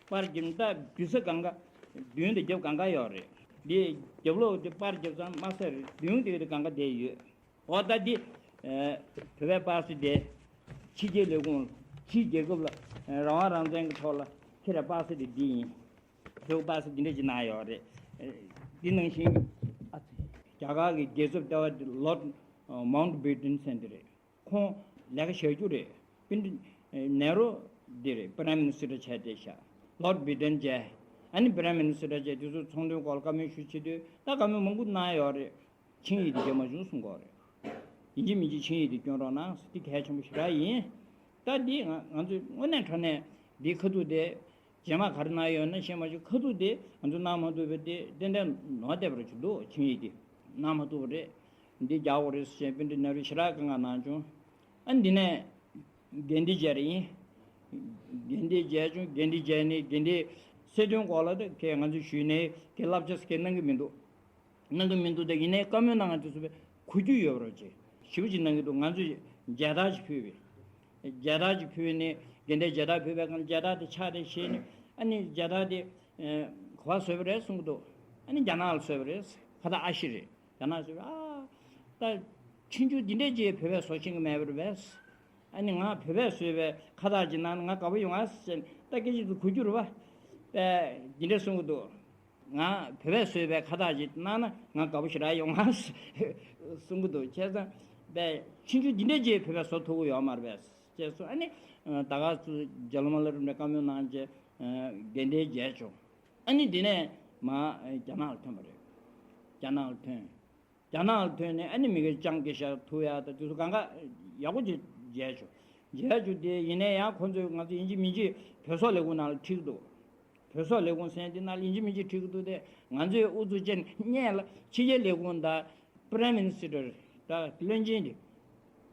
པར་རྒྱབ་ན་ད་བསྡུ་ས་གང་ག་མདུན་དུ་རྒྱབ་གང་ག་ཡོད་རེད། འདི་རྒྱབ་ལོགས་དེ་པར་རྒྱབ་ཙང་དམའ་ས་རེད། མདུན་དེ་དེ་གང་ག་བསྡད་ཡོད། འོ་ད་འདི་བོད་པའི་པར་སིག་དེ་ཕྱི་རྒྱལ་ལས་ཁུངས་ཕྱིའི་རྒྱལ་ཁབ་ལ་རང་དབང་རང་བཙན་གྱི་ཐོག་ལ་ཁྱེད་རང་པར་སིག་དེ་འདི་ཡིན། བོད་པར་སིག་འདི་འདྲ་ཅིག་གནང་ཡོད་རེད། འདི་ནང་བཞིན་ཨ་ཙི་རྒྱ་གར་གྱི་རྒྱལ་ཚབ་ལྟེ་བ་དེ་ལོར་མའུན་ཊ་བྷེ་ཊན་ཟེར་འདི་རེད། ཁོང་ལས་ཀ་བྱ་རྒྱུ་རེད། སྤུན་ཀྲུག་ནེ་རུ་འདི་རེད། Prime Minister བྱས་བསྡད་ཤག Lord Beaton བྱས། ཨ་ནི་Prime Minister བྱས་དེ་ཚོ་ཚོང་དོན་སྐོར་ལ་བཀའ་མོལ་ཞུ་བྱེད་དུས་ད་བཀའ་མོལ་མང་པོ་གནང་ཡོད་རེད། ཆིངས་ཡིག་དེ་བརྗེ་མ་བྱུང་གསུང་གི་ཡོད་རེད། ཡིན་གཅིག་མིན་གཅིག་ཆིངས་ཡིག་དེ་སྐྱོན་རོགས་གནང་ཟེར། དེ་གལ་ཆེན་པོ་ཞེ་དྲག་ཡིན། ད་འདི་ང་ང་ཚོས་དངོས་གནས་དྲང་གནས་འདིའི་ཁ་ཐུག་དེ་རྗེས་མ་ག་རེ་གནང་ཡོད་ན་ཤེས་མ་བྱུང་། ཁ་ཐུག་དེ་ང་ཚོ་གནང་མ་ཐུབ་པ་དེ་ཏན་ཏན་ནོར་བསྡད་པ་རེད་བྱུང་འདུག་ཆིངས་ཡིག་དེ་གནང་མ་ཐུབ་པ་རེད། འདི་རྒྱག་དགོས་རེད་ཟེར་བྱས་སྤུན་ཀྲུག་ནེ་རུས་ཞེ་དྲག་དཀའ་ངལ་གནང་བྱུང་། ཨ་འདི་ནས་འགན་འདི་བརྗེ་རེད་ཡིན། འགན་འདི་བརྗེ་བྱུང་། འགན་འདི་བརྗེ་ནས་འགན་འདི་སྲིད་དོན་སྐོར་ལ་ད་ཁྱེད་ང་ཚོས་ཞུས་ནས་ཁྱེད་བསླབ་བྱ་ཟེར་གྱི་གནང་གི་མི་འདུག་གནང་གི་མི་འདུག་ད་ཡིན་ནའི་བཀའ་མོལ་གནང་དུས་ཚོད་པའི་གོ་རྒྱུ་ཡོད་པ་རེད་ཅེས་ཞེ་པོ་ཅིག་གནང་གི་འདུག་ང་ཚོས་མཇལ་དར་ཅིག་ཕུལ་བས། མཇལ་དར་ཅིག་ཕུལ་ནས་འགན་འདྲའི་མཇལ་དར་ཕུལ་བའི་སྒང་ལ་མཇལ་དར་དེ་ཕྱག་དེ་བཞེས་ནས་ཨ་ནི་མཇལ་དར་དེ་ག་པར་བཟོས་པ་རེད་གསུང་གི་འདུག་ཨ་ནི་རྒྱ་ནག་ལ་བཟོས་པ་རེད། ཁ་བཏགས་ཨ་ཤི་རེད། རྒྱ་ནག་ལ་བཟོས་པ་རེད། ཨ་ད་ཆུང་ཆུང་འདི་འདྲས་ཅིག་བོད་པས་བཟོ་ཤེས་ཀྱི་མེད་པ་རེད་པས། ཨ་ནི་ང་བོད་པས་བཟོས་པའི་ཁ་བཏགས་ཅིག་གནང་ན་ང་དགའ་པོ་ཡོང་ང་ཟེར་ནས་ད་སྐད་ཆ་དེ་གོ་རྒྱུ་རེད་པ། པས་འདི་འདྲས་གསུང་གི་འདུག་ང་བོད་པས་བཟོས་པའི་ཁ་བཏགས་ཅིག་གནང་ན་ང་དགའ་པོ་ཞེ་དྲག་ཡོང་ང་གསུང་གི་འདུག་བྱས་ཙང་པས་ཆུང་ཆུང་འདི་འདྲས་ཅིག་བོད་པས་བཟོ་ཐུབ་ཀྱི་ཡོད་མ་རེད་པས་ཅེས་གསུངས། ཨ་ནི་ད་ག་ཚོད་རྒྱ་ལོ་མ་ལོ་རིམ་པས་བཀའ་མོལ་གནང་རྗེས་འགན་འདྲའི་མཇལ་བྱུང་། ཨ་ནི་འདི་ནས་མར་རྒྱ་ནག་ལ་ཐོན་པ་རེད། རྒྱ་ནག་ལ་ཐོན། རྒྱ་ནག་ལ་ཐོན་ནས་ཨ་ནི་མི་སྒེར་ལྕང་སྐད་ཤར་ཐུབ་ཡ་ད་དེ་ཚོ་གང་ག་ཡག་པོ་ཅིག་མཇལ་བྱུང་། མཇལ་བྱུང་དེ་ཡིན་ནའི་ཡང་ཁོང་ཚོས་ང་ཚོ་ཡིན་གཅིག་མིན་གཅིག་བོད་སོག་ལས་ཁུངས་ནང་ལ་ཁྲིད་ཀྱི་འདུག་བོད་སོག་ལས་ཁུངས་ཟེར་མཁན་དེ་ནང་ལ་ཡིན་གཅིག་མིན་གཅིག་ཁྲིད་ཀྱི་འདུག་སྟེ། ང་ཚོས་ཨུ་ཚུགས་བྱས་ནས་སྔོན་ལ་ཕྱི་རྒྱལ་ལས་ཁུངས་དང་Prime Minister ད་བློན་ཆེན་དེ་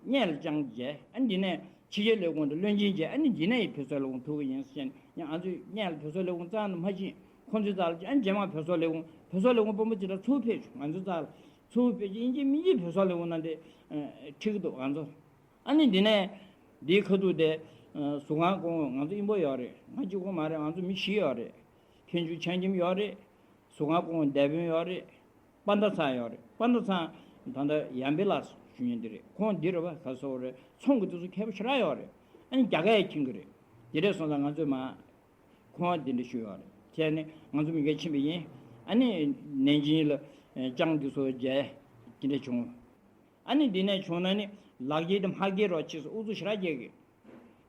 སྔོན་ལ་ལྕང་མཇལ། ཨ་ནི་འདི་ནས་ཕྱི་རྒྱལ་ལས་ཁུངས་དང་བློན་ཆེན་མཇལ། ཨ་ནི་འདི་ནས་ཡི་བོད་སོག་ལས་ཁུངས་ཐུག་གི་ཡིན་ཟེར་ནས་ང་ཚོས་སྔོན་ལ་བོད་སོག་ལས་ཁུངས་རྩ་ནས་མ་ཕྱིན། ཁོང་ཚོའི་རྩ་ལ་ཕྱིན། ཨ་ནི་རྗེས་མ་བོད་སོག་ལས་ཁུངས་བོད་སོག་ལས་ཁུངས་དཔོན་པོ་ཅིག་ལ་ཚུར་ཕེབས་བྱུང་། ང་ཚོའི་རྩ་ལ་ཚུར་ཕེབས་ཀྱི་ཡིན་གཅིག་མིན་གཅིག་བོད་སོག་ལས་ཁུངས་ནང་དེ་ཁྲིད་ཀྱི་འདུག་ང་ཚོ། ཨ་ནི་འདི་ནས་འདིའི་ཁ་ཐུག་དེ་ཟུར་ཁང་སྐུ་ངོ་ང་ཚོ་དབྱིན་པོ་ཡོད་རེད། ང་གཅིག་པོ་མ་རེད། ང་ཚོ་མི་བཞི་ཡོད་རེད། མཁན་ཆུང་ཆང་ཁྱིམ་ཡོད་རེད། ཟུར་ཁང་སྐུ་ངོ་འདས་དཔོན་ཡོད་རེད། པ་ད་ཚང་ཡོད་རེད། པ་ད་ཚང་ད་ལྟ་ཡང་པི་ལགས་ཞུ་མཁན་འདི་རེད། ཁོང་འདི་རེད་པ། ག་སོ་རེད། ཚོང་གི་དུས་སུ་མཁས་པོ་ཞེ་དྲག་ཡོད་རེད། ཨ་ནི་རྒྱ་སྐད་མཁྱེན་གི་རེད། འདི་འདྲས་སོང་ཙང་ང་ཚོས་མར་ཁོང་འདི་འདྲ་ཞུས་ཡོད་རེད། བྱས་ནས་ང་ཚོ་མི་འགའ་ཕྱིན་པ་ཡིན། ཨ་ནི་ནན་ཅིང་ལ་ལྕང་འདི་ཚོ་མཇལ་འདི་འདྲ་བྱུང་། ཨ་ནི་འདི་ནས་བྱུང་ན་ནི་ལག་འཁྱེར་དེ་མ་འཁྱེར་རོགས་བྱེད་ཟེར་ཨུ་ཚུགས་ཞེ་དྲག་རྒྱག་གི།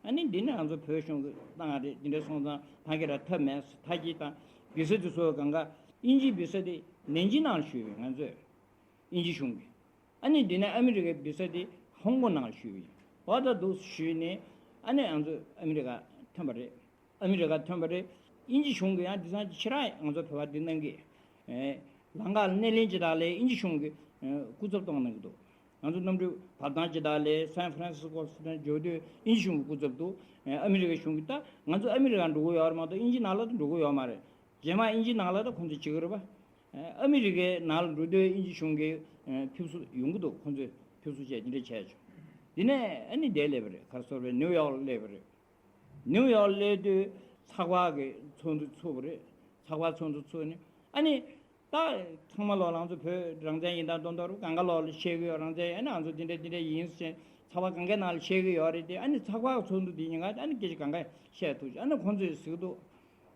ཨ་ནི་འདི་ནས་ང་ཚོ་བོད་གཞུང་གི་བཏང་རེད། འདི་འདྲ་སོང་ཙང་ཐང་གི་ར་ཐབས་མེད་ཟེར་ཐག་གིས་བཏང་། བི་ས་དེ་ཚོ་གང་ག་དབྱིན་ཇིའི་བི་ས་དེ་ནན་ཅིང་ནང་ལ་ཞུས་པས་ང་ཚོས། དབྱིན་ཇི་གཞུང་གི། ཨ་ནི་འདི་ནས་ཨ་མི་རི་ཀའི་བི་ས་དེ་ཧོང་ཀོང་ནང་ལ་ཞུས་པ་ཡིན། འོ་ད་འདུག་ཞུས་ནས་ཨ་ནི་ང་ཚོ་ཨ་མི་རི་ཀ་ཐོན་པ་རེད། ཨ་མི་རི་ཀ་ཐོན་པ་རེད། དབྱིན་ཇི་གཞུང་གིས་ཡང་དེང་སང་ཞེ་དྲག་ང་ཚོ་བོད་པ་འདི་གནང་གི། ཨེ། ལམ་ཁ་ལ་སྣེ་ལེན་བྱེད་སྟངས་ལ་དབྱིན་ཇི་གཞུང་གིས་ཨེ། སྐུ་ཚབ་གཏོང་གནང་གི་འདུག་ང་ཚོ་གནམ་གྲུ་བབས་སྟངས་བྱེད་སྟངས་ལ་སན་ཧྥ་རན་སི་སྐོ་ཟེར་ན་འབྱོར་དུས་དབྱིན་ཇི་གཞུང་གི་སྐུ་ཚབ་འདུག་ཨེ། ཨ་མི་རི་ཀའི་གཞུང་གིས། ད་ང་ཚོ་ཨ་མི་རི་ཀ་འགྲོ་གི་ཡོད་རེད་མ་གཏོགས་དབྱིན་ཇི་ནང་ལ་ད་འགྲོ་གི་ཡོད་མ་རེད། རྗེས་མ་དབྱིན་ཇི་ནང་ལ་ད་ཁོང་ཚོས་བྱེད་ཀྱི་རེད་པ། ཨ་མི་རི་ཀའི་ནང་ལ་འགྲོ་དུས་དབྱིན་ཇི་གཞུང་གིས་ཨ་ཕེབས་བསུ་ཡོང་གི་འདུག་ཁོང་ཚོས་ཕེབས་བསུ་བྱས་དེ་འདྲ་བྱས་བྱུང་། དེ་ནས་ཨ་ནི་འདིར་སླེབས་པ་རེད། ག་རེ་ཟེར་རེད། ནིའུ་ཡོག་སླེབས་པ་རེད། ནིའུ་ཡོག་སླེབས་དུས་ཚགས་པར་གྱི་ཚོགས་འདུ་ཚུགས་པ་རེད། ཚགས་པར་ཚོགས་འདུ་ཚུགས་ནས་ཨ་ནི་ད་ཚང་མ་ལོག་ལ་ང་ཚོ་བོད་རང་བཙན་ཡིན་སྟངས་མདོར་མདོར་གང་ག་ལོག་ལ་བཤད་གི་ཡོད། རང་བཙན་ཡིན་ན་ང་ཚོ་འདི་འདྲ་འདི་འདྲ་ཡིན་ཟེར་ཚགས་པར་གང་གའི་ནང་ལ་བཤད་གི་ཡོད་རེད་དེ། ཨ་ནི་ཚགས་པར་གྱི་ཚོགས་འདུ་དེ་ཉིན་ཀ་ཨ་ནི་སྐད་ཆ་གང་ག་བཤད་ཐུབ་ཅིག་ཨ་ནི་ཁོང་ཚོས་ཟེར་གི་འདུག་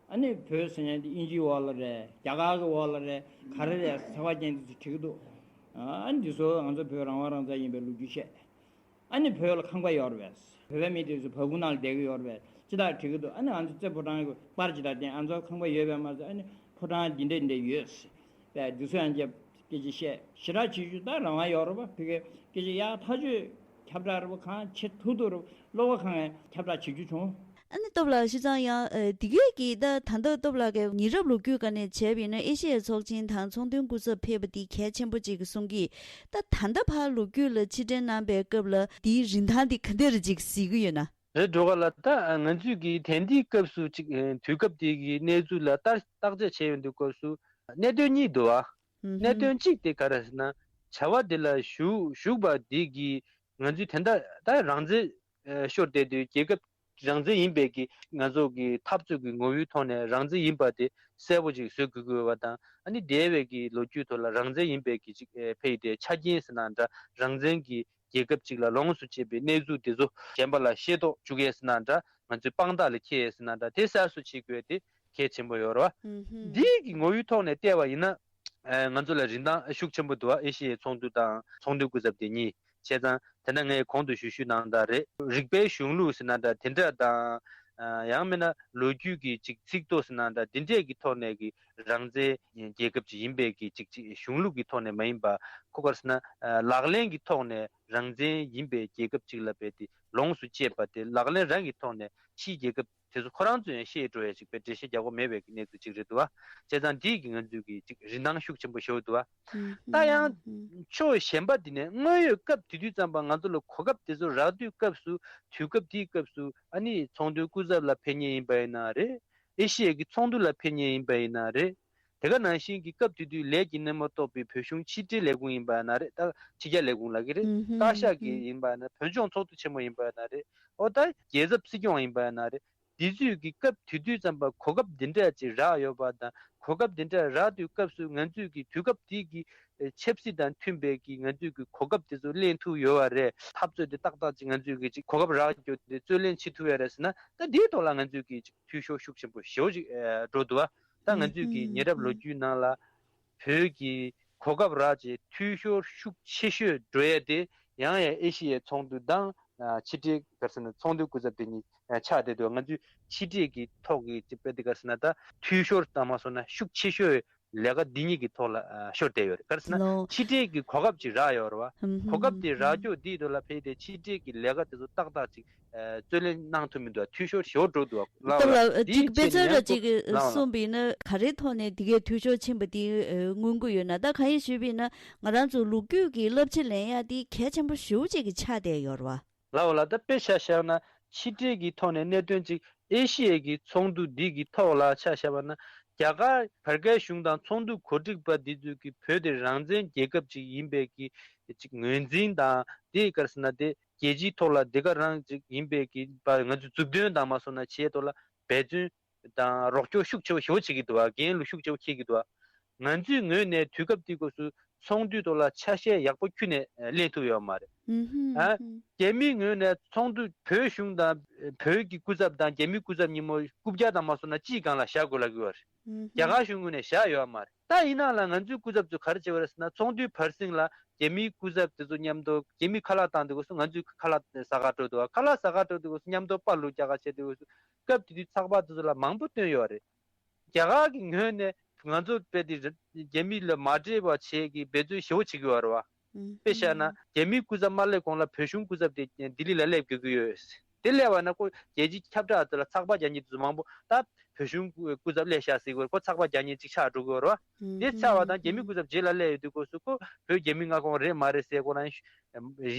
ཨ་ནི་བོད་ཟེར་མཁན་དེ་དབྱིན་ཇིའི་འོག་ལ་རེད། རྒྱ་གར་གྱི་འོག་ལ་རེད། ག་རེ་རེད་ཟེར་ཚགས་པར་ཅན་དེ་ཚོས་བྲིས་ཀྱི་འདུག་ཨ་ནི་འདི་ཚོ་ང་ཚོ་བོད་རང་དབང་རང་བཙན་ཡིན་པའི་ལོ་རྒྱུས་བཤད། ཨ་ནི་བོད་ལ་ཁང་པ་ཡོད་རེད་པས། བོད་པའི་མི་དེ་ཚོ་བ་སྤུ་ནང་ལ་བསྡད་ཀྱི་ཡོད་རེད་པས། ཅི་ལྟར་བྲིས་ཀྱི་འདུག་ཨ་ནི་ང་ཚོ་རྩེ་ཕོ་བྲང་གི་པར་ཅིག་དང་ལྡན། ཨ་ཚོ་ཁང་པ་ཡོད་པས་མ་ཟད་ཨ་ནི་ཕོ་བྲང་འདི་འདྲ་འདྲ་ཡོད་པས། འདི་ཚོ་ཡང་སྐད་ཆ་བཤད། ཞེ་དྲག་བྱེད་རྒྱུ་ད་རང་དབང་ཡོད་རེད་པ། ཕ་གིའི་སྐད་ཆ་ཡག་ཐག་ཆོད། ཁྱབ་བསྒྲགས་རེད་པ། གང་བྱེད་ཐུབ་ཐུབ་རེད་པ། བློ་ཁ་གང་ཡང་ཁྱབ་བསྒྲགས་བྱེད་རྒྱུ་བྱུང་། ཨ་ནི་སྟོབས་ལགས་བྱས་ཙང་ཡང་ཨ་འདི་གས་ཀྱི་ད་ད་ལྟ་སྟོབས་ལགས་ཀྱི་ཉེ་རབས་ལོ་རྒྱུས་སྒང་ནས་བྱས་པ་ཡིན་ན་ཨེ་ཤེ་ཡའི་ཚོགས་ཆེན་དང་ཚོང་དོན་སྐུ་ཚབ་ཕེབས་པ་འདི་གལ་ཆེན་པོ་ཅིག་གསུང་གི། ད་ད་ལྟ་བར་ལོ་རྒྱུས་ལ་ཕྱིར་དྲན་གནང་པའི་སྐབས་ལ་འདིའི་རིན་ཐང་འདི་ག་འདྲ་ཅིག་གཟིགས་ཀྱི་ཡོད་ན། རེད། སྒྲོལ་དཀར་ལགས། ད་ང་ཚོས་ཀྱི་དེང་དུས་སྐབས་སུ་ཅིག་དུས་སྐབས་དེ་གི་གནས་ཚུལ་ལ་བརྟག་བརྟག་དཔྱད་བྱས་ཡོང་དུས་སྐབས་སུ་གནད་དོན་གཉིས་འདུག་བ། ཨུ་གནད་ཧུམ། དོན་གཅིག་དེ་ག་རེ་ཟེར་ན། བྱ་བ་འདི་ལ་ཞུགས་ཞུགས་པ་འདི་གིས་ང་ཚོས་དེ་འདྲ་ད་རང་བཙན་ཨ་ཤོར་བསྡད་དུས་རྒྱལ་ཁབ་རང་བཙན་ཡིན་པའི་གི་ང་ཚོ་གི་འཐབ་རྩོད་ཀྱི་ངོ་བོའི་ཐོག་ནས་རང་བཙན་ཡིན་པ་དེ་གསལ་པོ་ཅིག་བཟོ་དགོས་ཀྱི་ཡོད་པ་དང་། ཨ་ནི་འདས་པའི་གི་ལོ་རྒྱུས་ཐོག་ལ་རང་བཙན་ཡིན་པའི་གི་ཅིག་ཨེ་ཕ་གི་དེ་ཆ་རྐྱེན་ཟེར་ན་འདྲ། རང་བཙན་གྱི་རྒྱལ་ཁབ་ཅིག་ལ་ལོངས་སུ་སྤྱད་པའི་གནས་ཚུལ་དེ་ཚོ་གཞན་པ་ལ་ཤེས་རྟོགས་བཅུག་ཡས་ཟེར་ན་འདྲ། ང་ཚོའི་དཔང་རྟགས་ལ་འཁྱེར་ཡས་ཟེར་ན་འདྲ། དེ་གསལ་བཟོ་བྱེད་དགོས་དེ་གལ་ཆེན་པོ་ཡོད་རེད་བ། ཨུ་ཧུམ། འདིའི་གི་ངོ་བོའི་ཐོག་ནས་བལྟས་པ་ཡིན་ན། ཨེ་ང་ཚོ་ལ་རིན་ཐང་ཤུགས་ཆེན་པོ་འདུག་བ། ཨེ་ཤེ་ཡའི་ཚོགས་འདུ་དང་ཚོང་དོན་སྐུ་ཚབ་དེ་གཉིས། བྱས་ཙང་དེ་འདྲ་ངས་གོང་དུ་ཞུ་ཞུས་གནང་དང་རེད། རིག་པའི་གཞུང་ལུགས་ཟེར་ན་འདྲ་དེ་འདྲ་དང་། ཡང་མིན་ན་ལོ་རྒྱུས་ཀྱི་ཅིག་ཚིག་ཐོ་ཟེར་ན་འདྲ་དེ་འདྲས་ཀྱི་ཐོག་ནས་ཀྱི་རང་བཙན་རྒྱལ་ཁབ་ཅིག་ཡིན་པའི་གི་ཅིག་ཅིག་གཞུང་ལུགས་ཀྱི་ཐོག་ནས་མ་ཡིན་པ། ཁོ་ག་རེ་ཟེར་ན་ལག་ལེན་གྱི་ཐོག་ནས་རང་བཙན་ཡིན་པའི་རྒྱལ་ཁབ་ཅིག་ལ་བས་ཏེ་ལོངས་སུ་སྤྱད་པ་དེ་ལག་ལེན་རང་གི་ཐོག་ནས་ཕྱིའི་རྒྱལ་ཁབ་དེ་ཚོ་ཁོ་རང་ཚོ་ཡང་ཤེས་འགྲོ་ཡ་ཅིག་པའི་འགྲེལ་བཤད་རྒྱག་དགོས་མེད་པའི་གནས་ཚུལ་ཅིག་རེད་འདུག་བ། བྱས་ཙང་འདིས་ཀྱི་ང་ཚོའི་གི་ཅིག་རིན་ཐང་ཤུགས་ཆེན་པོ་ཞེ་པོ་འདུག་བ། ད་ཡང་ཕྱོགས་གཞན་པ་འདི་ནས་དངོས་ཡོད་སྐབས་དེ་དུས་ཙམ་པ་ང་ཚོ་ལ་གོ་སྐབས་དེ་ཚོ་རག་དུས་སྐབས་སུ་དུས་སྐབས་དེའི་སྐབས་སུ་ཨ་ནི་ཚོགས་འདུའི་སྐུ་ཚབ་ལ་ཕེབས་མཁན་ཡིན་པ་ཡིན་ན་རེད། ཨེ་ཤི་ཡའི་གི་ཚོགས་འདུ་ལ་ཕེབས་མཁན་ཡིན་པ་ཡིན་ན་རེད། དེ་ག་ནང་བཞིན་གྱི་སྐབས་དེ་དུས་ལས་ཀྱི་སྣེ་མོ་གཏོགས་པའི་བོད་གཞུང་ཕྱི་དྲིལ་ལས་ཁུངས་ཡིན་པ་ཡིན་ན་རེད། ད་ཕྱི་རྒྱལ་ལས་ཁུངས་ལབ་ཀྱི་རེད། ཨུ་ཧུམ། བཀའ་ཤག་གི་ཡིན་པ་ཡིན་ན་བོད་ལྗོངས་ཚོགས་འདུ་ཆེན་མོ་ཡིན་པ་ཡིན་ན་རེད། ཨོ་ད་རྒྱལ་ཚབ་སྲིད་སྐྱོང་ཡིན་པ་ཡིན་ན་རེད། འདི་ཚོས་ཀྱི་སྐབས་དེ་དུས་ཙམ་པ་གོ་སྐབས་འདི་འདྲ་ཅིག་རག་ཡོད་པ་དང་གོ་སྐབས་འདི་འདྲ་རག་དུས་སྐབས་སུ་ང་ཚོས་ཀྱི་དུས་སྐབས་དེའི་གི་ཆབ་སྲིད་དང་མཐུན་པའི་གི་ང་ཚོས་ཀྱི་གོ་སྐབས་དེ་ཚོ་ལེན་ཐུབ་ཡོད་པ་རེད། འཐབ་རྩོད་དེ་ཏག་ཏག་ཅིག་ང་ཚོས་ཀྱི་ཅིག་གོ་སྐབས་རག་རྒྱུ་དེ་རྩོད་ལེན་བྱེད་ཐུབ་ཡོད་རེད་ཟེར་ན་ད་འདིའི་ཐོག་ལ་ང་ཚོས་ཀྱི་ཅིག་འཐུས་ཤོར་ཤུགས་ཆེན་པོ་ཞེ་པོ་ཅིག་འགྲོ་འདུག་བ། ད་ང་ཚོས་ཀྱི་ཉེ་རབས་ལོ་རྒྱུས་ནང་ལ་བོད་ཀྱི་གོ་སྐབས་རག་ཅེས་འཐུས་ཤོར་ཤུགས་ཆེ་ཤོས་འགྲོ་ཡས་དེ་ཡང་ཡང་ཨེ་ཤི་ཡའི་ཚོགས་འདུ་དང་ཕྱི་དྲིལ་ག་རེ་ཟེར་ན་ཚོགས་འདུའི་སྐུ་ཚབ་དེ་གཉིས་ཆགས་བསྡད་འདུག་ང་ཚོས་ཕྱི་དྲིལ་གྱི་ཐོག་གི་ཅིག་དཔེ་དེ་ག་རེ་ཟེར་ན་ད་འཐུས་ཤོར་བཏང་མ་སོང་ན་ཤུགས་ཆེ་ཤོས་ལས་ཀ་འདི་གཉིས་ཀྱི་ཐོག་ལ་ཤོར་བསྡད་ཡོད་རེད། ག་རེ་ཟེར་ན་ལོ། ཕྱི་དྲིལ་གྱི་གོ་སྐབས་ཅིག་རག་ཡོད་རེད་བ། ཧུམ་ཧུམ་གོ་སྐབས་དེ་རག་རྒྱུ་འདིའི་ཐོག་ལ་ཕེབས་ཏེ་ཕྱི་དྲིལ་གྱི་ལས་ཀ་དེ་ཚོ་ཏག་ཏག་ཅིག་རྩོད་ལེན་གནང་ཐུབ་མི་འདུག་འཐུས་ཤོར་ཞེ་པོ་འགྲོ་འདུག་ལ་སྟབས་ལ་འདིའི་ཅིག་དཔེ་ཆེད་མཚོན་ར་ནས་ཅིག་ལ་གསུངས་པ་ཡིན་ན་ག་རེའི་ཐོག་ནས་འདི་གའི་འཐུས་ཤོར་ཕྱིན་པ་འདི་མངོན་གྱི་ཡོད་ན། ད་གང་ཡིན་ཞུས་པ་ཡིན་ན་ང་རང་ཚོ་ལོ་རྒྱུས་ཀྱི་བསླབ་བྱ་ལེན་ཡ་འདི་གལ་ཆེན་པོ་ཞེ་པོ་ཅིག་གི་ཆགས་བསྡད་ཡོད་རེད་བ། ལའོ་ལ་ད་དཔེ་ཆ་བཞག་ན་ཕྱི་འབྲེལ་གྱི་ཐོག་ནས་གནད་དོན་ཅིག་ཨེ་ཤི་ཡའི་གི་ཚོགས་འདུ་འདི་གི་ཐོག་ལ་ཆ་བཞག་པ་ན་རྒྱ་གར་བར་བརྒལ་གཞུང་དང་ཚོགས་འདུ་གོ་སྒྲིག་པ་འདི་ཚོས་ཀྱི་བོད་དེ་རང་བཙན་རྒྱལ་ཁབ་ཅིག་ཡིན་པའི་གི་ཅིག་ངོས་འཛིན་དང་དེ་ག་རེ་ཟེར་ན་དེ་རྒྱལ་སྤྱིའི་ཐོག་ལ་དེ་ག་རང་ཅིག་ཡིན་པའི་གི་ང་ཚོས་མཛུབ་སྟོན་དང་མ་སོང་ན་བྱས་ཐོག་ལ་འབད་བརྩོན་དང་རོགས་སྐྱོར་ཤུགས་ཆེ་བ་ཞེ་པོ་བྱེད་ཀྱི་འདུག་བ། འགན་ལ་ཤུགས་ཆེ་བ་འཁྱེར་གྱི་འདུག་བ། ང་ཚོའི་ངོས་ནས་དུས་སྐབས་དེའི་སྐབས་སུ་ཚོགས་འདུའི་ཐོག་ལ་ཆ་ཤས་ཡག་པོ་ཁྱོན་ནས་ལེན་ཐུབ་ཡོད་མ་རེད། ཨ་རྒྱ་མིའི་ངོས་ནས་ཚོགས་འདུ་བོད་གཞུང་དང་བོད་ཀྱི་སྐུ་ཚབ་དང་རྒྱ་མིའི་སྐུ་ཚབ་གཉིས་པོ་རྐུབ་བཀྱག་དང་མ་སོང་ན་གཅིག་སྒང་ལ་བཞག་དགོས་ལབ་ཀྱི་ཡོད་རེད། རྒྱ་གར་གཞུང་ངོས་ནས་བཞག་ཡོད་མ་རེད། ད་ཡིན་ནའང་ལ་ང་ཚོའི་སྐུ་ཚབ་ཚོས་ག་རེ་བྱས་པ་རེད་ཟེར་ན་ཚོགས་འདུའི་བར་གསེང་ལ་རྒྱ་མིའི་སྐུ་ཚབ་དེ་ཚོ་མཉམ་དུ་རྒྱ་མིའི་ཁ་ལག་བཏང་དུས་སྐབས་སུ་ང་ཚོའི་ཁ་ལག་ཟ་གར་འགྲོ་འདུག་བ། ཁ་ལག་ཟ་གར་འགྲོ་དུས་སྐབས་སུ་མཉམ་དུ་པར་བླུགས་རྒྱག་ག་བྱེད་དུས་སྐབས་སུ་སྐབས་དེ་དུས་ཚགས་པར་དེ་ཚོ་ལ་མང་པོ་བཏོན་ཡོད་རེད། རྒྱ་གར་གྱི་ངོས་ནས་ང་ཚོ་དཔེ་དེ་རྒྱ་མི་ལ་མ་འདྲེས་པ་བྱེད་ཀྱི་འབད་བརྩོན་ཞེ་པོ་བྱེད་ཀྱི་ཡོད་རེད་བ། དཔེ་བཞག་ན་རྒྱ་མིའི་སྐུ་ཚབ་མ་སླེབས་གོང་ལ་བོད་གཞུང་སྐུ་ཚབ་དེ་ལྡི་ལི་ལ་སླེབས་དགོས་ཀྱི་ཡོད། དེ་སླེབས་པ་ན་ཁོ་རྒྱལ་སྤྱིའི་ཁྱབ་བསྒྲགས་དེ་ལ་ཚགས་པར་རྒྱག་མཁན་དེ་ཚོ་མང་པོ་ད་བོད་གཞུང་སྐུ་ཚབ་སླེབས་ཤག་ཟེར་གྱི་ཡོད་རེད། ཁོ་ཚགས་པར་རྒྱག་མཁན་ཅིག་ཆགས་འགྲོ་གི་ཡོད་རེད་བ། དེ་ཆགས་པ་དང་རྒྱ་མིའི་སྐུ་ཚབ་རྗེས་ལ་སླེབས་ཡོང་དུས་སྐབས་སུ་ཁོ་བོད་རྒྱ་མི་མངའ་ཁོངས་རེད་མ་རེད་ཟེར་ཁོ་རང་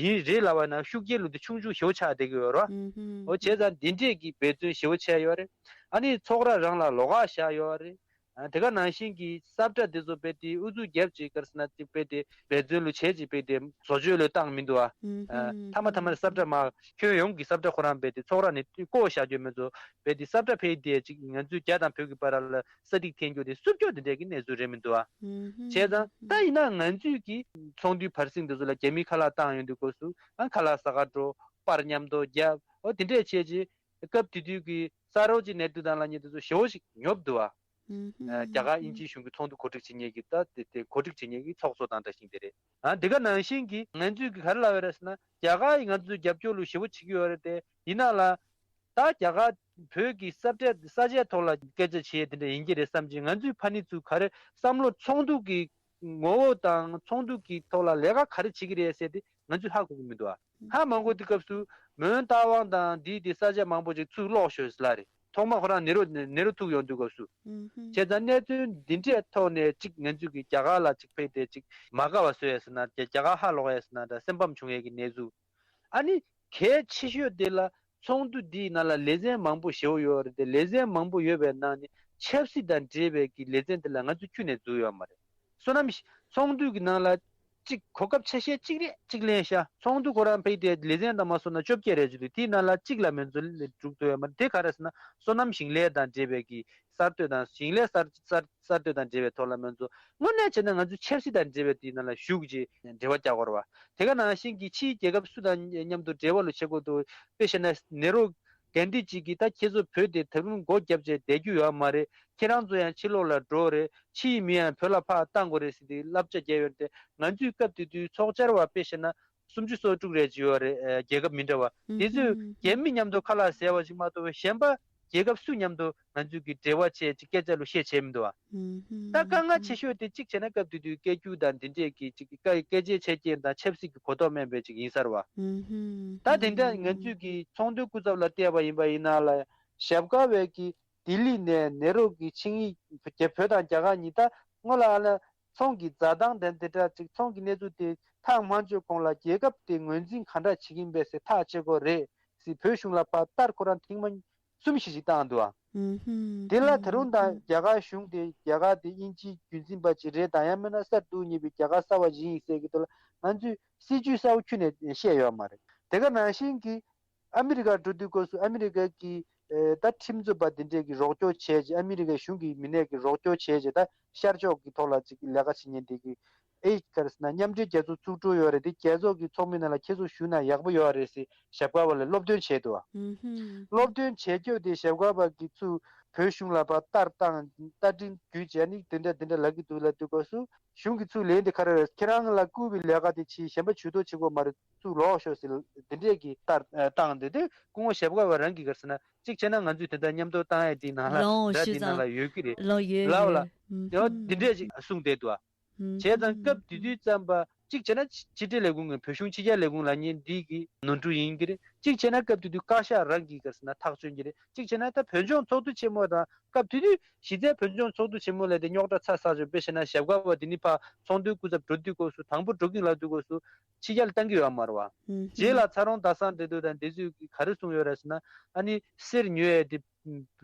ཡིན་རེད་ལབ་པ་ན་ཤུགས་རྐྱེན་ལོ་དེ་ཆུང་ཆུང་ཞེ་པོ་ཆགས་བསྡད་ཀྱི་ཡོད་རེད་བ། འོ་བྱས་ཙང་འདི་འདྲས་ཀྱི་འབད་བརྩོན་ཞེ་པོ་བྱས་ཡོད་རེད། ཨ་ནི་ཚོགས་ར་རང་ལ་ལོགས་ཀ་བཞག་ཡོད་རེད། ཨ་དེ་ག་ནང་བཞིན་གྱི་ས་བཀྲ་དེ་ཚོ་དཔེ་དེ་ཨུ་ཚུགས་རྒྱབ་ཅིག་ག་རེ་ཟེར་ན་དེ་དཔེ་དེ་འབད་བརྩོན་ལོ་བྱས་ཅིག་དཔེ་དེ་བཟོ་བཅོས་ལོ་བཏང་མི་འདུག་ཨ། ཨ་མཐའ་མ་མཐའ་མར་ས་བཀྲ་མ་ཁྱོན་ཡོངས་ཀྱི་ས་བཀྲ་ཁོ་རང་དཔེ་དེ་ཚོགས་ར་ནས་བཀོད་བཞག་རྒྱུ་མེད་ཚོ་དཔེ་དེ་ས་བཀྲ་ཕེ་དེ་ཅིག་ང་ཚོའི་རྒྱ་དང་བོད་ཀྱི་བར་ལ་ས་ཐིག་འཐེན་རྒྱུ་དེ་སུབ་རྒྱུ་དེ་འདྲས་ཀྱི་གནས་ཚུལ་རེད་མི་འདུག་ཨ། བྱས་ཙང་ད་ཡིན་ན་ང་ཚོས་ཀྱི་ཚོགས་འདུའི་བར་གསེང་དེ་ཚོ་ལ་རྒྱ་མིའི་ཁ་ལག་བཏང་ཡོང་དུས་སྐབས་སུ་ཨ་ཁ་ལག་ཟ་ག་འགྲོ་པར་མཉམ་དུ་རྒྱབ་འོ་དེ་འདྲས་བྱས་རྗེས། སྐབས་དེ་དུས་ཀྱི་ས་རོགས་ཀྱི་གནས་སྟངས་དང་ལ་ཉེ་དེ་ཚོ་ཞེ་པོ་ཞིག་ཉོབ་འདུག་བ། རྒྱ་གར་དབྱིན་ཇིའི་གཞུང་གི་ཚོགས་འདུ་གོ་སྒྲིག་བྱེད་མཁན་གྱི་ད་དེ་དེ་གོ་སྒྲིག་བྱེད་མཁན་གྱི་ཚོགས་གཙོ་དང་འདྲ་ཞིག་དེ་རེད། ཨ་དེ་ག་ནང་བཞིན་གྱི་ང་ཚོས་གི་ག་རེ་ལབ་ཡོད་རེད་ཟེར་ན་རྒྱ་གར་ཡིས་ང་ཚོའི་རྒྱབ་སྐྱོར་ལ་ཞེ་པོ་བྱེད་ཀྱི་ཡོད་རེད་དེ་ཡིན་ན་ལ། ད་རྒྱ་གར་བོད་ཀྱི་ས་བཀྲ་ས་ཆའི་ཐོག་ལ་སྐད་ཆ་བྱེད་དེ་འདྲ་ཡིན་གྱི་རེད་བསམ་གྱི་ང་ཚོའི་ཕ་ནི་ཚོས་ག་རེ་བསམ་བློ་ཚོགས་འདུ་གི་ངོ་བོ་དང་ཚོགས་འདུ་གི་ཐོག་ལ་ལས་ཀ་ག་རེ་བྱེད་ཀྱི་རེད་ཟེར་དེ་ང་ཚོས་ཧ་གོ་གི་མི་འདུག་ཨ། ཧ་མ་གོ་དུས་སྐབས་སུ་མོན་རྟ་དབང་དང་འདིའི་དེ་ས་ཆ་མང་པོ་ཅིག་ཚུར་སློག་ཤོག་ཟེར་ལབ་རེད། ཐོག་མ་ཁོ་རང་ནེ་རུ་ནེ་རུ་ཐུག་ཡོང་དུས་སྐབས་སུ། བྱས་ཙང་གནད་དོན་འདི་འདྲའི་ཐོག་ནས་ཅིག་ང་ཚོས་ཀྱི་རྒྱ་གར་ལ་ཅིག་ཕེབས་ཏེ་ཅིག་མ་དགའ་བ་བཟོ་ཡས་ཟེར་ན་རྒྱ་རྒྱ་གར་ཧ་ལོག་ཡས་ཟེར་ན་འདྲ་སེམས་ཕམ་བྱུང་ཡས་ཀྱི་གནས་ཚུལ། ཨ་ནི་གལ་ཆེ་ཤོས་དེ་ལ་ཚོགས་འདུ་འདིའི་ནང་ལ་ལེ་ཚན་མང་པོ་ཞེ་པོ་ཡོད་རེད་དེ་ལེ་ཚན་མང་པོ་ཡོད་པའི་ནང་ནས་ཆབ་སྲིད་དང་འབྲེལ་བའི་གི་ལེ་ཚན་དེ་ལ་ང་ཚོས་ཁྱོན་ནས་འཛུལ་ཡོད་མ་རེད། བསོད་ནམས་ཤིང་ཚོགས་འདུ་གི་ནང་ལ་གཅིག་གོ་སྐབས་ཆ་ཤས་གཅིག་རེ་གཅིག་ལེན་ཤག་ཚོགས་འདུ་ཁོ་རང་ཕལ་ཆེར་ལེ་ཚན་དང་མ་སོང་ན་བཅོ་བརྒྱད་རེ་བྱེད་དུས་དེའི་ནང་ལ་གཅིག་ལ་མེད་ཚོ་ལས་འགྲུབ་ཐུབ་ཡོད་མ་རེད། དེ་ག་རེ་ཟེར་ན་བསོད་ནམས་ཞིང་ལས་དང་འབྲེལ་བའི་གི་གསར་གཏོད་དང་ཞིང་ལས་གསར་གསར་གསར་གཏོད་དང་འབྲེལ་བའི་ཐོག་ལ་མེད་ཚོ་དངོས་གནས་བྱས་ན་ང་ཚོ་ཆབ་སྲིད་དང་འབྲེལ་བའི་དེའི་ནང་ལ་ཞུགས་རྗེས་འབྲེལ་བ་རྒྱག་དགོས་རེད་བ། དེ་ག་ནང་བཞིན་གྱི་ཕྱིའི་རྒྱལ་ཁབ་སུ་དང་མཉམ་དུ་འབྲེལ་བ་ལ་བྱེད་དགོས་འདུག་དཔེ་བཤད་ན་ནེ་རུ་གན་དྷི་ཇི་གིས་ད་ཁྱེད་ཚོ་བོད་དེ་ད་རུང་སྒོ་བརྒྱབ་བྱས་བསྡད་རྒྱུ་ཡོད་མ་རེད། ཁྱེད་རང་ཚོ་ཡང་ཕྱི་ལོགས་ལ་འགྲོ་རེད། ཕྱིའི་མི་ཡང་བོད་ལ་ཕར་བཏང་དགོས་རེད་ཟེར་ཏེ་བསླབ་བྱ་བརྒྱབ་ཡོད་དེ་ང་ཚོས་སྐབས་དེ་དུས་ཚོགས་བཅར་བ་དཔེ་བཤད་ན་ སུམ་ཅུ་སོ་དྲུག་རེ་ཅིག་ཡོད་རེད། ཨ་རྒྱལ་ཁབ་མི་འདྲ་བ་དེ་ཚོས་རྒྱལ་མི་མཉམ་དུ་ཁ་ལག་ཟས་པ་ཞིག་མ་གཏོགས་པའི་གཞན་པ་རྒྱལ་ཁབ་སུ་མཉམ་དུ་ང་ཚོས་ཀྱི་འབྲེལ་བ་བྱས་ཅིག་སྐད་ཆ་ལ་བཤད་བྱས་མི་འདུག་བ། ད་དཀའ་ངལ་ཆེ་ཤོས་དེ་གཅིག་བྱས་ན་སྐབས་དེ་དུས་སྐད་སྒྱུར་དང་འདི་འདྲས་ཀྱི་ཅིག་སྐད་སྐད་ཆའི་ཆ་རྐྱེན་དང་ཆབ་སྲིད་ཀྱི་གོ་རྟོགས་དམན་པའི་ཅིག་ཡིན་ས་རེད་བ། ད་དེ་འདྲ་ང་ཚོས་ཀྱི་ཚོགས་འདུའི་སྐུ་ཚབ་ལ་བལྟས་པ་ཡིན་པ་ཡིན་ན་ལ་ཞབས་དཀར་བས་ཀྱི་ལྡི་ལི་ནས་ནེ་རོ་གི་ཆིངས་ཡིག་རྒྱ་བོད་དང་རྒྱ་གར་གཉིས་ད་སྔོན་ལ་ཨ་ལ་ཚོང་གི་འཛའ་ཐང་དེ་འདི་འདྲ་ཅིག་ཚོང་གི་གནས་ཚུལ་དེ་ཐག་མ་ཆོད་གོང་ལ་རྒྱལ་ཁབ་དེ་ངོས་འཛིན་ག་འདྲ་བྱེད་ཀྱིན་པས་ཟེར་ཐག་བཅད་དགོས་རེད་ཟེར་བོད་གཞུང་ལ་ཕར་ལྟར་ཁོ་རང་ཐེངས་མ་གསུམ་བཞི་ཞིག་བཏང་འདུག་ཨ། དེ་ལ་ད་རུང་ད་རྒྱ་གར་གཞུང་དེ་རྒྱ་གར་དེ་དབྱིན་ཇིའི་རྒྱུན་འཛིན་པ་ཅིག་རེད་དང་ཡང་མིན་ན་གསར་དུ་རྙེད་པའི་རྒྱ་གར་གསར་བ་ཞིག་ཡིན་ཟེར་གྱི་འདུག་ལ་ང་ཚོས་སྲིད་ཇུས་གསར་བ་ཁྱོན་ནས་བཤད་ཡོད་མ་རེད། དེ་ག་ནང་བཞིན་གྱི་ཨ་མི་རི་ཀར་འགྲོ་དུས་སྐབས་སུ་ཨ་མི་རི་ཀ་གི་ཨེ་ད་ཁྲིམས་རྩོད་པ་འདི་འདྲས་ཀྱི་རོགས་སྐྱོར་བྱས་རྗེས་ཨ་མི་རི་ཀའི་གཞུང་གི་མི་སྣས་ཀྱི་རོགས་སྐྱོར་བྱས་རྗེས་ད་ཤར་ཕྱོགས་ཀྱི་ཐོག་ལ་ཅིག་ལས་ཀ་བྱེད་མཁན་དེ་གི་ཨེ་ག་རེ་ཟེར་ན་མཉམ་འབྲེལ་རྒྱལ་ཚོགས་བཙུགས་འགྲོ་ཡོད་རེད། དེ་རྒྱལ་ཚོགས་ཀྱི་ཚོགས་མི་ནང་ལ་ཁྱེད་ཚོ་ཞུགས་ན་ཡག་པོ་ཡོད་རེད་ཟེར་ཞབས་དཀར་བ་ལ་སློབ་སྟོན་བྱས་འདུག་བ། སློབ་སྟོན་བྱས་སྐྱོ་དེ་ཞབས་དཀར་བ་གི་ཚུར་བོད་གཞུང་ལ་ཕར་ལྟར་བཏང་ལྟ་འཕྲིན་བརྒྱུད་བྱས་ནི་དེ་འདྲ་དེ་འདྲ་ལབ་ཀྱི་འདུག་ལབ་དུས་སྐབས་སུ་གཞུང་གི་ཚུར་ལན་དེ་ག་རེ་རེད། ཁྱེད་རང་ལ་བསྐུར་བའི་ལས་ཀ་དེ་བྱས་གཞན་པ་ཇུས་གཏོགས་བྱེད་དགོས་མ་རེད། ཚུར་ལོག་ཤོག་ཟེར་དེ་འདྲས་ཀྱི་ལྟར་བཏང་དེ་དེ་སྐུ་ངོ་ཞབས་དཀར་བ་རང་གིས་ག་རེ་ཟེར་ན་གཅིག་བྱས་ན་ང་ཚོས་དེ་ལྟར་མཉམ་དུ་བཏང་ཡས་དེ་ནང་ལ་ལའོ་ར་ཤི་དེ་ནང་ལ་ཙང་ཡོད་ཀྱི་རེད། ལའོ་ཡོད་ལའོ་ལ་ཡོད་དེ་འདྲས་ཅིག་གསུངས་བསྡད་འདུག་ཨ། བྱས་ཙང་སྐབས་དེ་དུས་ཙམ་པ་གཅིག་བྱས་ན་ཕྱི་འབྲེལ་ལས་ཁུངས་ཀྱི་བོད་གཞུང་ཕྱི་རྒྱལ་ལས་ཁུངས་ལབ་མཁན་འདི་གི་ནོར་འཁྲུལ་ཡིན་གྱི་རེད། གཅིག་བྱས་ན་སྐབས་དེ་དུས་བཀའ་ཤག་རང་གིས་ག་རེ་ཟེར་ན་ཐག་གཅོད་ཀྱི་རེད། གཅིག་བྱས་ན་ད་བོད་ལྗོངས་ཚོགས་འདུ་ཆེན་མོ་དང་སྐབས་དེ་དུས་གཞི་རྩའི་བོད་ལྗོངས་ཚོགས་འདུ་ཆེན་མོ་ལས་དེ་རྙོག་དྲ་ཚ་ཚ་བྱུང་། དཔེ་བྱས་ན་ཞབས་དཀར་བ་དེ་ནི་ཕར་ཚོགས་འདུའི་སྐུ་ཚབ་འགྲོ་དུས་སྐབས་སུ་དང་པོ་འགྲོ་གིན་ལབ་དུས་སྐབས་སུ་ཕྱི་རྒྱལ་བཏང་གི་ཡོད་མ་རེད་བ། རྗེས་ལ་ཚ་རོང་ཟླ་བཟང་འབྲེལ་གཏུག་དང་འདི་ཚོས་ག་རེ་གསུངས་ཡོད་རེད་ཟེར་ན་ཨ་ནི་གསེར་ཉོ་ཡས་དེ་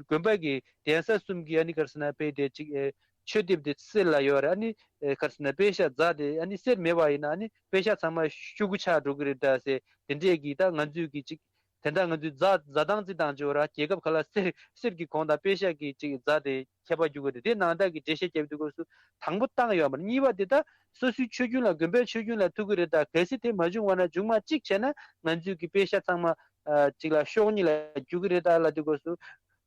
དགོན་པ་གི་གདན་ས་གསུམ་གྱི་ཨ་ནི་ག་རེ་ཟེར་ན་དཔེ་དེ་ཅིག་ཨེ་མཆོད་སྡེབ་དེ་གསེར་ལ་ཡོད་རེད། ཨ་ནི་ཨེ་ག་རེ་ཟེར་ན་པད་ཤག་རྫ་དེ་ཨ་ནི་གསེར་མེད་པ་ཡིན་ན་ཨ་ནི་པད་ཤག་ཚང་མ་ཤུ་གུ་ཆགས་འགྲོ་གི་རེད་ད་ཟེར་དེ་འདྲས་ཀྱི་ད་ང་ཚོས་ཀྱི་ཅིག་དེ་འདྲ་ང་ཚོས་རྫ་རྫ་ཐང་རྩི་སྟངས་ཅིག་ཡོད་ར། རྒྱལ་ཁབ་ཁག་ལ་གསེར་གསེར་གྱི་གོང་དང་པད་ཤག་གི་ཅིག་རྫ་དེ་ཁྱད་པར་འགྱུར་གི་རེད། དེ་ནང་ལྟར་གྱི་འགྲེལ་བཤད་བརྒྱབ་དུས་སྐབས་སུ་དང་པོ་བཏང་ཡོད་མ་རེད། གཉིས་པ་དེ་ད་སོ་སོའི་ཆོས་རྒྱུན་ལ་དགོན་པའི་ཆོས་རྒྱུན་ལ་ཐུག་གི་རེད་ད། གལ་སྲིད་དེ་མ་བྱུང་བ་ན་མཇུག་མ་གཅིག་བྱས་ན་ང་ཚོས་ཀྱི་པད་ཤག་ཚང་མ་ཨ་ཅིག་ལ་ཤོག་གཉིས་ལ་རྒྱུག་གི་རེད་ད་ལབ་དུས་སྐབས་སུ་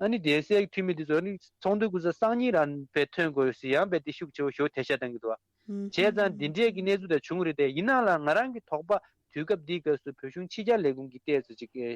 ཨ་ནི་གདན་སའི་འཐུས་མི་དེ་ཚོ་ཨ་ནི་ཚོགས་འདུའི་སྐུ་ཚབ་སང་ཉིན་རང་དཔེ་ཐོན་དགོས་ཟེར་ཡང་དཔེ་དེ་ཤུགས་ཆེ་བོ་ཞེ་པོ་དེ་ཤ་བཏང་གི་འདུག་བ། བྱས་ཙང་འདི་འདྲས་ཀྱི་གནས་ཚུལ་དེ་བྱུང་རེད་དེ། ཡིན་ནའང་ལ་ང་རང་གི་དོགས་པ་དུས་སྐབས་འདིའི་སྐབས་སུ་བོད་གཞུང་ཕྱི་རྒྱལ་ལས་ཁུངས་ཀྱི་ལྟས་སུ་ཅིག་ཨེ་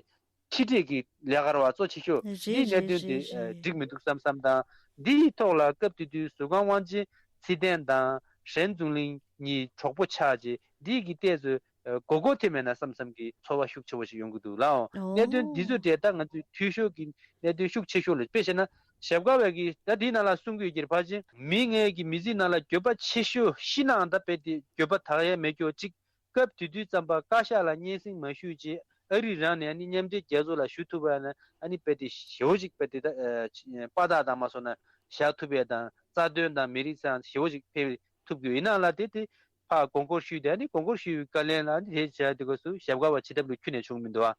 ཕྱི་འབྲེལ་གྱི་ལས་ཀ་ར་བ་གཙོ་ཆེ་ཤོས་རེད་འདིའི་གནད་རེད་དོན་རེད་དེ་ཨེ་རེད། འགྲིག་མི་འདུག་བསམ་བསམ་དང་། འདིའི་ཐོག་ལ་སྐབས་དེ་དུས་ཟུར་ཁང་དབང་ཆེན་ཚེ་བརྟན་དང་ཧྲེན་ཙུང་ལིང་གཉིས་གྲོགས་པོ་ཆགས་རྗེས་འདིའི་གི་ལྟས་སུ་ཨེ་མགོ་སྐོར་ཐེབས་མེད་ན་བསམ་བསམ་གྱི་ཚོར་བ་ཤུགས་ཆེ་བོ་ཞིག་ཡོང་གི་འདུག་ལགས། ཨོ། གནད་དོན་འདི་ཚོ་དེ་ད་ང་ཚོས་འཐུས་ཤོར་གྱི་གནད་དོན་ཤུགས་ཆེ་ཤོས་ལ་དཔེ་བྱས་ན་ཞབས་དཀར་བ་གིས་ད་འདིའི་ནང་ལ་གསུང་གི་ཡོད་ཀྱི་རེད། ཕལ་ཆེར་མི་ངའི་གི་མི་ཚེའི་ནང་ལ་འགྱོད་པ་ཆེ་ཤོས་ཤི་ནའང་ད་དཔེ་དེ་འགྱོད་པ་དག་ཡས་མེད་སྐྱོ་གཅིག་སྐབས་དེ་དུས་ཙམ་པ་བཀའ་ཤག་ལ་སྙན་སེང་མ་ཞུས་རྗེས་ཨ་རི་རང་ནས་ཨ་ནི་མཉམ་འབྲེལ་རྒྱལ་ཚོགས་ལ་ཞུ་ཐུབ་པ་ན་ཨ་ནི་དཔེ་དེ་ཞེ་བོ་ཅིག་དཔེ་དེ་ད་ཨ་དཔའ་རྟགས་དང་མ་སོང་ན་བཞག་ཐུབ་པའི་དང་རྩ་དོན་དང་མི་རིགས་ཚང་ཞེ་བོ་ཅིག་ཕེབས་ཐུབ་ཀྱི་ཡོད། ཡིན་ནའང་ལ་དེ་དེ་ཕར་དགོངས་སྐོར་ཞུས་ཏེ་ཨ་ནི་དགོངས་སྐོར་ཞུས་པའི་བཀའ་ལན་ལ་ཨ་ནི་དེ་བྱས་དེ་སྐབས་སུ་ཞབས་དཀར་བ་བྱེད་ཐབས་ལ་ཁྱོན་ནས་བྱུང་མི་འདུག་ཨ།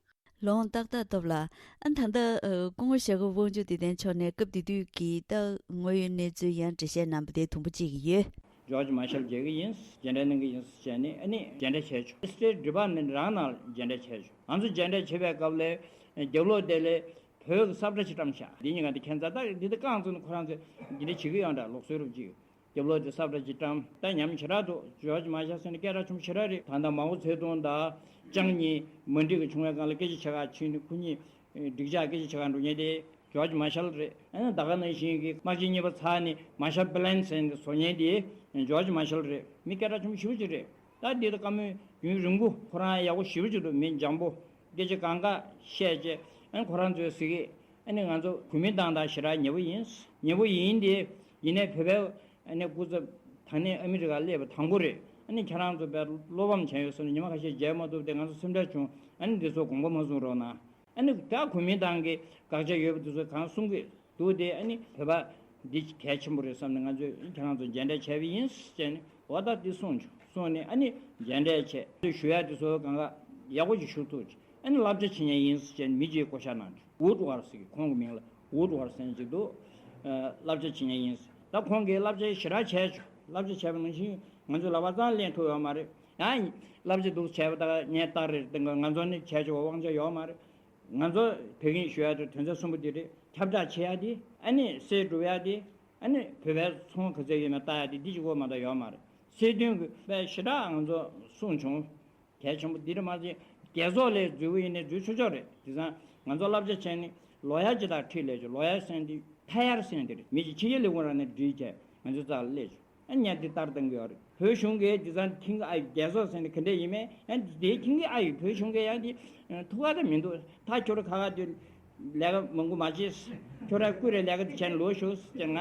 ལོང་ཏག་ཏག་སྟོབས་ལགས། ཨ་ད་ལྟ་ཨ་སྐུ་ངོ་ཞྭ་སྒབ་དབང་ཕྱུག་བདེ་ལྡན་མཆོག་ནས་སྐབས་དེ་དུས་ཀྱི་ད་དངོས་ཡོད་གནས་ཚུལ་ཡང་འགྲེལ་བཤད་གནང་པ་དེ་དུམ་བུ་གཅིག་ཡོད། ཇོརྗ་མར་ཤལ་མཇལ་གི་ཡིན། མཇལ་འཕྲད་གནང་གི་ཡིན་ཟེར་བྱས་ནས་ཨ་ནི་མཇལ་འཕྲད་བྱས་བྱུང་། State Department རང་ནང་མཇལ་འཕྲད་བྱས་བྱུང་། ང་ཚོ་མཇལ་འཕྲད་བྱེད་པའི་སྐབས་ལ་རྒྱབ་ལོགས་དེ་ལ་བོད་ཀྱི་ས་བཀྲ་ཅིག་བཀྲམ་བཞག་འདི་གཉིས་ཀ་འདི་ཁྱད་མཚར་ད་འདི་ད་རྐང་བཙུགས་ནས་ཁོ་རང་ཚོས་འདི་འདྲ་བྱེད་ཀྱི་ཡོད་འདྲ་ལུགས་སྲོལ་རབ་ཅིག་རྒྱབ་ལོགས་དེ་ས་བཀྲ་ཅིག་བཀྲམ། ད་ཉམས་ཞེ་དྲག་འདུག་ཇོརྗ་མར་ཤལ་ཟེར་ནས་སྐད་གྲགས་ཆེན་པོ་ཞེ་དྲག་རེད། ད་ལྟ་མའོ་ཙེ་ཏུང་དང་ཅང་གཉིས་མ་འགྲིག་གི་བྱུང་བའི་སྒང་ལ་སྐད་ཆ་བྱེད་ག་ཕྱིན་ནས་ཁོ་གཉིས་འགྲིག་འཇགས་སྐད་ཆ་བྱེད་ག་འགྲོ་མཁན་དེ་ཇོརྗ་མར་ཤལ་རེད། ཨ་ནི་ད་ག་ནང་བཞིན་གྱི་དམག་ཆེན་གཉིས་པ་ཚར་ནས་མར་ཤལ་པི་ལན་ཟེར་ནས་བཟོ་མཁན་དེ་ཇོརྗ་མར་ཤལ་རེད། མི་སྐད་གྲགས་ཆེན་པོ་ཞེ་པོ་ཅིག་རེད། ད་འདི་ད་བཀའ་མོལ་རྒྱུན་རིང་པོ་ཁོ་རང་ཡག་པོ་ཞེ་པོ་ཅིག་འདུག་མི་འཇམ་པོ་སྐད་ཆ་གང་ག་བཤད་བྱས་ཨ་ནི་ཁོ་རང་ཚོའི་ཟེར་གི་ཨ་ནི་ང་ཚོ་གོ་མིན་ཏང་དང་ཞེ་དྲག་ཉེ་པོ་ཡིན། ཉེ་པོ་ཡིན་ཏེ་ཡིན་ནའི་བོད་པའི་ཨ་ནི་སྐུ་ཚབ་ད་ནི་ཨ་མི་རི་ཀ་སླེབས་པ་དང་པོ་རེད། ཨ་ནི་ཁྱེད་རང་ཚོ་དཔེ་བློ་ཕམ་བྱས་ཡོད་བསམ་ནས་ཉི་མ་ཁ་ཤས་མཇལ་མ་ཐུབ་སྟེ་ང་ཚོ་སེམས་ཁྲལ་བྱུང་། ཨ་ནི་འདི་ཚོ་དགོངས་པ་མ་ཚོམ་རོགས་གནང་། ཨ་ནི་ད་གོ་མིན་ཏང་གི་དགག་བྱ་ཡོད་པ་འདི་ཚོ་གང་གསུང་གི་འདུག་སྟེ་ཨ་ནི་བོད་པ་འདི་གལ་ཆེན་པོ་རེད་བསམ་ནས་ང་ཚོས་ཁྱེད་རང་ཚོ་མཇལ་འཕྲད་བྱས་པ་ཡིན་ཟེར་ནས་འོ་ད་འདི་གསུངས་བྱུང་། གསུངས་ནས་ཨ་ནི་མཇལ་འཕྲད་བྱས་ཞུ་ཡ་འདི་ཚོ་གང་ག་ཡག་པོ་ཅིག་ཞུ་ཐུབ་ཅིག་ཨ་ནི་བསླབ་བྱ་བྱེད་མཁན་ཡིན་ཟེར་བྱས་ནས་མི་གཅིག་བསྐོ་བཞག་གནང་བྱུང་། ཝུ་ཌི་ཝར་ཟེར་གི་ཁོང་གི་མིང་ལ་ཝུ་ཌི་ཝར་ཟེར་མཁན་ཅིག་འདུག་བསླབ་བྱ་བྱེད་མཁན་ཡིན་ཟེར། ད་ཁོང་གིས་བསླབ་བྱ་ཞེ་དྲག་བྱས་བྱུང་། བསླབ་བྱ་བྱས་པ་ནང་བཞིན་ང་ཚོས་ལག་པ་རྩ་ལེན་ཐུབ་ཡོད་མ་རེད། ཡང་བསླབ་བྱ་འདུག་བྱས་པ་ད་ངས་རྟགས་རེད་དེ་ང་ཚོ་ནི་བྱས་ཆོག་པ་དབང་ཆ་ཡོད་མ་རེད། ང་ཚོ་བོད་ཁྱིམ་ཞུ་ཡ་དེ་དོན་ཚན་གསུམ་པོ་དེ་རེད། ཁྱབ་བསྒྲགས་བྱེད་ཡ་དེ་ཨ་ནི་གསེར་སྒྲུབ་ཡ་དེ་ཨ་ནི་བོད་པའི་ཚོང་ག་ཚད་ཡོད་མེད་ལྟ་ཡ་དེ་འདི་གཅིག་པོ་མ་གཏོགས་ཡོད་མ་རེད། སྲིད་དོན་གྱི་དཔེ་ཞེ་དྲག་ང་ཚོ་གསུངས་བྱུང་། གལ་ཆེན་པོ་འདི་རེད་མ་ཟད། རྒྱལ་ཚོགས་ལ་འཛུལ་བ་ཡིན་ནའི་འཛུལ་ཆོག་ཆོག་རེད། དེང་སང་ང་ཚོ་བསླབ་བྱ་བྱས་ནས་ལོ་ཡར་ཅིག་དང་ཁྲིད་ལས་ཆོག་ལོ་ཡར་ཟེར་འདི་ཐ་ཡར་ཟེར་འདི་རེད། མི་ཅིག་ཕྱི་རྒྱལ་ལ་འོང་ར་ནས་འགྲིག་བྱས་ང་ཚོའི་རྩ་ལ་སླེབས་ཆོག་ཨ་ནི་ཡང་འདི་ལྟར་བཏང་གི་ཡོད་རེད། བོད་གཞུང་གིས་དེང་སང་ཁྱིམ་གྱི་ཨ་ཡི་རྒྱལ་ཚོགས་ཟེར་ནས་ག་འདྲས་ཡིན་མིན་ཡང་འདི་དེའི་ཁྱིམ་གྱི་ཨ་ཡི་བོད་གཞུང་གིས་ཡང་འདི་ཐུགས་ཁག་ད་མི་འདུག་ད་ཁྱོད་རང་ཁ་ཁ་དུས་ལས་ཀ་མང་པོ་མ་བྱེད། ཁྱོད་རང་ཀུ་རེ་ལས་ཀ་དེ་བྱས་ནས་ལོག་ཤོག་ཟེར་ང་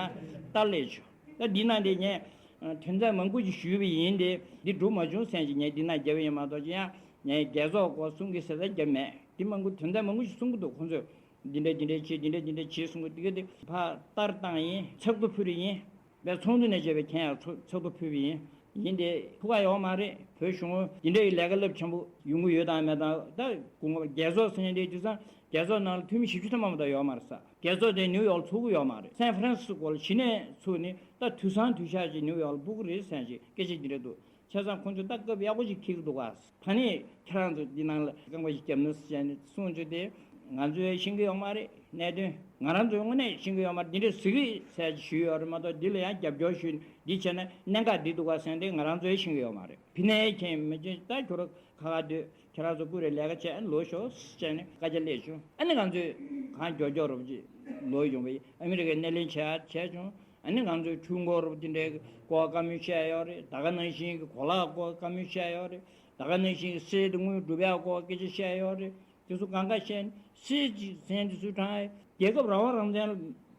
ལྟར་ལས་བྱུང་། ད་འདི་ནང་དེ་ངས་དོན་ཚན་མང་པོ་ཞིག་ཞུས་པ་ཡིན་ཏེ་འདི་འགྲུབ་མ་བྱུང་ཟེར་གྱི་ངས་འདི་ནང་བརྒྱབ་པ་ཡིན་མ་གཏོགས་ཅི་ཡང་ངས་རྒྱལ་ཚོགས་སྐོར་གསུང་གི་ཟེར་ས་བརྒྱབ་མེད། འདི་མང་པོ་དོན་ཚན་མང་པོ་ཞིག་གསུང་གི་འདུག་ཁོང་ཚོས་འདི་འདྲས་འདི་འདྲས་བྱེད་འདི་འདྲས་འདི་འདྲས་བྱེད་གསུང་གི་འདུག་དེ་ཕར་ལྟར་བཏང་ཡིན། ཚབ་ཏུ་ཕུལ་ཡིན། པའི་ཚོགས་འདུ་ནས་བྱས་པའི་མཁན་ཡང་ཚོགས་ཚོགས་འདུ་ཕུལ་བ་ཡིན། ཡིན་ཏེ་ཐུགས་ཁག་ཡོད་མ་རེད། བོད་གཞུང་འདི་འདྲའི་ལས་ཀ་རླབས་ཆེན་པོ་ཡོང་གི་ཡོད་དང་མེད་དང་ད་དགོངས་པ་རྒྱལ་ཚོགས་ཟེར་མཁན་དེ་དེང་སང་རྒྱལ་ཚོགས་ནང་ལ་འཐུས་མི་བཞི་བཅུ་ཐམ་པ་མ་གཏོགས་ཡོད་མ་རེད་ས། རྒྱལ་ཚོགས་དེ་ནིའུ་ཡོག་ལ་ཚུགས་ཀྱི་ཡོད་མ་རེད། སན་ཧྥ་རན་སི་སྐོར་ལ་གཞི་ནས་ཚུགས་ནས་ད་དུས་སང་དུས་ཤག་ཅིག་ནིའུ་ཡོག་ལ་སྤུ་གུ་རེད་ཟེར་མཁན་ཅིག་སྐད་ཆ་འདི་འདྲ་འདུག་བྱས་ཙང་ཁོང་ཚོ་ད་སྐབས་ཡག་པོ་ཅིག་འཁེལ་གི་འདུག་ག་ད་ནི་ཁྱེད་རང་ཚོ་འདི་ནང་ལ་རྐང་པ་ཞིག་བརྒྱབ་ན་ཟེར་ནས་གསུངས་བྱུང་སྟེ་ང་ཚོས་ཤེས་ཀྱི་ཡོད་མ་རེད། གནད་དོན་ང་རང་ཚོའི་དངོས་གནས་ཤེས་ཀྱི་ཡོད་མ་རེད། འདི་འདྲས་ཟེར་གི་ཟེར་ཞུས་ཡོད་རེད་མ་གཏོགས་འདི་ལ་ཡང་རྒྱབ་སྐྱོར་ཞུས་འདི་བྱས་ན་གནད་འགག་འདི་འདུག་ག་ཟེར་ཏེ་ང་རང་ཚོས་ཤེས་ཀྱི་ཡོད་མ་རེད། ཕི་ནས་མཁྱེན་མི་མཁྱེན་ད་ཁྱོད་རང་ཁ་ཁ་སྡོད། ཁྱེད་རང་ཚོ་ཀུ་རེ་ལས་ཀ་བྱས་ལོག་ཤོག་ཟེར་ནས་བཀའ་རྒྱ་སླེབས་བྱུང་། ཨ་ནི་ང་ཚོས་གང་མགྱོགས་མགྱོགས་རོབ་ཅིག་ལོག་ཡོང་བའི་ཨ་མི་རི་ཀའི་སྣེ་ལེན་བྱས་བྱས་བྱུང་། ཨ་ནི་ང་ཚོའི་འཕྲུལ་འཁོར་རོབ་དེ་འདྲའི་སྐོར་བཀའ་མོལ་བཤད་ཡོད་རེད། ད་ག་ནང་བཞིན་གྱི་གོ་ལག་སྐོར་བཀའ་མོལ་བཤད་ཡོད་རེད། ད་ག་ནང་བཞིན་གྱི་གསེར་དེ་དངུལ་སྒྲུབ་ཡག་སྐོར་སྐད་ཆ་བཤད་ཡོད་རེད། དེ་ཚོ་གང་ག་བཤད་ནས་གསེར་གྱི་ཟན་དེ་ཚོའི་གྲངས་རྒྱལ་ཁབ་རང་དབང་རང་བཙན་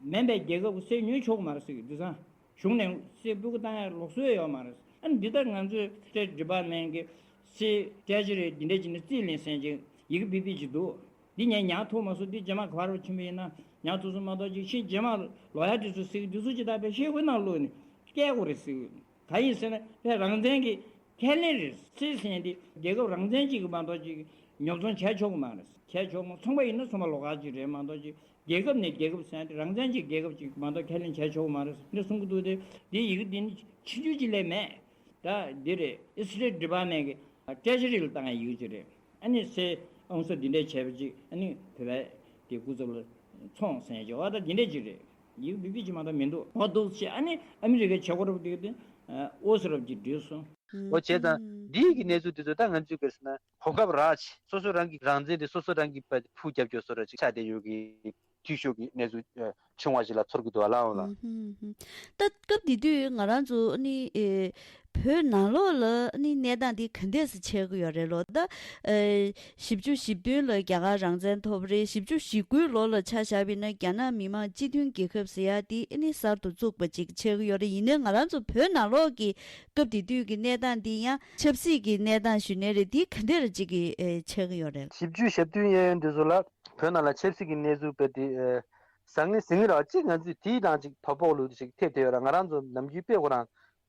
མིན་པའི་རྒྱལ་ཁབ་ཀྱི་གསེར་ཉོ་ཆོག་གི་མ་རེད་ཟེར་གི་དེང་སང་། གཞུང་ནས་གསེར་སྤུ་གུ་བཏང་ཡ་ལུགས་སྲོལ་ཡོད་མ་རེད། ཨ་ནི་འདི་ལྟར་ང་ཚོའི་སི་ཊེཊ་ཌི་པཱར་མེན་གྱི་སི་ཊེ་རེ་ཊི་རི་འདི་འདྲ་བྱས་ནས་རྩིས་ལེན་ཟེར་གྱི་ཡི་གེ་བི་བི་ཅིག་འདུག་འདི་ངས་ཉར་ཐུབ་མ་སོང་། འདི་རྗེས་མ་ག་པར་ཕྱིན་པ་ཡིན་ན་ཉར་ཐུབ་སོང་མ་གཏོགས་ཅིག་ཕྱིན་རྗེས་མ་ལོ་ཡ་དེ་ཚོ་ཟེར་གྱི་འདི་ཚོ་ཅི་ལྟར་པའི་ཤེལ་སྒོའི་ནང་བླུགས་ནས་སྐྱེལ་དགོས་རེད་ཟེར་གྱི། ག་ཡིན་ཟེར་ན་པའི་རང་བཙན་གྱི་ཁས་ལེན་རེད། སི་ཊེཊ་ཟེར་མཁན་དེ་རྒྱལ་ཁབ་རང་བཙན་གཅིག་གི་མ་གཏོགས་ཅིག་ཉོ་ཚོང་བྱས་ཆོག་གི་མ་རེད། བྱས་ཆོག་མ་ཚོང་པ་ཡིན་ན་ཚོང་པ་ལོགས་ཀ་ཅིག་རེད་མ་གཏོགས་ཅིག་རྒྱལ་ཁབ་ནས་རྒྱལ་ཁབ་ཟེར་ཡ་དེ་རང་བཙན་གྱི་རྒྱལ་ཁབ་ཅིག་མ་གཏོགས་ཁས་ལེན་བྱས་ཆོག་གི་མ་རེད་ཟེར་ནས་གསུང་གི་འདུག་དེ་དེ་ཡི་གེ་འདི་ནི་ཕྱི་འགྱུར་གྱི་ལས་མེད། ད་འདི་རེད། སི་ཊེཊ་ཌི་པཱར་མེན་གྱི་ཊེ་རེ་ཊི་རི་ལ་བཏང་ཡ་ཡི་གེ་ཅིག་རེད། ཨ་ནི་སེ་ཨང་ས་འདི་འདྲས་བྱས་པ་ཅིག་ཨ་ནི་བོད་པའི་དེ་སྐུ་ཚབ་ལ་ཚོང་ཟེར་ཡ་ཅིག་འོ་ད་འདི་འདྲས་ཅིག་རེད། ཡི་གེ་བི་བི་ཅིག་མ་གཏོགས་མི་འདུག་འོ་འདུག་ཅེས་ཨ་ནི་ཨ་མི་རི་ཀའི་བྱེད་སྒོ་རབ་དེ་དེ་ཨོ་སི་རབ་ཅིག་བྲིས་སོང་། འོ་བྱས་ཙང་འདིའི་གི་གནས་ཚུལ་དེ་ཚོ་ད་ང་ཚོས་ག་རེ་ཟེར་ན། གོ་སྐབས་རག་ཅིག་སོ་སོ་རང་གི་རང་བཙན་དེ་སོ་སོ་རང་གིས་ཕར་ཕུ་རྒྱབ་སྐྱོར་བཟོ་འདྲ་ཅིག་ཆགས་བསྡད་ཡོད་ཀྱི་འཐུས་ཤོར་གྱི་གནས་ཚུལ་ཨ་བྱུང་བ་ཞིག་ལ་ཚོར་གྱི་འདུག་ཨ་ལའང་ལ། ཨུ་ཧུམ་ཧུམ། ད་སྐབས་དེ་དུས་ང་རང་ཚོ་ཨ་ནི་ཨེ་བོད་ནང་ལོགས་ལ་ཨ་ནི་གནས་སྟངས་འདི་ག་འདྲས་སེ་ཆགས་ཀྱི་ཡོད་རེད་ལོ། ད་ཨེ་བཞི་བཅུ་ཞེ་བདུན་ལ་རྒྱ་གར་རང་བཙན་ཐོབ་རེད། བཞི་བཅུ་ཞེ་དགུའི་ལོ་ལ་ཆ་བཞག་པ་ཡིན་ན་རྒྱ་ནག་མི་དམངས་སྤྱི་མཐུན་རྒྱལ་ཁབ་ཟེར་ཡ་འདི་ཨ་ནི་གསར་དུ་བཙུགས་པ་ཅིག་ཆགས་ཀྱི་ཡོད་རེད། ཡིན་ནའི་ང་རང་ཚོ་བོད་ནང་ལོགས་ཀྱི་སྐབས་དེ་དུས་ཀྱི་གནས་སྟངས་འདི་ཡང་ཆབ་སྲིད་ཀྱི་གནས་སྟངས་ཞུ་ནའི་རེད། འདི་ག་འདྲ་ཅིག་གི་ཨེ་ཆགས་ཀྱི་ཡོད་རེད། བཞི་བཅུ་ཞེ་བདུན་གཡས་གཡོན་འདི་ཚོ་ལ་བོད་ནང་ལ་ཆབ་སྲིད་ཀྱི་གནས་ཚུལ་དཔེ་དེ་ཨེ་བཟང་ངན་ཟིན་གྱི་རེད་བ། གཅིག་ང་ཚོས་དེའི་རང་ཅིག་དོ་ཕོག་ལུགས་ཅིག་ཐེབས་བསྡད་ཡོད་ར། ང་རང་ཚོ་ནམ་རྒྱུན་དཔེ་ཁོ་རང་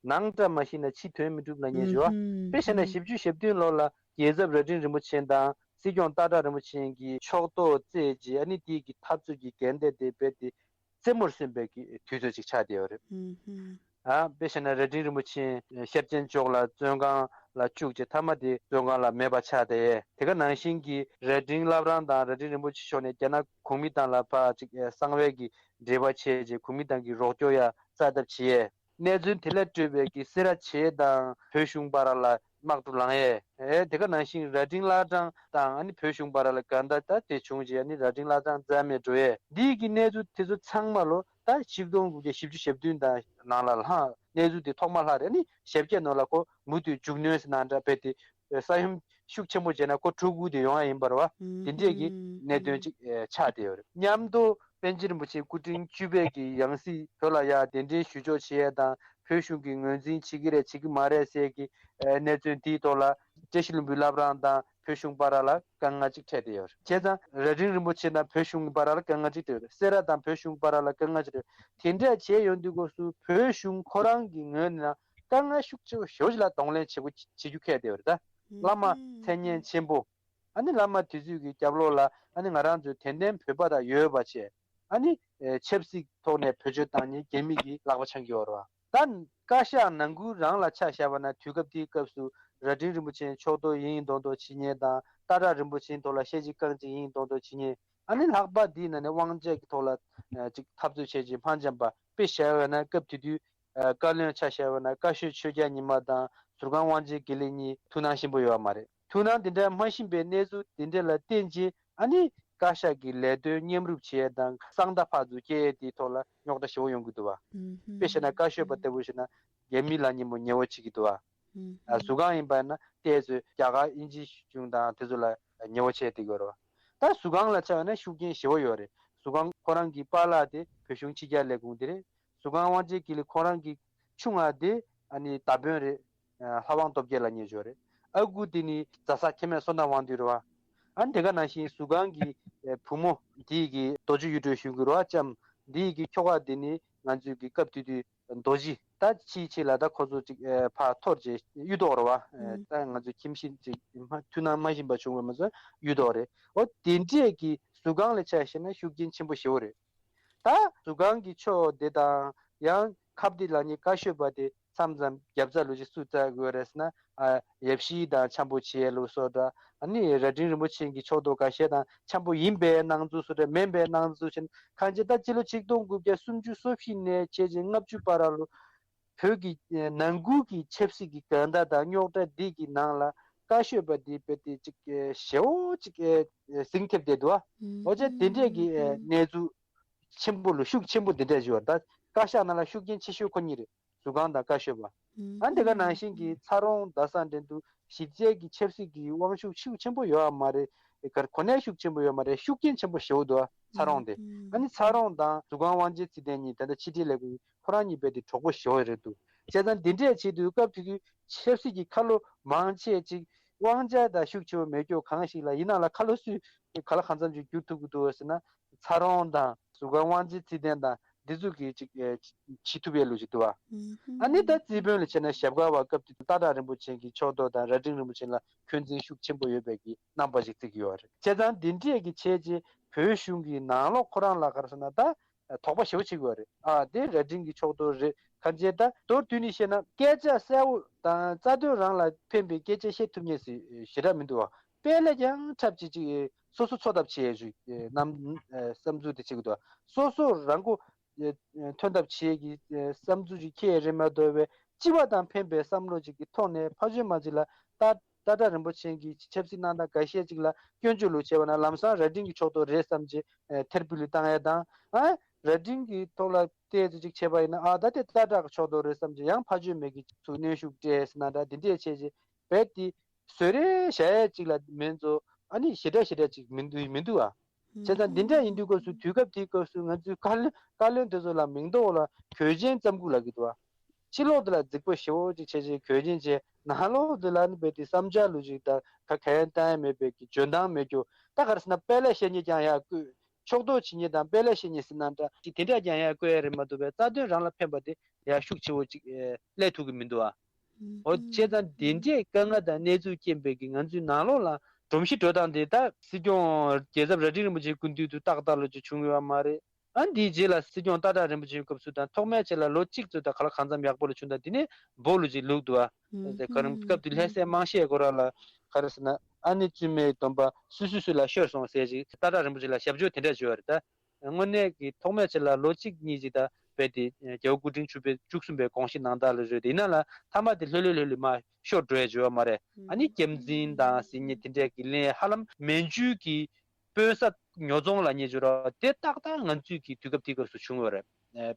ནང་བཀྲ་མ་ཤིས་ན་ཕྱི་དོན་མི་འགྲུབ་ལབ་མཁན་ཞིག་ཡོད་བ། དཔེ་བྱས་ན་བཞི་བཅུ་ཞེ་བདུན་ལོ་ལ་རྒྱལ་ཚབ་རྭ་སྒྲེང་རིན་པོ་ཆེ་དང་སྲིད་སྐྱོང་སྟག་བྲག་རིན་པོ་ཆེ་གིས་ཕྱོགས་གཏོགས་རྩོད་ཅིག་ཨ་ནི་དེའི་གི་འཐབ་རྩོད་ཀྱི་འགལ་ཟླ་དེ་རྦད་དེ་རྩེ་མོར་སོན་པའི་གི་དུས་ཚོད་ཅིག་ཆགས་བསྡད་ཡོད་རེད། ཨ་དཔེ་བྱས་ན་རྭ་སྒྲེང་རིན་པོ་ཆེ་ཤར་ཆེན་ཕྱོགས་ལ་བཙོན་ཁང་ལ་བཅུག་ཅིག་མཐའ་མ་དེ་བཙོན་ཁང་ལ་མེད་པ་ཆགས་ཏེ། དེ་ག་ནང་བཞིན་གྱི་རྭ་སྒྲེང་བླ་བྲང་དང་རྭ་སྒྲེང་རིན་པོ་ཆེ་ཕྱོགས་ནས་རྒྱ་ནག་གུང་མི་ཏང་ལ་ཕར་ཅིག་གསང་བའི་གི་འབྲེལ་བ་བྱས་ཅིག་གུང་མི་ཏང་གི་རོགས་སྐྱོར་ཡ་བཙལ་ཐབས་བྱས། གནས་ཚུལ་དེ་ལས་སྤྲོས་པའི་གི་སེ་ར་བྱེས་དང་བོད་གཞུང་བར་ལ་དམག་འཁྲུག་ལངས་ཡས། ཨེ་དེ་ག་ནང་བཞིན་རྭ་སྒྲེང་བླ་བྲང་དང་ཨ་ནི་བོད་གཞུང་བར་ལ་གང་ལྟར་ད་དེ་བྱུང་རྗེས་ཨ་ནི་རྭ་སྒྲེང་བླ་བྲང་རྩ་མེད་འགྲོ་ཡས། འདིའི་གི་གནས་ཚུལ་དེ་ཚོ་ཚང་མ་ལོ་ད་ཆིག་སྟོང་དགུ་བརྒྱ་བཞི་བཅུ་ཞེ་བདུན་དང་ནང་ལ་ལྷག་གནས་ཚུལ་དེ་ཐོག་མ་ལྷག་རེད། ཨ་ནི་ཞེ་བརྒྱད་ནང་ལ་ཁོ་མུ་མཐུད་མཇུག་གནོན་ཟེར་ནང་འདྲ་བས་དེ་ས་ཡོམ་ཤུགས་ཆེན་པོ་བྱས་ན་ཁོ་ཕྲུ་གུ་དེ་ཡོང་ཡ་ཡིན་པ་རེད་བ། དེ་འདྲས་ཀྱི་གནད་དོན་ཅིག་ཆགས་བསྡད་ཡོད་རེད། མཉམ་དུ་པཎ་ཆེན་རིན་པོ་ཆེ་སྐུ་ཕྲེང་བཅུ་པའི་གི་ཡང་སྲིད་བོད་ལ་ཡ་གདན་འདྲེན་ཞུ་ཕྱོགས་བྱེད་ཡས་དང་བོད་གཞུང་གིས་ངོས་འཛིན་བྱེད་ཀྱི་རེད་བྱེད་ཀྱི་མ་རེད་ཟེར་གྱི་གནས་ཚུལ་འདིའི་ཐོག་ལ་བཀྲ་ཤིས་ལྷུན་པོའི་བླ་བྲང་དང་བོད་གཞུང་བར་ལ་དཀའ་ངལ་ཅིག་འཕྲད་བསྡད་ཡོད་རེད། བྱས་ཙང་རྭ་སྒྲེང་རིན་པོ་ཆེ་དང་བོད་གཞུང་བར་ལ་དཀའ་ངལ་ཅིག་འཕྲད་ཡོད་རེད། སེ་ར་དང་བོད་གཞུང་བར་ལ་དཀའ་ངལ་ཅིག་འཕྲད་ཡོད་རེད། དེ་འདྲ་བྱས་ཡོང་དུས་སྐབས་སུ་བོད་གཞུང་ཁོ་རང་གི་ངོས་ནས་དཀའ་ངལ་ཤུགས་ཆེ་བོ་ཞེ་པོ་ཅིག་ལ་གདོང་ལེན་བྱེད་དགོས་བྱེད་རྒྱུ་འཁེལ་བསྡད་ཡོད་རེད། ད་བླ་མ་མཚན་སྙན་ཆེན་པོ། ཨ་ནི་བླ་མ་དེ་ཚོའི་གི་རྒྱབ་ལོགས་ལ་ཨ་ནི་ང་རང་ཚོའི་དད་ལྡན་བོད་པ་དང་ཡོད་པ་བྱས། ཨ་ནི་ཨེ་ཆབ་སྲིད་ཐོག་ནས་བེད་སྤྱོད་བཏང་མཁན་རྒྱ་མི་གི་ལག་པ་འཆང་གི་ཡོད་རེད་བ། ད་བཀའ་ཤག་ནང་ཁུལ་རང་ལ་ཆ་བཞག་པ་ན་དུས་སྐབས་དེའི་སྐབས་སུ་རྭ་སྒྲེང་རིན་པོ་ཆེ་ཕྱོགས་གཏོགས་ཡིན་ཡིན་མདོག་མདོག་བྱེད་མཁན་དང་སྟག་བྲག་རིན་པོ་ཆེའི་ཐོག་ལ་བཤད་ཅིག་བཀང་ཅིག་ཡིན་མདོག་མདོག་བྱེད་མཁན། ཨ་ནི་ལྷག་པར་དེའི་ནང་ནས་དབང་ཆ་གི་ཐོག་ལ་ཨ་ཅིག་འཐབ་རྩོད་བྱས་ཅིག་འཕང་འབྱམས་པ་དཔེ་བཞག་ཡོད་ན་སྐབས་དེ་དུས་ཨ་བཀའ་བློན་ཆ་བཞག་ཡོད་ན་བཀའ་ཤོད་ཆོས་རྒྱལ་ཉི་མ་དང་ཟུར་ཁང་དབང་ཆེན་དགེ་ལེགས་གཉིས་ཐུགས་སྣང་ཆེན་པོ་ཡོད་པ་མ་རེད། ཐུགས་སྣང་དེ་འདྲ་མ་བཞིན་པའི་གནས་ཚུལ་དེ་འདྲ་ལ་བརྟེན་བྱས། ཨ་ནི་བཀའ་ཤག་གི་ལས་དོན་མཉམ་རུབ་བྱས་དང་གསང་བརྡ་ཕར་ཚུར་སྐྱེལ་དེའི་ཐོག་ལ་རྙོག་དྲ་ཞེ་པོ་ཡོང་གི་འདུག་བ། དཔེ་བཞག་ན་བཀའ་ཤོག་པ་ལྟ་བུ་བྱས་ན་རྒྱ་མི་ལ་ཉིན་མོ་ཉེ་བོ་བྱེད་ཀྱི་འདུག་བ། ཨ་ཟུར་ཁང་ཡིན་པ་ན་ཏོག་ཙམ་རྒྱ་གར་དབྱིན་ཇི་གཞུང་དང་དེ་ཚོ་ལ་ཉེ་བོ་བྱས་བསྡད་ཀྱི་ཡོད་རེད་བ། ད་ཟུར་ཁང་ལ་ཆ་བཞག་ན་ཤུགས་རྐྱེན་ཞེ་པོ་ཡོད་རེད། ཟུར་ཁང་ཁོ་རང་གི་པཱ་ལགས་དེ་བོད་གཞུང་ཕྱི་རྒྱལ་ལས་ཁུངས་དེ་རེད། ཟུར་ཁང་དབང་ཆེན་དགེ་ལེགས་ཁོ་རང་གི་ཆུང་མ་དེ་ཨ་ནི་མདའ་དཔོན་རེད། ལྷ་དབང་སྟོབས་རྒྱལ་ལབ་མཁན་ཅིག་ཡོད་རེད། ཨ་ཁུ་དེ་ནི་རྫ་ས་མཁལ་མའི་བསོད་ནམས་དབང་འདུས་རེད་བ། ཨ་ནི་དེ་ག་ནང་བཞིན་ཟུར་ཁང་གི་བུ་མོ་དེ་གི་རྡོ་རྗེ་གཡུ་སྒྲོན་གཞུང་གི་རེད་བ་ལྕམ་དེ་གི་ཁྱོ་ག་དེ་ནི་ང་ཚོའི་གི་སྐབས་དེ་དུས་རྡོ་རྗེ་ད་ཕྱིའི་ཆེད་ལ་ད་ཁོ་ཚོ་ཅིག་ཕར་འཐོར་རྗེས་གཡུ་ཐོག་རེད་བ། ད་ང་ཚོའི་ཁྱིམ་གཞིས་ཅིག་ཐུགས་སྣང་མ་བཞིན་པ་བྱུང་བ་མ་ཚད་གཡུ་ཐོག་རེད། འོ་དེ་འདྲས་ཀྱི་ཟུར་ཁང་ལ་ཆ་བཞག་ན་ཤུགས་རྐྱེན་ཆེན་པོ་ཞེ་པོ་རེད། ད་ཟུར་ཁང་གི་ཕྱོགས་དེ་དང་ཡང་ཁ་བརྡའི་ལག་གཉིས་བཀའ་ཤོག་པ་དེ་མཚམས་མཚམས་རྒྱབ་རྩ་ལུགས་ཅིག་སུ་བཙལ་དགོས་རེད་ཟེར་ན། ཨ་ཡབ་གཞིས་དང་འཆམ་པོ་བྱེད་ལུགས་སོགས་འདྲ། ཨ་ནི་རྭ་སྒྲེང་རིན་པོ་ཆེ་གི་ཕྱོགས་གཏོགས་འགའ་ཤས་དང་འཆམ་པོ་ཡིན་པའི་སྣང་ཚུལ་སོགས་འདྲ་མིན་པའི་སྣང་ཚུལ་ཞིག་གང་ཅི་ད་སྤྱི་ལོ་ཆིག་སྟོང་དགུ་བརྒྱ་སུམ་ཅུ་སོ་བཞི་ནས་བྱས་རྗེས་ལྔ་བཅུ་བར་ལ་ལུ་བོད་ཀྱི་ནང་ཁུལ་གྱི་ཆབ་སྲིད་ཀྱི་འགལ་ཟླ་དང་རྙོག་དྲ་འདི་གི་ནང་ལ་བཀའ་ཤོག་པ་འདི་རྦད་དེ་ཅིག་ཞེ་པོ་ཅིག་ཟིང་ཐེབས་བསྡད་འདུག་འོ་ཅེ་དེ་འདྲས་ཀྱི་གནས་ཚུལ་ཆེན་པོ་ལ་ཤུགས་ཆེན་པོ་འདི་འདྲས་བྱུང་བ་ད་བཀའ་ཤག་ནང་ལ་ཤུགས་རྐྱེན་ཆེ་ཤོས་ཁོ་གཉིས་རེད། ཟུར་ཁང་དང་བཀའ་ཤོག་པ། ཨ་འདི་ག་ནང་བཞིན་གྱི་ཚ་རོང་རྡ་ས་འགྲན་བསྡུར་གཞི་རྩའི་གི་ཆབ་སྲིད་ཀྱི་དབང་ཤུགས་ཤུགས་ཆེན་པོ་ཡོད་པ་མ་རེད། གར་གོ་གནས་ཤུགས་ཆེན་པོ་ཡོད་མ་རེད། ཤུགས་རྐྱེན་ཆེན་པོ་ཞེ་པོ་འདུག་ཚ་རོང་དེ། ཨ་ནི་ཚ་རོང་དང་ཟུར་ཁང་དབང་ཆེན་ཚེ་བརྟན་གཉིས་ད་ལྟ་ཕྱི་དྲིལ་ལས་ཁུངས་ཁོ་རང་གཉིས་རྦད་དེ་གྲོགས་པོ་ཞེ་པོ་རེད་འདུག་བྱས་ཙང་འདི་འདྲས་བྱེད་དུས་སྐབས་དེ་དུས་ཆབ་སྲིད་ཀྱི་ཁ་ལོ་མང་ཆེ་ཅིག་དབང་ཆ་དང་ཤུགས་ཆེ་བོ་མེད་སྐྱོ་གང་ཞིག་ལ་ཡིན་ན་ལ་ཁ་ལོ་སུས་ག་ལ་གང་འཚམ་ཅིག་བསྒྱུར་ཐུབ་ཀྱི་འདུག་ཟེར་ན། ཚ་རོང་དང་ཟུར་ཁང་དབང་ཆེན་ཚེ་བརྟན་དང་འདི་ཚོ་གིས་ཅིག་ཨེ་བྱེད་ཐུབ་ཡས་ལུགས་ཅིག་འདུག་བ། ཨ་ནི་ད་རྩིས་དཔོན་ལ་བྱས་ན་ཞབས་དཀར་བ་སྐབས་དེ་སྟག་བྲག་རིན་པོ་ཆེ་གི་ཕྱོགས་གཏོགས་དང་རྭ་སྒྲེང་རིན་པོ་ཆེ་ལ་འཁོན་འཛིན་ཤུགས་ཆེན་པོ་ཡོད་པའི་གི་རྣམ་པ་ཞིག་བརྩི་གི་ཡོད་རེད། བྱས་ཙང་འདི་འདྲས་ཀྱི་བྱས་རྗེས་བོད་གཞུང་གི་ནང་ལོགས་ཁོ་རང་ལ་ག་རེ་ཟེར་ན་ད་དོགས་པ་ཞེ་པོ་བྱེད་ཀྱི་ཡོད་རེད། ཨ་དེ་རྭ་སྒྲེང་གི་ཕྱོགས་གཏོགས་རེད། གང་བྱས་ད་མདོར་བསྡུས་ནས་བཤད་ན་སྐད་ཆ་གསལ་བོ་དང་རྩ་དོན་རང་ལ་ཕན་པའི་སྐད་ཆ་བཤད་ཐུབ་མཁན་ཞིག་ཞེ་དྲག་མི་འདུག་བ། དཔེ་ལས་ཀྱང་འཁྲབ་ཅིག་ཅིག་སོ་སོ་འཚོ་ཐབས་བྱེད་ཞུ་རྣམ་བསམ་ཚུལ་དེ་བྱེད་ཀྱི་འདུག་སོ་སོ་རང་མགོ་ཐོན་ཐབས་བྱེད་ཀྱི་བསམ་ཚུལ་ཅིག་ཁྱེད་རེད་མ་གཏོགས་པའི་སྤྱི་པ་དང་ཕན་པའི་བསམ་བློ་ཅིག་གི་ཐོག་ནས་ཕ་ཆོས་མ་ཅིག་ལ་ཏ་ཏ་ཏྲ་རིན་པོ་ཆེ་གི་ཆབ་སྲིད་གནང་སྟངས་འགའ་ཤས་ཅིག་ལ་སྐྱོན་བརྗོད་ལུགས་བྱས་པ་ན་ལམ་སང་རྭ་སྒྲེང་གི་ཕྱོགས་གཏོགས་རེད་བསམ་བྱས་ཐེར་འབུལ་ལུས་བཏང་ཡ་དང་ཨ་རྭ་སྒྲེང་གི་ཐོག་ལ་ཏོག་ཙམ་ཅིག་བྱས་པ་ཡིན་ན་ཨ་ད་དེ་ཏ་ཏྲ་གི་ཕྱོགས་གཏོགས་རེད་བསམ་བྱས་ཡང་ཕ་ཆོས་མ་གི་ཚུར་གནོན་ཤུགས་སྤྲད་ཟེར་ན་འདྲ་འདི་འདྲས་བྱས་རྗེས་རྦད་དེ། བཟོད་རེས་བྱ་ཡས་ཅིག་ལ་མིན་ཚོ་ཨ་ནི་ཞེ་དྲག་ཞེ་དྲག་ཅིག་མི་འདུག་མི་འདུག་ཨ། བྱས་ཙང་འདི་འདྲ་ཡིན་དུས་སྐབས་སུ་དུས་སྐབས་དེའི་སྐབས་སུ་ང་ཚོའི་བཀའ་བློན་བཀའ་བློན་དེ་ཚོ་ལ་མིང་འདོགས་ལ་གོས་ཆེན་བརྩམས་ཁུལ་ལབ་ཀྱི་འདུག་ཨ། ཕྱི་ལོགས་དེ་ལ་རྫིག་པོ་ཞེ་པོ་ཅིག་བྱས་བྱས་གོས་ཆེན་བྱས་ནང་ལོགས་དེ་ལ་ནི་རྦད་དེ་བསམ་འཆར་ལུགས་ཅིག་དང་ག་ག་ཡང་བཏང་ཡ་མེད་པའི་གི་འཇོན་ཐང་མེད་རྒྱུ་ད་ག་རེ་ཟེར་ན་དཔེ་ལས་བཤད་མཁན་ཀྱང་ཡག་དགོས། ཕྱོགས་གཏོགས་བྱེད་མཁན་དང་དཔེ་ལས་བཤད་མཁན་ཟེར་ན་འདྲ་ཅིག་དེ་འདྲ་ཀྱང་ཡང་བཀོད་ཡ་རེད་མ་གཏོགས་པའི་རྩ་དོན་རང་ལ་ཕན་པ་དེ་ཡང་ཤུགས་ཆེ་བོ་ཅིག་ཨེ་སླེབས་ཐུབ་ཀྱི་མི་འདུག་ཨ། འོ་བྱས་ཙང་དེ་འདྲའི་དཀའ་ངལ་དང་གནས་ཚུལ་རྐྱེན་པས་ཀྱི་ང་ཚོའི་ནང་ལོགས་ལ་སྒྲོམ་གཞི་འགྲོ་སྟངས་དེ་ད་སྲིད་སྐྱོང་རྒྱལ་ཚབ་རྭ་སྒྲེང་རིན་པོ་ཆེའི་སྐུ་མདུན་དུ་ཏག་ཏག་ལོ་ཅིག་བྱུང་ཡོད་པ་མ་རེད། ཨ་འདིའི་རྗེས་ལ་སྲིད་སྐྱོང་སྟག་བྲག་རིན་པོ་ཆེའི་སྐབས་སུ་དང་ཐོག་མའི་ཆེད་ལ་ལོ་གཅིག་ཙམ་དང་ག་ལ་གང་འཚམ་ཡག་པོ་ལ་བྱུང་དང་དེ་ནས་འབོ་ལོ་ཅིག་ལུག་འདུག་ཨ། དེ་ག་རང་སྐབས་དེ་ལྷ་སའི་དམངས་གཞས་ཁོ་རང་ལ་ག་རེ་ཟེར་ན་ཨ་ནེ་བཙུན་མའི་སྡོམ་པ་སུ་སུ་སུ་ལ་ཤོར་སོང་ཟེར་ཅིག་སྟག་བྲག་རིན་པོ་ཆེ་ལ་ཞབས་ཕྱི་དེ་འདྲ་བྱས་པ་རེད་ད། དངོས་གནས་ཀྱི་ཐོག་མའི་ཆེད་ལ་ལོ་གཅིག་གཉིས་ཅིག་ད་རྦད་དེ་རྒྱལ་བ་སྐུ་ཕྲེང་བཅུ་པའི་བཅུ་གསུམ་པའི་དགོངས་གཞི་ནང་དག་ལ་རེད་དེ་ཡིན་ན་ལ་མཐའ་མ་དེ་ལྷོད་ལྷོད་ལྷོད་ལྷོད་མ་ཤོར་འགྲོ་ཡ་བྱུང་བ་མ་རེད། ཨ་ནི་སྐྱབས་འཛིན་དང་ཟེར་མཁན་དེ་འདྲས་ཀྱི་ལན་ཧ་ལམ་མན་ཇུ་གི་དཔོན་ས་ཉོ་ཚོང་ལབ་མཁན་ཅིག་རེད་དེ་ཏག་ཏག་ང་ཚོའི་གི་དུས་སྐབས་དེའི་སྐབས་སུ་བྱུང་བ་རེད།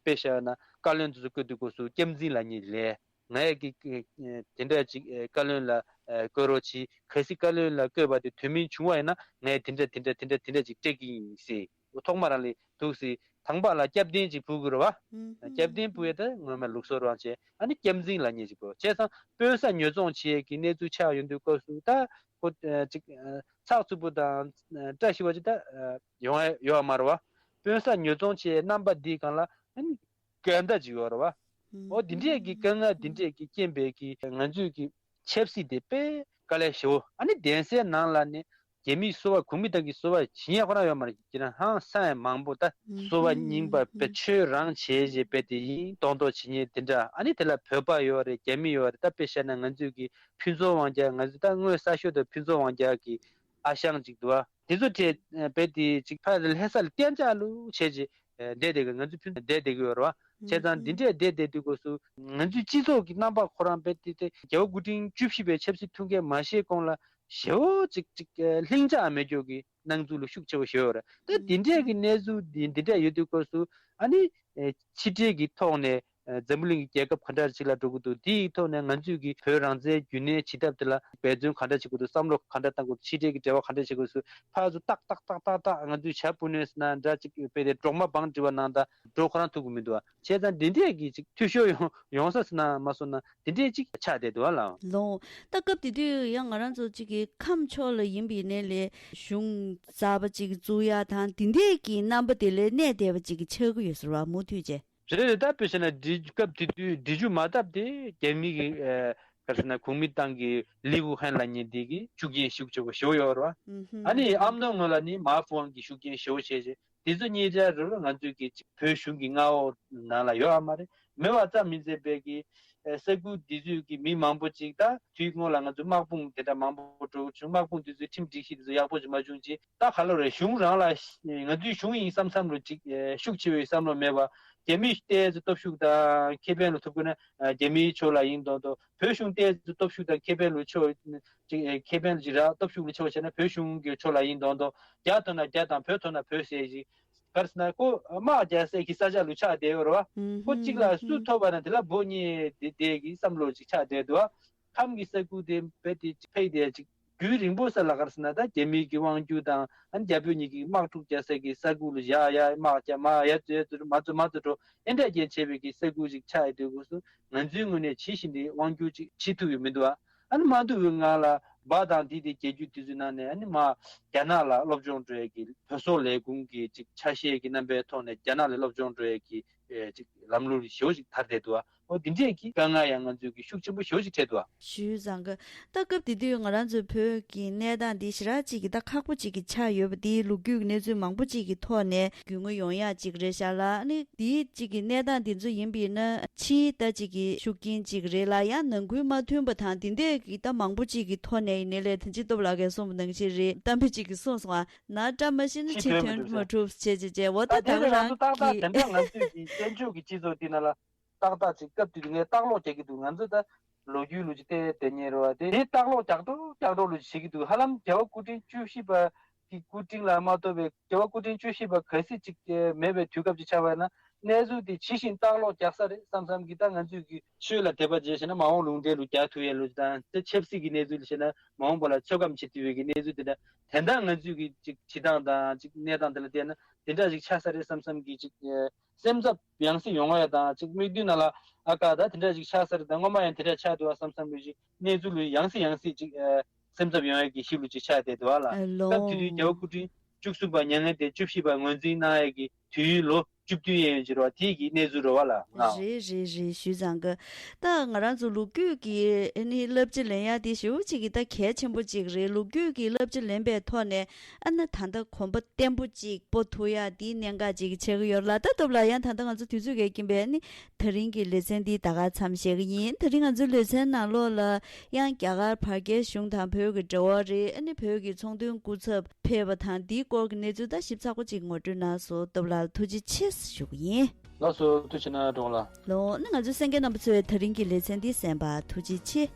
དཔེ་བཞག་ན་བཀའ་བློན་དེ་ཚོ་བསྐོ་དུས་སྐབས་སུ་སྐྱབས་འཛིན་ལབ་མཁན་ལས། ང་ཡི་གི་དེ་འདྲ་ཅིག་བཀའ་བློན་ལ་བསྐོ་རོགས་གྱིས། གལ་སྲིད་བཀའ་བློན་ལ་བསྐོས་པ་དེ་དོན་སྨིན་བྱུང་བ་ཡིན་ན་ངས་དེ་འདྲ་དེ་འདྲ་དེ་འདྲ་དེ་འདྲ་ཅིག་སྤྲད་ཀྱི་ཡིན་ཟེར། ཐོག་མ་རང་ལས་འདུག་ཟེར། དང་པ་ལ་སྐྱབས་རྟེན་ཅིག་ཕུལ་དགོས་རེད་བ། སྐྱབས་རྟེན་ཕུལ་ཡས་ད་ངོ་མ་ལུགས་སྲོལ་རང་བྱས། ཨ་ནི་སྐྱབས་འཛིན་ལབ་མཁན་ཅིག་དགོས། བྱས་ཙང་དཔོན་ས་ཉོ་ཚོང་བྱེད་ཡས་ཀྱི་གནས་ཚུལ་ཆགས་ཡོང་དུས་སྐབས་སུ་ད་ཁོ་ཅིག་ཚགས་ཚུད་པོ་དང་བཀྲ་ཤིས་པ་ཅིག་ད་ཡོང་ཡ་ཡོད་མ་རེད་བ། དཔོན་ས་ཉོ་ཚོང་བྱེད་ཡས་རྣམ་པ་འདིའི་སྒང་ལ་ཨ་ནི། སྐད་བརྡ་ཅིག་ཡོད་རེད་བ། ཨོ་འདི་འདྲས་ཀྱི་དཀའ་ངལ་འདི་འདྲས་ཀྱི་རྐྱེན་པས་ཀྱི་ང་ཚོས་ཀྱི་ཆབ་སྲིད་དེ་དཔེ་དཀའ་ལས་ཞེ་པོ། ཨ་ནི་གདན་སའི་ནང་ལ་ནི་རྒྱ་མིའི་སོ་པ་གོང་མའི་ཏང་གི་སོ་པ་བྱེད་ཡས་ཁོ་རང་ཡོད་མ་རེད། ཁྱེད་རང་ཧང་སང་ཡས་མང་པོ་ད་སོ་པ་རྙིང་པ་དཔེ་ཆོས་རང་བྱས་བྱས་དཔེ་དེ་ཡིན་མདོག་མདོག་བྱེད་མཁན་དེ་འདྲ། ཨ་ནི་དེ་ལ་བོད་པ་ཡོད་རེད། རྒྱ་མི་ཡོད་རེད། ད་དཔེ་བཤད་ན་ང་ཚོས་ཀྱི་ཕུན་ཚོགས་དབང་རྒྱལ། ང་ཚོ་ད་དངོས་གསར་ཤོག་དང་ཕུན་ཚོགས་དབང་རྒྱལ་གྱི་ཨ་ཞང་ཅིག་འདུག་ཨ། དེ་ཚོ་གྲས་རྦད་དེ་ཅིག་ཕར་ལྷ་ས་ལ་གཏན་འཇགས་ལུགས་བྱས་རྗེས་བསྡད་བསྡད་ཀྱི། ང་ཚོ་ཕུན་བསྡད་བསྡད་ཀྱི་ཡོད་རེད་བ། བྱས་ཙང་འདི་འདྲས་བསྡད་བསྡད་དུས་སྐབས་སུ་ང་ཚོའི་སྤྱི་ཚོགས་ཀྱི་རྣམ་པ་ཁོ་རང་རྦད་དེ་དེ་རྒྱལ་བ་སྐུ་ཕྲེང་བཅུ་བཞི་པའི་ཆབ་སྲིད་ཐུགས་འགན་མ་བཞེས་གོང་ལ་ ཞེ་པོ་ཅིག་ཅིག་ལྷིང་འཇགས་མེད་རྒྱུ་གི་སྣང་ཚུལ་ལ་ཤུགས་ཆེ་བོ་ཞེ་པོ་ཡོད་རེད། ད་འདི་འདྲས་ཀྱི་གནས་ཚུལ་འདི་འདི་འདྲས་ཡོད་དུས་སྐབས་སུ་ཨ་ནི་ཕྱི་འབྲེལ་གྱི་ཐོག་ནས་འཛམ་བུ་གླིང་གི་རྒྱལ་ཁབ་ག་འདྲ་ཅིག་ལ་འགྲོ་གི་འདུག་འདིའི་ཐོག་ནས་ང་ཚོས་ཀྱི་བོད་རང་བཙན་རྒྱུན་གནས་བྱེད་ཐབས་དེ་ལ་འབད་བརྩོན་ག་འདྲ་བྱེད་དགོས་འདུག་བསམ་བློ་ག་འདྲ་བཏང་དགོས་འདུག་ཕྱི་འབྲེལ་གྱི་འབྲེལ་བ་ག་འདྲ་བྱེད་དགོས་འདུག་ཕར་ཚུར་ཏག་ཏག་ཏག་ཏག་ཏག་ང་ཚོས་བྱ་སྤུ་ནས་ན་འདྲ་ཅིག་དཔེ་དེ་སྒྲོག་མ་བང་བསྒྲིགས་པ་ནང་ད་འགྲོ་ཁོ་རང་ཐུབ་ཀྱི་མི་འདུག་བ། བྱས་ཙང་འདི་འདྲས་ཀྱི་ཅིག་འཐུས་ཤོར་ཡོང་ཡོང་ས་སུ་ན་མ་སོང་ན་འདི་འདྲས་ཅིག་ཆགས་བསྡད་འདུག་བ་ལགས། ལོང་། ད་སྐབས་དེ་དུས་ཡང་ང་རང་ཚོ་ཅིག་གི་ཁམས་ཕྱོགས་ལ་ཡིན་པའི་ནས་ལས་གཞུང་གསར་པ་ཅིག་བཙུགས་ཡ་དང་དེ་འདྲས་ཀྱི་རྣམ་པ་དེ་ལས་གནས་བསྡད་པ་ཅིག་གི་ཆགས་ཀྱི་ཡོད་ཟེར་བ་མུ་མཐུད་བྱས། རེད་རེད། ད་དཔེ་བྱས་ན་འབྲི་སྐབས་དེ་དུས་འབྲི་ཆུ་མ་བཏབ་དེ་རྒྱ་མི་གི་ཨ་ག་རེ་ཟེར་ན་གོང་མའི་ཏང་གི་ལི་ཝུ་ཧན་ལབ་མཁན་དེ་གི་ཤུགས་རྐྱེན་ཤུགས་ཆེ་བོ་ཞེ་པོ་ཡོད་རེད་བ། ཨ་ནི་ཨ་མདོ་སྔོན་ལ་ནི་མཱ་ཧྥུ་ཝང་གི་ཤུགས་རྐྱེན་ཞེ་པོ་བྱས་རྗེས་དེ་ཚོ་གཉིས་ཆ་རེ་རེ་ང་ཚོའི་གི་བོད་གཞུང་གི་མངའ་འོག་ནང་ལ་ཡོད་ཨ་མ་རེད། མེད་པ་ཙམ་མིན་ཚད་པའི་གི་ས་ཁུལ་དེ་ཚོའི་གི་མི་མང་པོ་ཅིག་ད་དུས་སྔོན་ལ་ང་ཚོ་དམག་དཔུང་དེ་འདྲ་མང་པོ་འགྲོ་བྱུང་། དམག་དཔུང་དེ་ཚོའི་ཁྲིམས་སྒྲིག་གཞི་དེ་ཚོ་ཡག་པོ་ཅིག་མ་བྱུང་རྗེས་ད་ག་ལོ་རེད། གཞུང་རང་ལ་ང་ཚོའི་གཞུང་ཡིན་བསམ་བསམ་བློ་ཅིག་ཤུགས་ཆེ་བའི་བསམ་བློ་མེད་པ། རྒྱ་མིས་ཏོག་ཙམ་སྟོབས་ཤུགས་དང་ཁེ་ཕན་ལ་ཐུག་དགོས་ན་རྒྱ་མིའི་ཕྱོགས་ལ་ཡིན་མདོག་མདོག་བོད་གཞུང་ཏོག་ཙམ་སྟོབས་ཤུགས་དང་ཁེ་ཕན་ལ་ཕྱོགས་ཅིག་ཁེ་ཕན་ལ་ཅིག་རག་སྟོབས་ཤུགས་ལ་ཕྱོགས་བྱས་ན་བོད་གཞུང་གི་ཕྱོགས་ལ་ཡིན་མདོག་མདོག་རྒྱ་མདོག་ན་རྒྱ་དང་བོད་མདོག་ན་བོད་ཟེར་ཅིག་ག་རེ་ཟེར་ན་ཁོ་དམག་རྒྱག་སའི་གི་ས་ཆ་ལུ་ཆགས་བསྡད་ཡོད་རེད་བ། ཁོ་གཅིག་ལ་སུ་ཐོབ་པ་ན་དེ་ལ་འབོ་རྙེད་བསྡད་བསྡད་ཀྱི་བསམ་བློ་ཅིག་ཆགས་བསྡད་འདུག་བ། ཁམས་ཀྱི་ས་ཁུལ་དེ་བེད་དེ་ཕེབས་བསྡད་ཅིག་རྒྱུན་རིང་པོ་ས་ལ་ག་རེ་ཟེར་ན་ད་རྒྱ་མིའི་གི་དབང་སྒྱུར་དང་ཨ་ནི་རྒྱ་བོད་གཉིས་ཀྱི་དམག་འཁྲུག་རྒྱག་སའི་གི་ས་ཁུལ་ལུ་ཡ་ཡ་དམག་རྒྱག་མ་ཡ་ཙོ་ཡ་ཙོ་མ་ཙོ་མ་ཙོ་འགྲོ་ཨེ་འདྲ་རྐྱེན་བྱས་པའི་གི་ས་ཁུལ་ཅིག་ཆགས་ཡོད་དུས་སྐབས་སུ་ང་ཚོའི་ངོས་ནས་ཇི་བཞིན་དེ་དབང་སྒྱུར་ཅིག་བྱེད་ཐུབ་ཡོད་མི་འདུག་ཨ། ཨ་ནི་མ་འདུག་པའི་ངང་ལ་འབའ་དང་དེ་དེ་རྒྱལ་རྒྱུད་དེ་ཚོའི་ནང་ནས་ཨ་ནི་མ་རྒྱ་ནག་ལ་སློབ་སྦྱོང་འགྲོ་ཡས་ཀྱི་བོད་སོག་ལས་ཁུངས་ཀྱི་ཅིག་ཆ་ཤས་ཀྱི་རྣམ་པའི་ཐོག་ནས་རྒྱ་ནག་ལ་སློབ་སྦྱོང་འགྲོ་ཡས་ཀྱི་ཨེ་ཅིག་ལམ་ལུགས་ཞེ་པོ་ཅིག་དར་བསྡད་འདུག་ཨ། ཨོ་འདི་འདྲས་ཀྱི་དཀའ་ངལ་ཡང་ང་ཚོས་ཀྱི་ཤུགས་ཆེན་པོ་ཞེ་པོ་ཅིག་འཕྲད་འདུག་ཨ། ཞུས་ཙང་གི་ད་སྐབས་དེ་དུས་ང་རང་ཚོའི་བོད་ཀྱི་གནས་སྟངས་འདི་ཞེ་དྲག་ཅིག་གི་ད་ཁག་པོ་ཅིག་གི་ཆགས་ཡོད་པ་འདི་ལོ་རྒྱུས་ཀྱི་གནས་ཚུལ་མང་པོ་ཅིག་གི་ཐོག་ནས་རྒྱུས་མངའ་ཡོང་ཡག་ཅིག་རེད་ཤག་ལ། ཨ་ནི་དེའི་གཅིག་གི་གནས་སྟངས་དེ་ཚོ་ཡིན་པས་ན་ཕྱིའི་ད་གཅིག་གི་ཤུགས་རྐྱེན་གཅིག་རེད་ལ་ཡང་ནང་ཁུལ་མ་མཐུན་པ་དང་དེ་འདྲས་ཀྱི་ད་མང་པོ་གཅིག་གི་ཐོག་ནས་ཡིན་ནའི་ལས་དོན་སྤྱི་སྟོབས་ལགས་ཀྱིས་གསུངས་པ་ནང་བཞིན་རེད། གཏམ་དཔེ་གཅིག་གིས་གསུངས་སོང་ང་། ན་སྐྲ་མ་ཤིན་ན་ཕྱི་ཕྱིར་ཐོན་ཐོན་མ་མི་ཐུབ་བྱས་བྱས་བྱས་འོ་ད་ད་དེ་ད་ནི་ང་ཚོ་ཏག་ཏག་གི་དེ་འདྲ་ང་ཚོས་ཀྱི་བཙན་བྱོལ་གྱི་སྤྱི་ཚོགས་འདི་ནང་ལ་ཏག་ཏག་ཅིག་སྐབས་དེ་དུས་ངས་ལྟག་ལོག་རྒྱག་གི་འདུག་ང་ཚོ་ད་ལོ་རྒྱུས་ལུ་ཅིག་བལྟས་བསྡད་མཁན་རེད་བ། དེ་ལྟག་ལོག་རྒྱག་འགྲོ་རྒྱག་འགྲོ་ལུ་ཅིག་བྱེད་ཀྱི་འདུག་ཧ་ལམ་རྒྱལ་བ་སྐུ་ཕྲེང་བཅུ་བཞི་པ་གི་སྐུ་དྲིན་ལ་མ་གཏོགས་པའི་རྒྱལ་བ་སྐུ་ཕྲེང་བཅུ་བཞི་པ་གལ་སྲིད་ཅིག་མེད་པའི་དུས་སྐབས་ཅིག་ཆགས་པ་ཡིན་ན་གནས་ཚུལ་དེ་ཇི་བཞིན་ལྟག་ལོག་རྒྱག་ས་རེད་བསམ་བསམ་གྱི་ད་ང་ཚོས་ཀྱི་ཆོས་ལ་དད་པ་བྱས་བྱས་ན་མ་འོངས་ལུང་འདྲེན་ལུ་རྒྱག་ཐུབ་ཡས་ལུ་དང་དེ་ཆབ་སྲིད་ཀྱི་གནས་ཚུལ་ལུ་བྱས་ན་མ་འོངས་པ་ལ་ཚོད་བགམ་བྱེད་ཐུབ་པའི་གི་གནས་ཚུལ་དེ་འདྲ་དེ་འདྲ་ང་ཚོས་ཀྱི་ཅིག་བྱེད་སྟངས་དང་ཅིག་གནས་སྟངས་དེ་ལ་བལྟས་ན་དེ་འདྲ་ཅིག་ཆགས་ས་རེད་བསམ་བསམ་གྱི་ཅིག་སེམས་འཚབ་ཡང་སེ་ཡོང་བ་ཡ་དང་ཅིག་དམིགས་ཡུལ་ནང་ལ་ཨ་ཀ་ད་དེ་འདྲ་ཅིག་ཆགས་ས་རེད་དང་སྔོན་མ་ཡང་དེ་འདྲ་ཆགས་འདུག་བ་བསམ་བསམ་ལུས་ཅིག་གནས་ཚུལ་ལུས་ཡང་སེ་ཡང་སེ་ཅིག་ཨ་སེམས་འཚབ་ཡོང་ཡ་གི་གཞི་ལུས་ཅིག་ཆགས་བསྡད་འདུག་བ་ལ། ཨ་ལོ། སྐབས་དེ་དུས་རྒྱལ་བ་སྐུ་ཕྲེང་བཅུ་གསུམ་པ་མྱ་ངན་འདས་བཅུ་བཞི་པ་ངོས་འཛིན་གནང་ཡ་གི་དུས་ཡུན་ལོ་བཅུ་བདུན་ཡན་ཡོད་ཅིག་རེད་བ་དེ་གི་གནས་ཚུལ་རེད་བ་ལ་ང་། རེད་རེད་རེད་ཞུས་ཙང་གི་ད་ང་རང་ཚོ་ལོ་རྒྱུས་ཀྱི་ཨ་ནི་བསླབ་བྱ་ལེན་ཡ་དེ་ཞེ་པོ་ཅིག་གི་ད་གལ་ཆེན་པོ་ཅིག་རེད། ལོ་རྒྱུས་ཀྱི་བསླབ་བྱ་ལེན་པའི་ཐོག་ནས། ཨ་ན་ད་ལྟ་གོམ་པ་བརྟན་པོ་གཅིག་སྤོ་ཐུབ་ཡ་འདིའི་གནད་འགག་ཅིག་ཆགས་ཀྱི་ཡོད་ལ། ད་སྟོབས་ལགས་ཡང་ད་ལྟ་ང་ཚོ་དུས་ཚོད་འགལ་གྱིན་པས་ནི་དེ་རིང་གི་ལེ་ཚན་འདི་ད་ག་མཚམས་བཞག་གི་ཡིན། དེ་རིང་ང་ཚོའི་ལེ་ཚན་ནང་ལོགས་ལ་ཡང་རྒྱ་གར་བར་བརྒལ་གཞུང་དང་བོད་ཀྱི་འབྲེལ་བ་རེད། ཨ་ནི་བོད་ཀྱི་ཚོང་དོན་སྐུ་ཚབ་ཕེབས་པ་དང་འདིའི་སྐོར་གྱི་གནས་ཚུལ་ད་ཞིབ་ཚགས་པོ་ཅིག་ངོ་སྤྲོད་གནང་སོང་། སྟོབས་ལགས་ཐུགས་རྗེ་ཆེ་ཞུ་གི་ཡིན། ལགས་སོ་ཐུགས་རྗེ་གནང་གྲོགས་ལགས། ལོ་ནི་ང་ཚོའི་གསན་མཁན་རྣམ་པ་ཚོས་དེ་རིང་གི་ལེ་ཚན་འདི་གསན་པར་ཐུགས་རྗེ་ཆེ།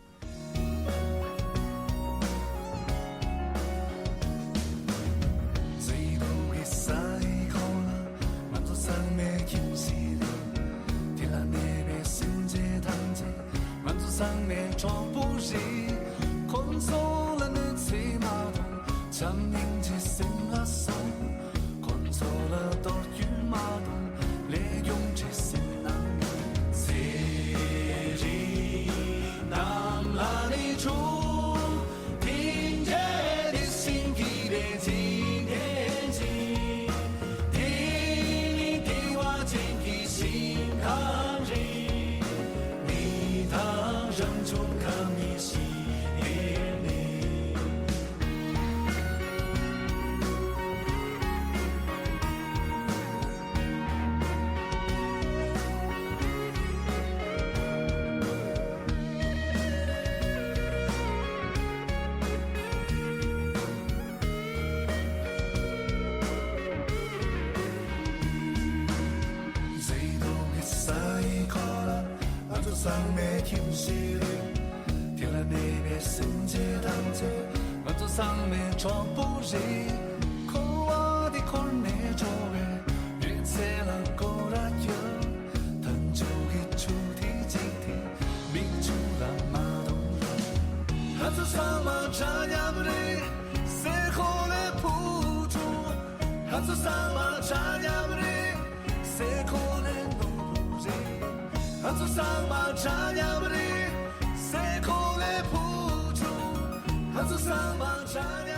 ཚང་མས་གྲོགས་པོ་རེད། འཁོར་བ་འདི་འཁོར་ནས་འགྲོ་བའི་རིང་ཚེ་ལ་སྐོར་ར་རྒྱབ། མཐའ་མཇུག་གི་ཆུ་ཐིགས་གཅིག་དེ་མིག་ཆུ་ལ་མ་གཏོང་རོགས། ང་ཚོ་ཚང་མ་འདྲ་མཉམ་རེད། སའི་གོ་ལའི་ཕུ་ཐུང་། ང་ཚོ་ཚང་མ་འདྲ་མཉམ་རེད། སའི་གོ་ལའི་ནོར་བུ་རེད། ང་ཚོ་ཚང་མ་འདྲ་མཉམ་རེད། སའི་གོ་ལའི་ཕུ་ཐུང་། ང་ཚོ་ཚང་མ་འདྲ་མཉམ།